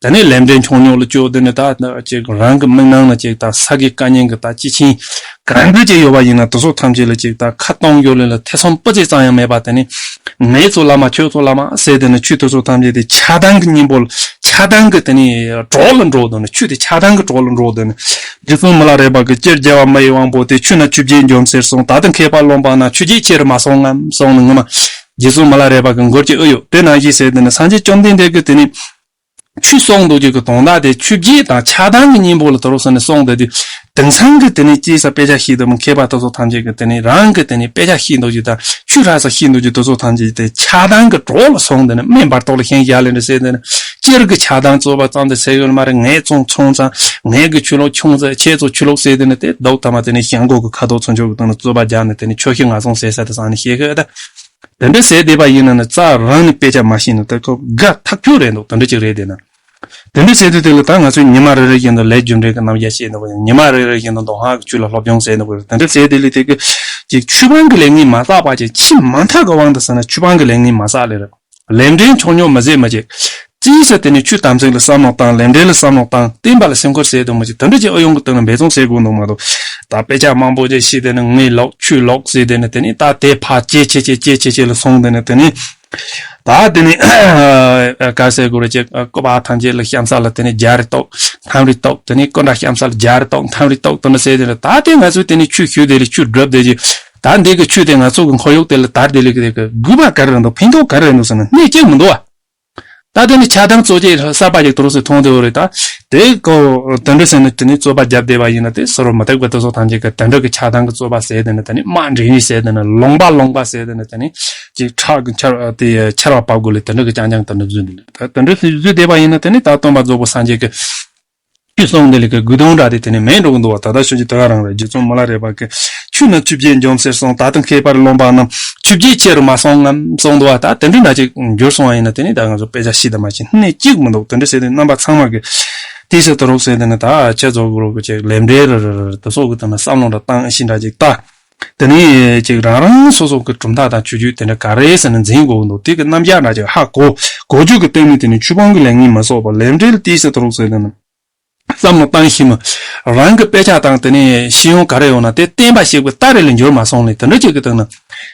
དེ་ནི་ལས་འབྲས་འཁྱོངས་ཉོག་ལ་སྐྱོ། དེ་ནི་ད་ཅིག་རང་གི་མིག་ནང་ལ་ཅིག་ད་ས་དགེ་བཀའ་རྙིང་གི་ད་སྤྱི་ཆིངས་ག་འདྲ་ཅིག་ཡོད་པ་ཡིན་ན་དེ་ཚོ་ཐམས་ཅད་ལ་ཅིག་ད་ཁ་གཏོང་རྒྱུ་ལས་ལ་ཐེ་ཚོམ་སྤུ་ཙམ་ཙམ་ཡང་མེད་པ། དེ་ནི་ངེད་ཚོ་བླ་མ་ཁྱོད་ཚོ་བླ་མ་ཟེར། དེ་ནི་ཆོས་དེ་ཚོ་ཐམས་ཅད་དེ་ཆགས་སྡང་གི་གཉེན་པོ་ལ་ཆགས་སྡང་གི་དེ་ནི་གྲོགས་ལ་འགྲོ། དེ་ནི་ཆོས་དེ་ཆགས་སྡང་གི་གྲོགས་ལ་འགྲོ། དེ་ནི་རྗེ་བཙུན་མི་ལ་རས་པ་གིས་སྤྱིར་རྒྱལ་བ་མི་ཡི་དབང་པོ་དེ། ཆོས་ན་ཆོས་བརྒྱད་འཇོམས་སེར་གསུམ། ད་ལྟ་མཁས་པར་རློམ་པ་རྣམས། ཆོས་བརྒྱད་ཅི་རུ་མ་སོང་ངམ་གསུངས་ནས་ངོ་མ་རྗེ་བཙུན་མི་ལ་རས་པ་གི་མགུར་གྱི་ཨེ་ཡོད། དེ་ནང་བཞིན་ཟེར། དེ་ནི་སངས་རྒྱས་བཅོམ་ལྡན་འདས་ཀྱིས་དེ་ནི་ཆོས་གསུངས་འདུག་རྒྱུ་གི་དོན་དག་དེ་ཆོས་བརྒྱད་དང་ཆགས་སྡང་གི་གཉེན་པོ་ལ་དོ་རུ་ཟེར་ནས་གསུངས་བསྡད་དུས། དེང་སང་གི་དེ་ནི་སྐྱེས་ས་དཔེ་ཆ་ཤེས་འདུག་མཁས་པ་དེ་ཚོ་ཐམས་ཅད་ཀྱིས་དེ་ནི་རང་གི་དེ་ནི་དཔེ་ཆ་ཤེས་འདུག་རྒྱུ་དང་ཆོས་ཧྲ་ས་ཤེས་འདུག་རྒྱུ་དེ་ཚོ་ཐམས་ཅད་དེ་ཆགས་སྡང་གི་གྲོགས་ལ་སོང་། དེ་ནི་སྨན་བར་དོ་ལ་ཤིང་བཞག་ལེ་འདྲ་ཟེར། དེ་ནི་སྤྱིར་གི་ཆགས་སྡང་རྩོད་པ་ཙམ་དེ་ཟེར་ཡོད་མ་རེད། ངས་ཚོང་ཆུང་ཙང་། ངས་གི་ཆོས་ལོག་ཆུང་ཙང་། ཁྱེད་ཚོ་ཆོས་ལོག་ཟེར། དེ་ནི་དེ་ལྡོག་ཐ་མ་དེ་ནི་ཞང་གོ་གི་ཁ་དོག་ཚུན་ཆོད་གི་སྟེང་ན་རྩོད་པ་རྒྱག་ནས་དེ་ནི་ཆོས་ཤིག་ང་སོང་ཟེར་ས་དེ་སང་ནི་ཤེས་ཤོད་ད། དེ་འདྲ་ཟེར་བསྡད་པ་ཡིན་ན་ནི་རྩ་རང་ནས་དཔེ་ཆ་མ་ཤེས་ན་དེ་ཁོ་དགའ་ཐག་ཆོད་རེད་འདུག་དེ་འདྲ་ཅིག་རེད། དེ་ན་དེ་འདྲ་ཟེར་དུས་དེ་ལ་ད་ང་ཚོས་ཉི་མ་རེ་རེ་བཞིན་དུ་ལས་རྒྱུ་འབྲས་ཀྱི་རྣམ་གཞག་བཤད་འདུག་ཉི་མ་རེ་རེ་བཞིན་དུ་མདོ་སྔགས་ཀྱི་ཆོས་ལ་སློབ་སྦྱོང་ཟེར་འདུག་དེ་འདྲ་ཟེར་དེ་ལས་དེ་གི་ཅིག་ཆོས་དབང་གི་ལས་ངན་མ་བསགས་པ་ཅིག་ཆེས་མ་མཐའ་གི་དབང་དུ་ཟེར་ན་ཆོས་དབང་གི་ལས་ངན་མ་བསགས་ལེ་རེད། ལས་འབྲས་འཁྱོངས་ཉོག་མི་བཟེད་མི་བྱེད། ཅིའི་ཟེར་དེ་ནི་ཆོས་དམ་ཚིག་ལ་བསམ་བློ་བཏང་། ལས་འབྲས་ལ་བསམ་བློ་བཏང་། བསྟན་པ་ལ་སེམས་ཁུར་ཟེར་དུ་མི་བྱེད། དེ་འདྲ་ཅིག་ཨེ་ཡོང་གི་སྟེང་ན་འབད་བརྩོན་ཟེར་དགོས་འདུག་མ་གཏོགས། ད་དཔེ་ཆ་མང་པོ་ཅིག་ཤེས། དེ་ནི་ངས་ལོག་ཆོས་ལོག་ཟེར། དེ་ནི་དེ་ནི་ད་དེ་ཕར་བཅད་བྱས་བྱས་བཅད་བྱས་བྱས་ལ་སོང་། དེ་ནི་དེ་ནི་ད་དེ་ནི་ག་ཟེར་དགོས་རེད། ཅིག་སྐུ་པར་ཐམས་ཅད་ལ་གཤམ་ས་ལ་དེ་ནི་རྒྱ་རེ་གཏོགས་ཐམ་རེ་གཏོགས། དེ་ནི་སྐུ་འདྲ་གཤམ་ས་ལ་རྒྱ་རེ་གཏོགས་ཐམ་རེ་གཏོགས། དེ་འདྲ་ཟེར། དེ་ནི་ད་དེ་ང་ཚོས་དེ་ནི་ཆོས་ཞུ་དེ་ལས་ཆོས་སྒྲུབ་དེ་ཅིག་ད་འདི་གི་ཆོས་དེ་ང་ཚོ་གི་ཁོར་ཡུག་དེ་ལ་དར་དེ་ལས་གི་དེ་གི་དགོས་པ་ག་རེ་རེད་འདུག་ཕན་ཐོགས་ག་རེ་རེད་འདུག་ཟེར་ན་སྣེ་གཅིག་མི་འདུག་བ། ད་དེ་ནི་ཆགས་སྡང་རྩོད་བྱེད་གསར་པ་ཞིག་དུ་རུ་སེ་མཐོང་དེ་འོ་རེད། ད་དེ་ཀོ་དེ་འདྲ་ཟེར་ནས་དེ་ནི་རྩོད་པ་བརྒྱབ་བསྡད་པ་ཡིན་ན། དེ་སོ་རུ་མི་དག་པ་དེ་ཚོ་ཐམས་ཅད་ཀྱི་དེ་འདྲ་གི་ཆགས་སྡང་གི་རྩོད་པ་ཟེར། དེ་ནི་དེ་ནི་དམག་འདྲེན་ནི་ཟེར། དེ་ནི་ལུང་པ་ལུང་པ་ཟེར། དེ་ནི་དེ་ནི་ཅིག་ཁྲག་གི་ཆར་དེ་ཆར་བ་བབས་དགོས་ལས་དེ་འདྲ་གི་རྐྱང་རྐྱང་དེ་འདྲ་བཟོས་འདུག་ད་དེ་འདྲ་བཟོས་བསྡད་པ་ཡིན་ན་དེ་ནི་ད་སྟོན་པ་རྫོགས་པ་སངས་རྒྱས་ཀྱི་ཆོས་གསུངས་དེ་ལས་ཀྱི་དགོས་དོན་འདྲ་དེ་དེ་ནི་མེད་འགྲོ་གི་འདུག་བ། ད་ལྟ་ཤོད་ཀྱི་དེ་ག་རང་རེད། རྗེ་བཙུན་མི་ལ་རས་པ་གི་ཆོས་ནི་ཆོས་བརྒྱད་འཇོམས་སེར་གསུམ། ད་ལྟ་མཁས་པར་རློམ་པ་རྣམས། ཆོས་བརྒྱད་ཅི་རུ་མ་སོང་ངམ་གསུངས་འདུག་བ། ད་དེ་འདྲ་འདྲ་ཅིག་འགྱུར་སོང་བ་ཡིན་ན་དེ་ནི་ད་ང་ཚོ་དཔེ་ཆ་ཤེས་དང་མ་ཤེས་སྣེ་གཅིག་མི་འདུག་དེ་འདྲ་ཟེར་དུས་རྣམ་པ་ཚང་མ་གི་དེ་ཟེར་དུ་རོགས་ཟེར་དེ་ནི་ད་ཁྱེད་ཚོ་གི་རོགས་གི་ཅིག་ལས་འབྲས་རེ་རེ་རེ་དེ་ཚོ་གི་དེ་ནི་བསམ་བློ་འདྲ་བཏང་ཤིང་འདྲ་ཅིག་ལྟ། དེ་ནས་ཅིག་རང་རང་སོ་སོ་གི་གྲུབ་མཐའ་དང་ཆོས་བརྒྱུད་དེ་འདྲ་ག་རེ་ཟེར་ན་འཛིན་དགོས་འདུག་དེ་གི་རྣམ་གཞག་འདྲ་ཅིག་ཧ་གོ་གོ་རྒྱུ་གི་སྟེང་ནས་དེ་ནི་ཆོས་དབང་གི་ལས་ངན་མ་བསགས་པར་ལས་འབྲས་ལ་དེ་ཟེར་དུ་རོགས་ཟེར་དེ་ནི་བསམ་བློ་བཏང་ཤེས་མི་རང་གི་དཔེ་ཆ་དང་དེ་ནས་ཤེས་ཡོན་ག་རེ་ཡོད་ན་དེ་བསྟན་པ་ཞིག་གི་ལྟ་རེ་ལ་འགྱུར་མ་སོང་ལས་དེ་འདྲ་ཅིག་གི་སྟེང་ན་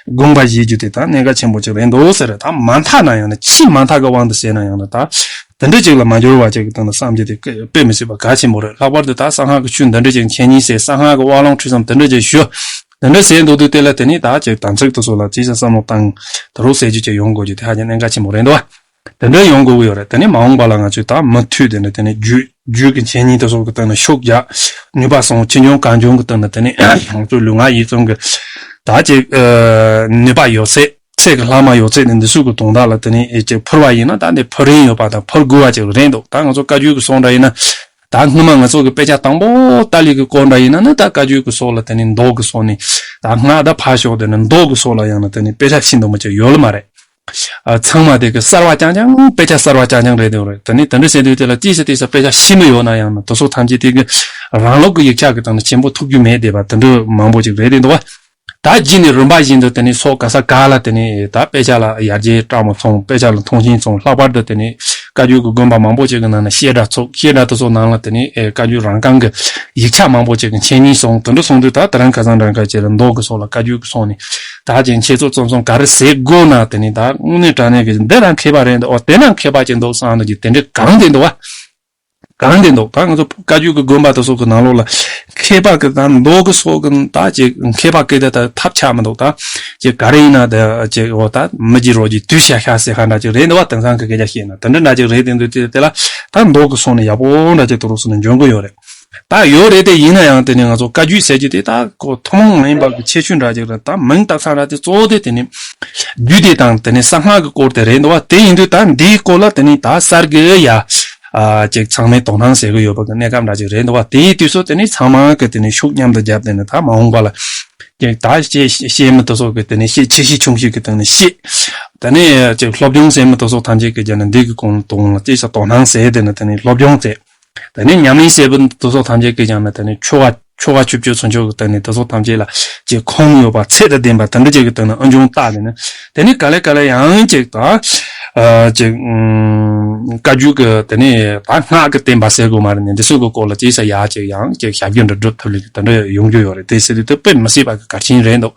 དགོངས་པ་བཞེས་རྒྱུ་དེ་ད་གནད་འགག་ཆེན་པོ་ཅིག་རེད་འདུག་ཟེར། ད་མ་མཐའ་ན་ཡང་ན་ཆེས་མ་མཐའ་གི་དབང་དུ་བྱས་ན་ཡང་ན་ད་དེ་འདྲ་ཅིག་ལ་མ་འགྱུར་བ་ཅིག་གི་སྟེང་ན་བསམ་རྒྱུ་དེ་དཔེ་མི་སྲིད་པ་གལ་ཆེན་པོ་རེད། ལྷག་པར་དུ་ད་གསང་སྔགས་ཀྱི་ཆོས་འདི་འདྲ་ཅིག་འཆད་ཉན་ཟེར། གསང་སྔགས་ཀྱི་དབང་ལུང་ཁྲིད་གསུམ་འདི་འདྲ་ཅིག་ཞུ། འདི་འདྲ་ཟེར་འདུག་དུས་དེ་ལ་དེ་ནས་ད་ཅིག་དམ་ཚིག་དེ་ཚོ་ལ་ཅིག་ཙམ་བསམ་བློ་བཏང་དུ་རོགས་ཟེར་རྒྱུ་ཅིག་ཡོང་དགོས་རྒྱུ་དེ་ཧ་ཅང་གནད་འགག་ཆེན་པོ་རེད་འདུག་བ། དེ་འདྲ་ཡོང་དགོས་ཀྱི་ཡོད་རེད། དེ་ནས་མ་འོངས་པ་ལ་ང་ཚོས་ད་མུ་མཐུད་དེ་ནས་དེ་ནས་རྒྱུད་རྒྱུད་ཀྱི་འཆད་ཉན་དེ་ཚོ་གི་སྟེང་ནས་ཤུགས་རྒྱག་ནུས་པ་སོང་། ཕྱི་འབྱུང་གང་འབྱུང་གི་སྟེང་ནས་དེ་ནས་ང་ཚོས་ལུས་ངག་ཡིད་གསུམ་གི་ད་ཅིག་ནུས་པ་ཡོད་ཚད་ ཚད་ཀྱི་ལྷག་མ་ཡོད་ཚད་ནི་འདི་ཚོ་གི་དོན་དག་ལ་དེ་ནི་ཨེ་ཅིག་ཕུར་བ་ཡིན་ན་ད་འདི་ཕུར་རིན་ཡོད་པ་དང་ཕུར་དགོས་པ་ཅིག་རེད་འདུག་ད་ང་ཚོ་བཀའ་བརྒྱུད་ཀྱི་སྲོལ་འདྲ་ཡིན་ན། ད་སྔོན་མ་ང་ཚོ་གི་དཔེ་ཆ་དང་པོ་ཏཱ་ལའི་གི་སྐོར་འདྲ་ཡིན་ན་ནི། ད་བཀའ་བརྒྱུད་ཀྱི་སྲོལ་ལ་དེ་ནི་མདོ་གི་སྲོལ་ནི་ད་སྔགས་དང་ཕར་ཞོག་དེ་ནི་མདོ་གི་སྲོལ་ལ་ཡང་ན་དེ་ནི་དཔེ་ཆ་ཤིན་ཏུ་མ་ཅིག་ཡོད་ལ་མ་རེད། ཨ། ཚང་མ་དེ་གི་གསར་བ་རྐྱང་རྐྱང་། དཔེ་ཆ་གསར་བ་རྐྱང་རྐྱང་རེད་འདུག་རེད། དེ་ནི་དེ་འདྲ་བྱེད་དུས་དེ་ལ་ཏིས་ས་ཏིས་ས་དཔེ་ཆ་ཤི་མི་ཡོད་ན་ཡང་ན་དེ་ཚོ་ཐམས་ཅད་དེ་གི་རང་ལུགས་ཀྱི་ཡིག་ཆ་གི་སྟེང་ནས་ཆེན་པོ་ཐུག་རྒྱུ་མེད་བསྡད་པ་དེ་འདྲ་མང་པོ་ཅིག་རེད་དེ་འདུག་བ། ད་རྗེས་ནས་རིམ་པ་བཞིན་དུ་དེ་ནི་སོ་ག་ས་ག་ལ་དེ་ནི་ད་དཔེ་ཆ་ལ་ཡར་རྒྱས་དྲག་མོ་སོང་། དཔེ་ཆ་ལ་མཐོང་ཆེན་སོང་། ལྷག་པར་དུ་དེ་ནི་བཀའ་བརྒྱུད་ཀྱི་དགོན་པ་མང་པོ་ཅིག་གི་ནང་ན་བཤད་གྲྭ་ཚུགས། བཤད་གྲྭ་དེ་ཚོ་ནང་ལ་དེ་ནི་ཨེ་བཀའ་བརྒྱུད་རང་རྐང་གི་ཡིག་ཆ་མང་པོ་ཅིག་གི་འཆད་ཉན་སོང་། དེ་འདྲ་སོང་དུས་ད་དེ་རིང་ཁ་སང་འདྲ་ཁ་ཅིག་ལ་མདོ་གི་སོགས་ལ་བཀའ་བརྒྱུད་ཀྱི་སོང་ནས་ད་ཅིག་འཆད་རྩོད་རྩོམ་གསུམ་ག་རེ་ཟེར་དགོས་ན། དེ་ནི་ད་དངོས་གནས་དྲང་གནས་ཀྱི་འདི་རང་མཁས་པ་རེད་འདུག་འོ་དེ་རང་མཁས་པ་ཅིག་འདུག་བསམ་འདུག་ཅིག་དེ་འདྲའི་གང་དེ་འདུག་བ། གང་དེ་འདུག་ད་ང་ཚོ་བཀའ་བརྒྱུད་ཀྱི་དགོན་པ་དེ་སོགས་ཀྱི་ནང་ལོགས་ལ་མཁས་པ་གི་ད་མདོ་གི་སོགས་ཀྱི་ད་ཅིག་མཁས་པ་སྐད་དེ་ད་ཐབས་ཆག་མི་འདུག་ད་ཅིག་ག་རེ་ཡིན་ན་ད་ཅིག་འོ་ད་མི་གྱི་རོ་གྱི་དུས་ཤ་ཤ་ཟེར་ཁ་འདྲ་ཅིག་རེད་འདུག་བ། དེང་སང་གི་སྐད་ཆ་བཤད་ན་དེ་འདྲ་འདྲ་ཅིག་རེད། དེ་འདུག་དེ་དེ་ལ་ད་མདོ་གི་སོང་ནས་ཡག་པོ་འདྲ་ཅིག་དུ་རུ་སོང་ནས་འཇོན་གི་ཡོད་རེད། ད་ཡོད་རེད། དེ་ཡིན་ན་ཡང་དེ་ནི་ང་ཚོ་བཀའ་བརྒྱུད་ཟེར་རྒྱུ་དེ་ད་ཁོ་ཐུན་མོང་མ་ཡིན་པ་གི་ཁྱད་ཆོས་འདྲ་ཅིག་རེད། ད་མིང་བཏགས་ས་འདྲ་དེ་གཙོ་བོ་དེ་དེ་ནི་རྒྱུད་སྡེ་དང་དེ་ནི་གསང་སྔགས་ཀྱི་སྐོར་དེ་རེད་འདུག་བ། དེ་ཡིན་དུས་ད་འདིའི་སྐོར་ལ་དེ་ནི་ད་གསར་གི་ཡ། ཨ། ཅིག་ཚང་མས་དོ་སྣང་ཟེར་གི་ཡོད་པ་གི་གནས་སྐབས་འདྲ་ཅིག་རེད་འདུག་བ། དེའི་དུས་སུ་དེ་ནི་ཚང་མ་གི་དེ་ནི་ཤུགས་མཉམ་དུ་བརྒྱབ། དེ་ནི་ད་མ་འོངས་པ་ལ་ཅིག་ད་ཤེས་ཤེས་མི་དེ་ཚོ་གི་དེ་ནི་ཤེས། ཆེ་ཤེས་ཆུང་ཤེས་གི་དེ་ནི་ཤེས། དེ་ནི་ཅིག་སློབ་སྦྱོང་ཟེར་མི་དེ་ཚོ་ཐམས་ཅད་གི་རྒྱབ་ནས་འདི་གི་གོང་དུ་ལ་ཅིག་ས་དོ་སྣང་ཟེར། དེ་ནི་དེ་ནི་སློབ་སྦྱོང་ཟེར། དེ་ནས་ཉམས་ལེན་བྱེད་པ་དེ་ཚོ་ཐམས་ཅད་ཀྱིས་ཀྱང་ནི་དེ་ནས་ཆོ་ག་ཆོ་ག་ཆུབ་ཆོས་ཚུན་ཆོད་ཀྱི་སྟེང་ནས་དེ་ཚོ་ཐམས་ཅད་ལ་ཅིག་ཁུངས་ཡོད་པ་ཚད་དང་ལྡན་པ་དེ་འདྲ་ཅིག་གི་སྟེང་ནས་ཨ་འཇོན་བཏགས་ཏེ་ནི། དེ་ནས་ག་ལེ་ག་ལེ་ཡང་ཅིག་ད་ཨ་ཅིག་ཨུམ་བཀའ་བརྒྱུད་ཀྱི་དེ་ནས་ད་སྔགས་ཀྱི་བསྟན་པ་ཟེར་དགོས་མ་རེད། ནི་འདི་ཚོ་གི་སྐོར་ལ་ཅིག་ས་ཡ་ཅིག་ཡང་ཅིག་ཞབས་ཀྱི་འདྲ་སྒྲུབ་ཐུབ་ལེ་གི་དེ་འདྲ་ཡོང་རྒྱུ་ཡོད་རེད། དེ་ཟེར་དུས་དེ་དཔེ་མི་སྲིད་པ་གི་གལ་ཆེན་རེད་འདུག་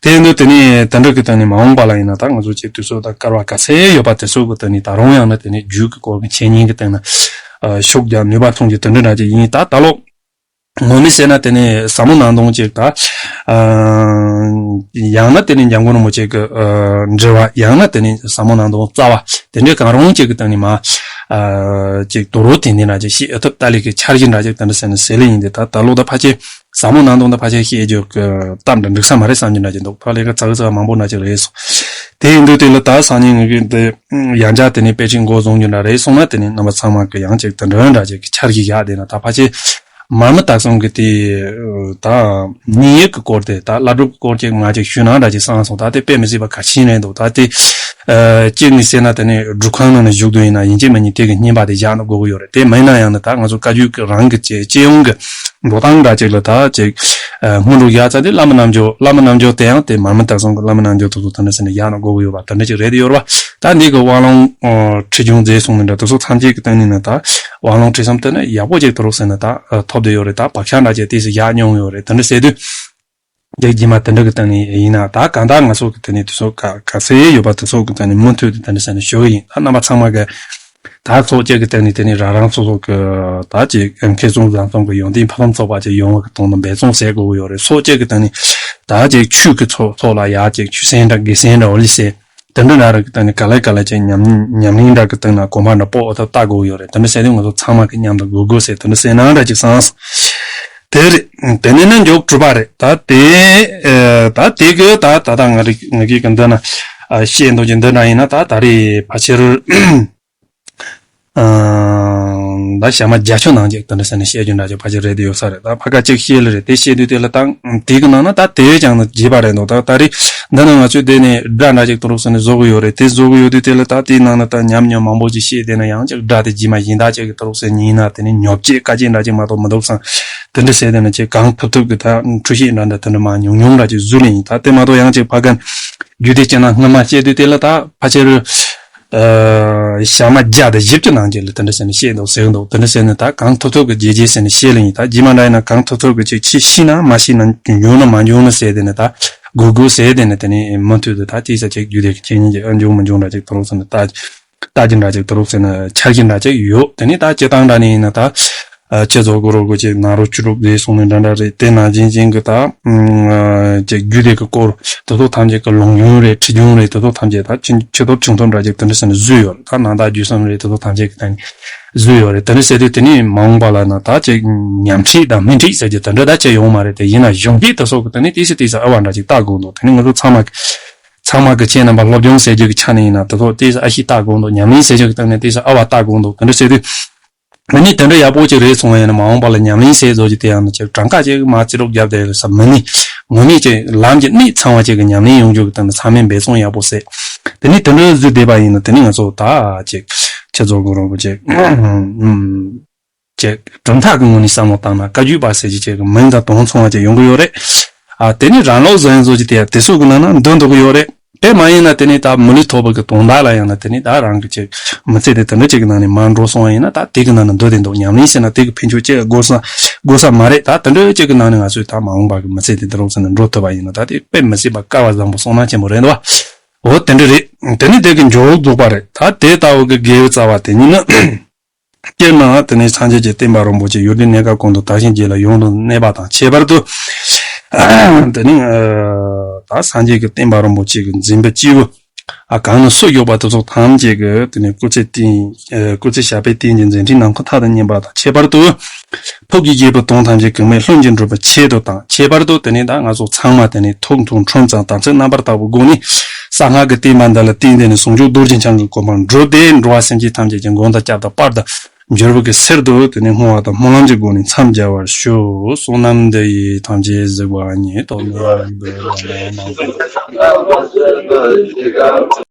དེ་ཡིན་དུས་དེ་ནས་དེ་འདྲ་གི་སྟེང་ནས་མ་འོངས་པ་ལ་ཡིན་ན་ད་ང་ཚོ་ཅིག་དུས་ཚོད་དང་སྐལ་བ་ག་ཚད་ཡོད་པ་དེ་ཚོ་གི་སྟེང་ནས་ད་རུང་ཡང་ན་དེ་ནས་རྒྱུད་ཀྱི་སྐོར་གྱི་འཆད་ཉན་གྱི་སྟེང་ན་ཨ་ཤུགས་རྒྱག་ནུས་པ་ཐོན་གྱི་དེ་འདྲ་འདྲ་ཅིག་ཡིན། ད་ད་ལོ་ངོ་མ་བཤད་ན་དེ་ནས་ཟབ་མོ་སྣང་སྟོང་ཅིག་ད་ཨ་ཡང་ན་དེ་ནས་འཇམ་མགོན་རིན་པོ་ཆེ་གི་ཨ་འགྲེལ་བ། ཡང་ན་དེ་ནས་ཟབ་མོ་སྣང་སྟོང་རྩ་བ་དེ་འདྲའི་གང་རུང་ཅིག་གི་སྟེང་ནས་མ་ཨ་ཅིག་དོ་རོ་དེ་འདྲ་འདྲ་ཅིག་བཤད་ཨ་ཐུབ། ཏཱ་ལའི་གི་འཆར་གཞི་འདྲ་ཅིག་དེ་འདྲ་ཟེར་ནས་ཟེར་ལེ་ཡིན། དེ་ད་ད་ལོ་ད་ཕལ་ཆེར་ཟབ་མོ་སྣང་སྟོང་དང་ཕལ་ཆེར་བཤད་རྒྱུ་གི་སྟབས་འདྲ་འགྲིག་ས་མ་རེད་བསམ་གྱི་འདྲ་ཅིག་འདུག་ཕ་ལས་ཀ་ཚ་གི་ཚ་མང་པོ་འདྲ་ཅིག་རེད་སོང་། དེ་ཡིན་དུས་དེ་ལ་ད་སང་ཉིན་ངེད་ཀྱི་འདི་ཡང་བསྐྱར་དེ་ནས་དཔེ་ཁྲིད་འགོ་བཟུང་རྒྱུ་འདྲ་རེད་སོང་ན། དེ་ནས་རྣམ་པ་ཚང་མ་གི་ཡང་ཅིག་དེ་འདྲ་འདྲ་ཅིག་གི་འཆར་གཞི་བཞག་བསྡད་ན། ད་ཕལ་ཆེར་མར་མི་དྭགས་གསུམ་གི་དེ་ད་སྙིང་ཡིག་གི་སྐོར་དེ་ད་བླ་སྒྲུབ་ཀྱི་སྐོར་ཅིག་ང་ཅིག་ཞུས་ན་འདྲ་ཅིག་བསམ་སོང་། ད་དེ་དཔེ་མི་སྲིད་པ་གལ་ཆེན་རེད་འདུག་ད་དེ་ཨ་གཅིག་ནས་བཤད་ན་དེ་ནས་སྒྲུབ་ཁང་ནང་ནས་བཞུགས་དུས་ཡིན་ན་ཡིན་གཅིག་མིན་གཉིས་དེ་གི་བསྙེན་པ་དེ་བཞག་ན་དགོས་ཀྱི་ཡོད་རེད། དེ་མིན་ན་ཡང་ན་ད་ང་ཚོ་བཀའ་བརྒྱུད་ཀྱི་རང་གི་སྤྱི་སྤྱི་ཡོངས་ཀྱི་འགྲོ་སྟངས་འདྲ་ཅིག་ལ་ད་ཅིག་ཨ་སྔོན་འགྲོ་བཞག་ཚར་དུས་བླ་མ་རྣལ་འབྱོར། བླ་མ་རྣལ་འབྱོར་དེ་ཡང་དེ་མར་མི་དྭགས་གསུམ་གྱི་བླ་མ་རྣལ་འབྱོར་དེ་ཚོ་དེ་འདྲ་ཟེར་ནས་བཞག་ན་དགོས་ཀྱི་ཡོད་པ་དེ་འདྲ་ཅིག་རེད་དེ་ཡོད་རེད་པ། ད་འདི་གི་དབང་ལུང་ཨ་ཁྲིད་སྦྱོང་མཛད་སོང་ནི་འདྲ་དེ་ཚོ་ཐམས་ཅད་ཀྱི་སྟེང་ནས་ན་ད་དབང་ལུང་ཁྲིད་གསུམ་དེ་ནི་ཡག་པོ་ཅིག་དུ་རུག་ཟེར་ནས་ད་ཨ་ཐོབ་བསྡད་ཡོད་རེད། ད་བག་ཆགས་འདྲ་ཅིག་དེ་ཚོ་བཞག་མྱོང་ཡོད་རེད། དེ་འདྲ་ཟེར་དུས། རྒྱ་རྗེས་མ་དེ་འདྲ་གི་སྟེང་ནས་ཡིན་ན་ད་གང་ལྟར་ང་ཚོ་གི་དེ་ནས་དེ་ཚོ་ག་ག་ཚད་ཡོད་པ་དེ་ཚོ་གི་སྟེང་ནས་མུ་མཐུད་དུ་དེ་འདྲ་ཟེར་ནས་ཞུ་གི་ཡིན། ད་རྣམ་པ་ཚང་མ་གི་ད་ཚོགས་བཅར་གི་སྟེང་ནས་དེ་ནས་རང་རང་སོ་སོ་གི་ད་ཅིག་མཁས་བཙུན་བཟང་གསུམ་གི་ཡོན་ཏན་ཕུན་སུམ་ཚོགས་པ་ཅིག་ཡོང་བ་གི་དོན་དུ་འབད་བརྩོན་བྱེད་དགོས་ཀྱི་ཡོད་རེད། ཚོགས་བཅར་གི་སྟེང་ནས་ད་ཅིག་ཆོས་གི་ཚོགས་ཚོགས་ལ་ཡ་ཅིག་ཆོས་སེམས་འདྲ་དགེ་སེམས་འདྲ་འོ་ལི་སེ་དེ་འདྲ་འདྲ་ར་གི་སྟེང་ནས་ག་ལེ་ག་ལེ་ཅིག་ཉམས་ཉམས་ལེན་འདྲ་གི་སྟེང་ན་གོམ་པ་འདྲ་སྤོ་འོ་ད་ལྟ་དགོས་ཀྱི་ཡོད་རེད། དེ་འདྲ་ཟེར་དུས་ང་ཚོ་ཚང་མ་གི་མཉམ་དུ་དགོས་དགོས་ཟེར་དེ་འདྲ་ཟེར་ན་འདྲ་ཅིག་བསམ་སོང་། དེ་རེད། དེ་ནས་ནི་མཇུག་གྲུབ་པ་རེད། ད་དེ་ཨ་ད་དེ་གི་ད་ད་ད་ང་རིག་ང་གི་གི་འདི་ན་ཨ་བཤད་འདོད་ཀྱི་འདི་འདྲ་ཡིན་ན། ད་ད་རེས་ཕལ་ཆེར་ཨ་ད་ཞག་མ་བརྒྱད་ཅུ་ནང་ཅིག་དེ་འདྲ་ཟེར་ནས་བཤད་རྒྱུ་འདྲ་ཅིག་ཕལ་ཆེར་རེད་དེ་ཡོད་ས་རེད། ད་ཕ་ག་ཅིག་བཤད་ལེ་རེད། དེ་བཤད་དུས་དེ་ལ་ད་དེ་གི་ནང་ན་ད་དེ་ཀྱང་ན་རྒྱས་པ་རེད་འདུག་ད་ད་རེས་འདི་ན་ང་ཚོས་དེ་ནས་སྒྲ་འདྲ་ཅིག་དུ་རུག་ཟེར་ནས་བཟོ་གི་ཡོད་རེད། དེ་བཟོ་གི་ཡོད་དུས་དེ་ལ་ད་དེའི་ནང་ན་ད་ཉམས་མྱོང་མང་པོ་ཅིག་བཤད་དེ་ན་ཡང་ཅིག་སྒྲ་དེ་རྗེས་མ་གཞན་དག་ཅིག་གི་དུ་རུག་ཟེར་ཉིན་ན་དེ་ནས་ཉོབ་ཅེས་དཀའ་ཅེས་འདྲ་ཅིག་མ་གཏོགས་མི་འདུག་བསམ། དེ་འདྲ་བྱས་དེ་ན་ཅིག་གང་ཐུབ་ཐུབ་གི་ད་འཁྲུལ་བཤད་འདྲ་འདྲ་དེ་འདྲ་མ་ཉུང་ཉུང་འདྲ་ཅིག་བཟོས་ལེ་ཡིན། ད་དེ་མ་གཏོགས་ཡང་ཅིག་ཕ་གན་རྒྱུད་སྡེ་སྤྱི་ན་སྔ་མ་བཤད་དུས་དེ་ལ་ད་ཕལ་ཆེར་ཨ་ཞག་མ་བརྒྱ་དང་བཞི་བཅུ་ནང་ཅིག་ལ་དེ་འདྲ་ཟེར་ནས་བཤད་འདུག་ཟེར་འདུག་དེ་འདྲ་ཟེར་ནས་ད་གང་ཐུབ་ཐུབ་གི་རྒྱས་རྒྱས་ཟེར་ནས་བཤད་ལེ་ཡིན། ད་རྗེས་མ་འདྲ་ཡིན་ན་གང་ཐུབ་ཐུབ་གི་ཅིག་ཅིག་ཤེས་ན་མ་ཤེས་ན་ཉུང་ན་མ་ཉུང་ན་ཟེར་དེ་ནས་ད་དགོས་དགོས་ཟེར་དེ་ནས་དེ་ནས་མུ་མཐུད་དུ་ད་ཅིག་ས་ཅིག་རྒྱུད་སྡེ་གི་འཆད་ཉན་གྱི་ཨ་འབྱུང་མི་འབྱུང་འདྲ་ཅིག་དུ་རུག་ཟེར་ནས་ད། ལྟ་རྒྱུ་འདྲ་ཅིག་དུ་རུག་ཟེར་ན་འཆར་གཞི་འདྲ་ཅིག་ཡོད། དེ་ནས་ད་སྤྱི་བཏང་འདྲ་ནས་ཡིན་ན་ད་ཨ་ཁྱེད་ཚོ་གུ་རུ་གུ་ཅིག་ན་རོ་བཅུ་དྲུག་རེད་གསུངས་ནས་འདྲ་འདྲ་རེད། དེ་ནང་བཞིན་ཅན་གྱི་ད་ཨ་ཅིག་རྒྱུད་སྡེ་གི་སྐོར་དེ་ཚོ་ཐམས་ཅད་ཀྱི་ལུང་ཡོན་རེད། ཁྲིད་སྦྱོང་རེད། དེ་ཚོ་ཐམས་ཅད་ད་ཆེ་ཆེ་ཐོབ་ཆུང་ཐོབ་འདྲ་ཅིག་དེ་འདྲ་ཟེར་ནས་བཟོས་ཡོད་རེད། ད་ནང་ད་རྒྱུད་གསུམ་རེད། དེ་ཚོ་ཐམས་ཅད་ཀྱི་ད་ནི་བཟོས་ཡོད་རེད། དེ་འདྲ་ཟེར་དུས་དེ་ནས་མ་འོངས་པ་ལ་ན་ད་ཅིག་ཉམས་ཁྲིད་དང་སྨིན་ཁྲིད་ཟེར་རྒྱུ་དེ་འདྲ་ད་ཅིག་ཡོང་མ་རེད། དེ་ཡིན་ན་གཞུང་ཁྲིད་དེ་ཚོ་གི་དེ་ནས་ཏིས་སི་ཏིས་སི་ཨ་བ་འདྲ་ཅིག་ལྟ་དགོས་འདུག་དེ་ནས་ང་ཚོ་ཚང་མ་གི་ཚ་ ཐ་མག་གི་ཁྱེད་རྣམ་པ་སློབ་སྦྱོང་ཟེར་རྒྱུ་གི་ཆ་ནས་ཡིན་ན་དེ་ཚོ་ཏོག་ཙམ་ཨ་ཤི་ལྟ་དགོས་འདུག་ཉམས་ལེན་ཟེར་རྒྱུ་གི་སྟེང་ནས་ཏོག་ཙམ་ཨ་བ་ལྟ་དགོས་འདུག་དེ་འདྲ་བྱེད་དུས། ཨ་ནི་དེ་འདྲ་ཡག་པོ་ཅིག་རེད་སོང་བ་ཡིན་ན་མ་འོངས་པ་ལ་ཉམས་ལེན་བྱེད་བཟོ་རྒྱུ་དེ་ཡང་ན་ཅིག་གྲངས་ཀ་ཅིག་མ་རྩིས་རོགས་རྒྱབ་བསྡད་ཡོད་ས་མིན་ནི། ངོ་མས་ཅིག་ལམ་གྱི་གནད་ཚང་བ་ཅིག་གི་ཉམས་ལེན་ཡོང་རྒྱུ་གི་སྟེང་ནས་ཚང་མས་འབད་བརྩོན་ཡག་པོ་བྱས། དེ་ནས་དེ་འདྲ་བཟོས་བསྡད་པ་ཡིན་ན་དེ་ནས་ང་ཚོ་ད་ཅིག་ཁྱེད་ཚོ་གོ་རང་པོ་ཅིག་ཅིག་གྲུབ་མཐའ་གི་ངོས་ནས་བསམ་བློ་བཏང་ན་བཀའ་བརྒྱུད་པ་ཟེར་གྱི་ཅིག་གི་མིང་དང་དོན་མཚུངས་པ་ཅིག་ཡོང་གི་ཡོད་རེད། ཨ་དེ་ནས་རང་ལོག་བཟོ་ཡིན་བཟོ་གྱི་དེ་དེ་ཚོ་གི་ནང་ན་འདུ་འདུག་གི་ཡོད་རེད། དེ་མ་ཡིན་ན་དེ་ནས་ད་མི་ལུས་ཐོབ་པ་གི་དོན་དག་ལ་ཡང་ན་དེ་ནས་ད་རང་གི་ཅིག་མི་ཚེ་དེ་དེ་འདྲ་ཅིག་གི་ནང་ནས་མར་འགྲོ་སོང་བ་ཡིན་ན་ད་དེ་གི་ནང་ན་འདུ་དེ་འདུག་ཉམས་ལེན་བྱས་ན་དེ་གི་ཕན་ཆོད་ཅིག་དགོས་ས་དགོས་ས་མ་རེད། ད་དེ་འདྲ་ཅིག་གི་ནང་ནས་ང་ཚོས་ད་མ་འོངས་པ་གི་མི་ཚེ་དེ་འདི་རོགས་ཟེར་ནས་འགྲོ་ཐུབ་པ་ཡིན་ན་ད་དེ་དཔེ་མི་སྲིད་པ་སྐལ་བ་བཟང་པོ་བསོད་ནམས་ཆེན་པོ་རེད་འདུག་བ། འོ་དེ་འདྲ་རེད། དེ་ནས་དེ་གི་མཇུག་རྫོགས་པ་རེད། ད་དེ་ལྟ་བུ་གི་དགེ་བའི་རྩ་བ་དེ་ཉིད་ནི། སྤྱིར་ན་དེ་ནས་སངས་རྒྱས་ཀྱི་བསྟན་པ་རིན་པོ་ཆེ་ཡུལ་དུས་གནས་སྐབས་ཀུན་ཏུ་དར་ཞིང་རྒྱས་ལ་ཡུན་རིང་གནས་པ་དང་ཁྱད་པར་དུ། དེ་ནས་ད་སངས་རྒྱས་ཀྱི་བསྟན་པ་རིན་པོ་ཆེ་གི་འཛིན་པའི་སྐྱེས་བུ་གང་ནས་སུ་གཡོག་པ་དེ་ཚོ་ཐམས་ཅད་ཀྱི་དེ་ནས་སྐུ་ཚེ་བརྟན་སྐུ་ཚེ་ཞབས་པད་བརྟན་གྱི་མཛད་འཕྲིན་ནམ་མཁའ་མཐའ་དང་མཉམ་པ་དང་ཁྱད་པར་དུ། ཐུགས་ཀྱི་དགྱེས་པའི་དོན་ཐམས་ཅད་གེགས་མེད་ལྷུན་གྱིས་འགྲུབ་པའི་ཆེད་དུ་དང་ཁྱད་པར་དུ་དེ་ནས་ད་ང་ཚོ་ཚང་མ་དེ་ནས་ཐུགས་མཐུན་ཁྲིམས་གཙང་དམ་ཚིག་རྣམ་པར་དག་པའི་སྒོ་ནས་གསང་སྔགས་ཀྱི་བསྟན་པ་འདི་ལ་བརྟེན་ཏེ་ནས་ཟུང་འཇུག་རྡོ་རྗེ་འཆང་གི་གོ་འཕང་བསྒྲུབས་ཏེ་འགྲོ་བ་སེམས་ཅན་ཐམས་ཅད་ཀྱི་མགོན་དང་སྐྱབས་དང་དཔལ་དང་འབྱོར་པ་གི་གསེར་དུ་དེ་ནས་བསྔོ་བ་དང་སྨོན་ལམ་གྱི་སྒོ་ནས་མཚམས་སྦྱར་བར་ཞུ། བསོད་ནམས་འདི་ཡིས་ཐམས་ཅད་གཟིགས་པ་ཉིད། ཐོབ་ནས་ཉིད་དུ་བདག་ལ་ནམ་མཁའ།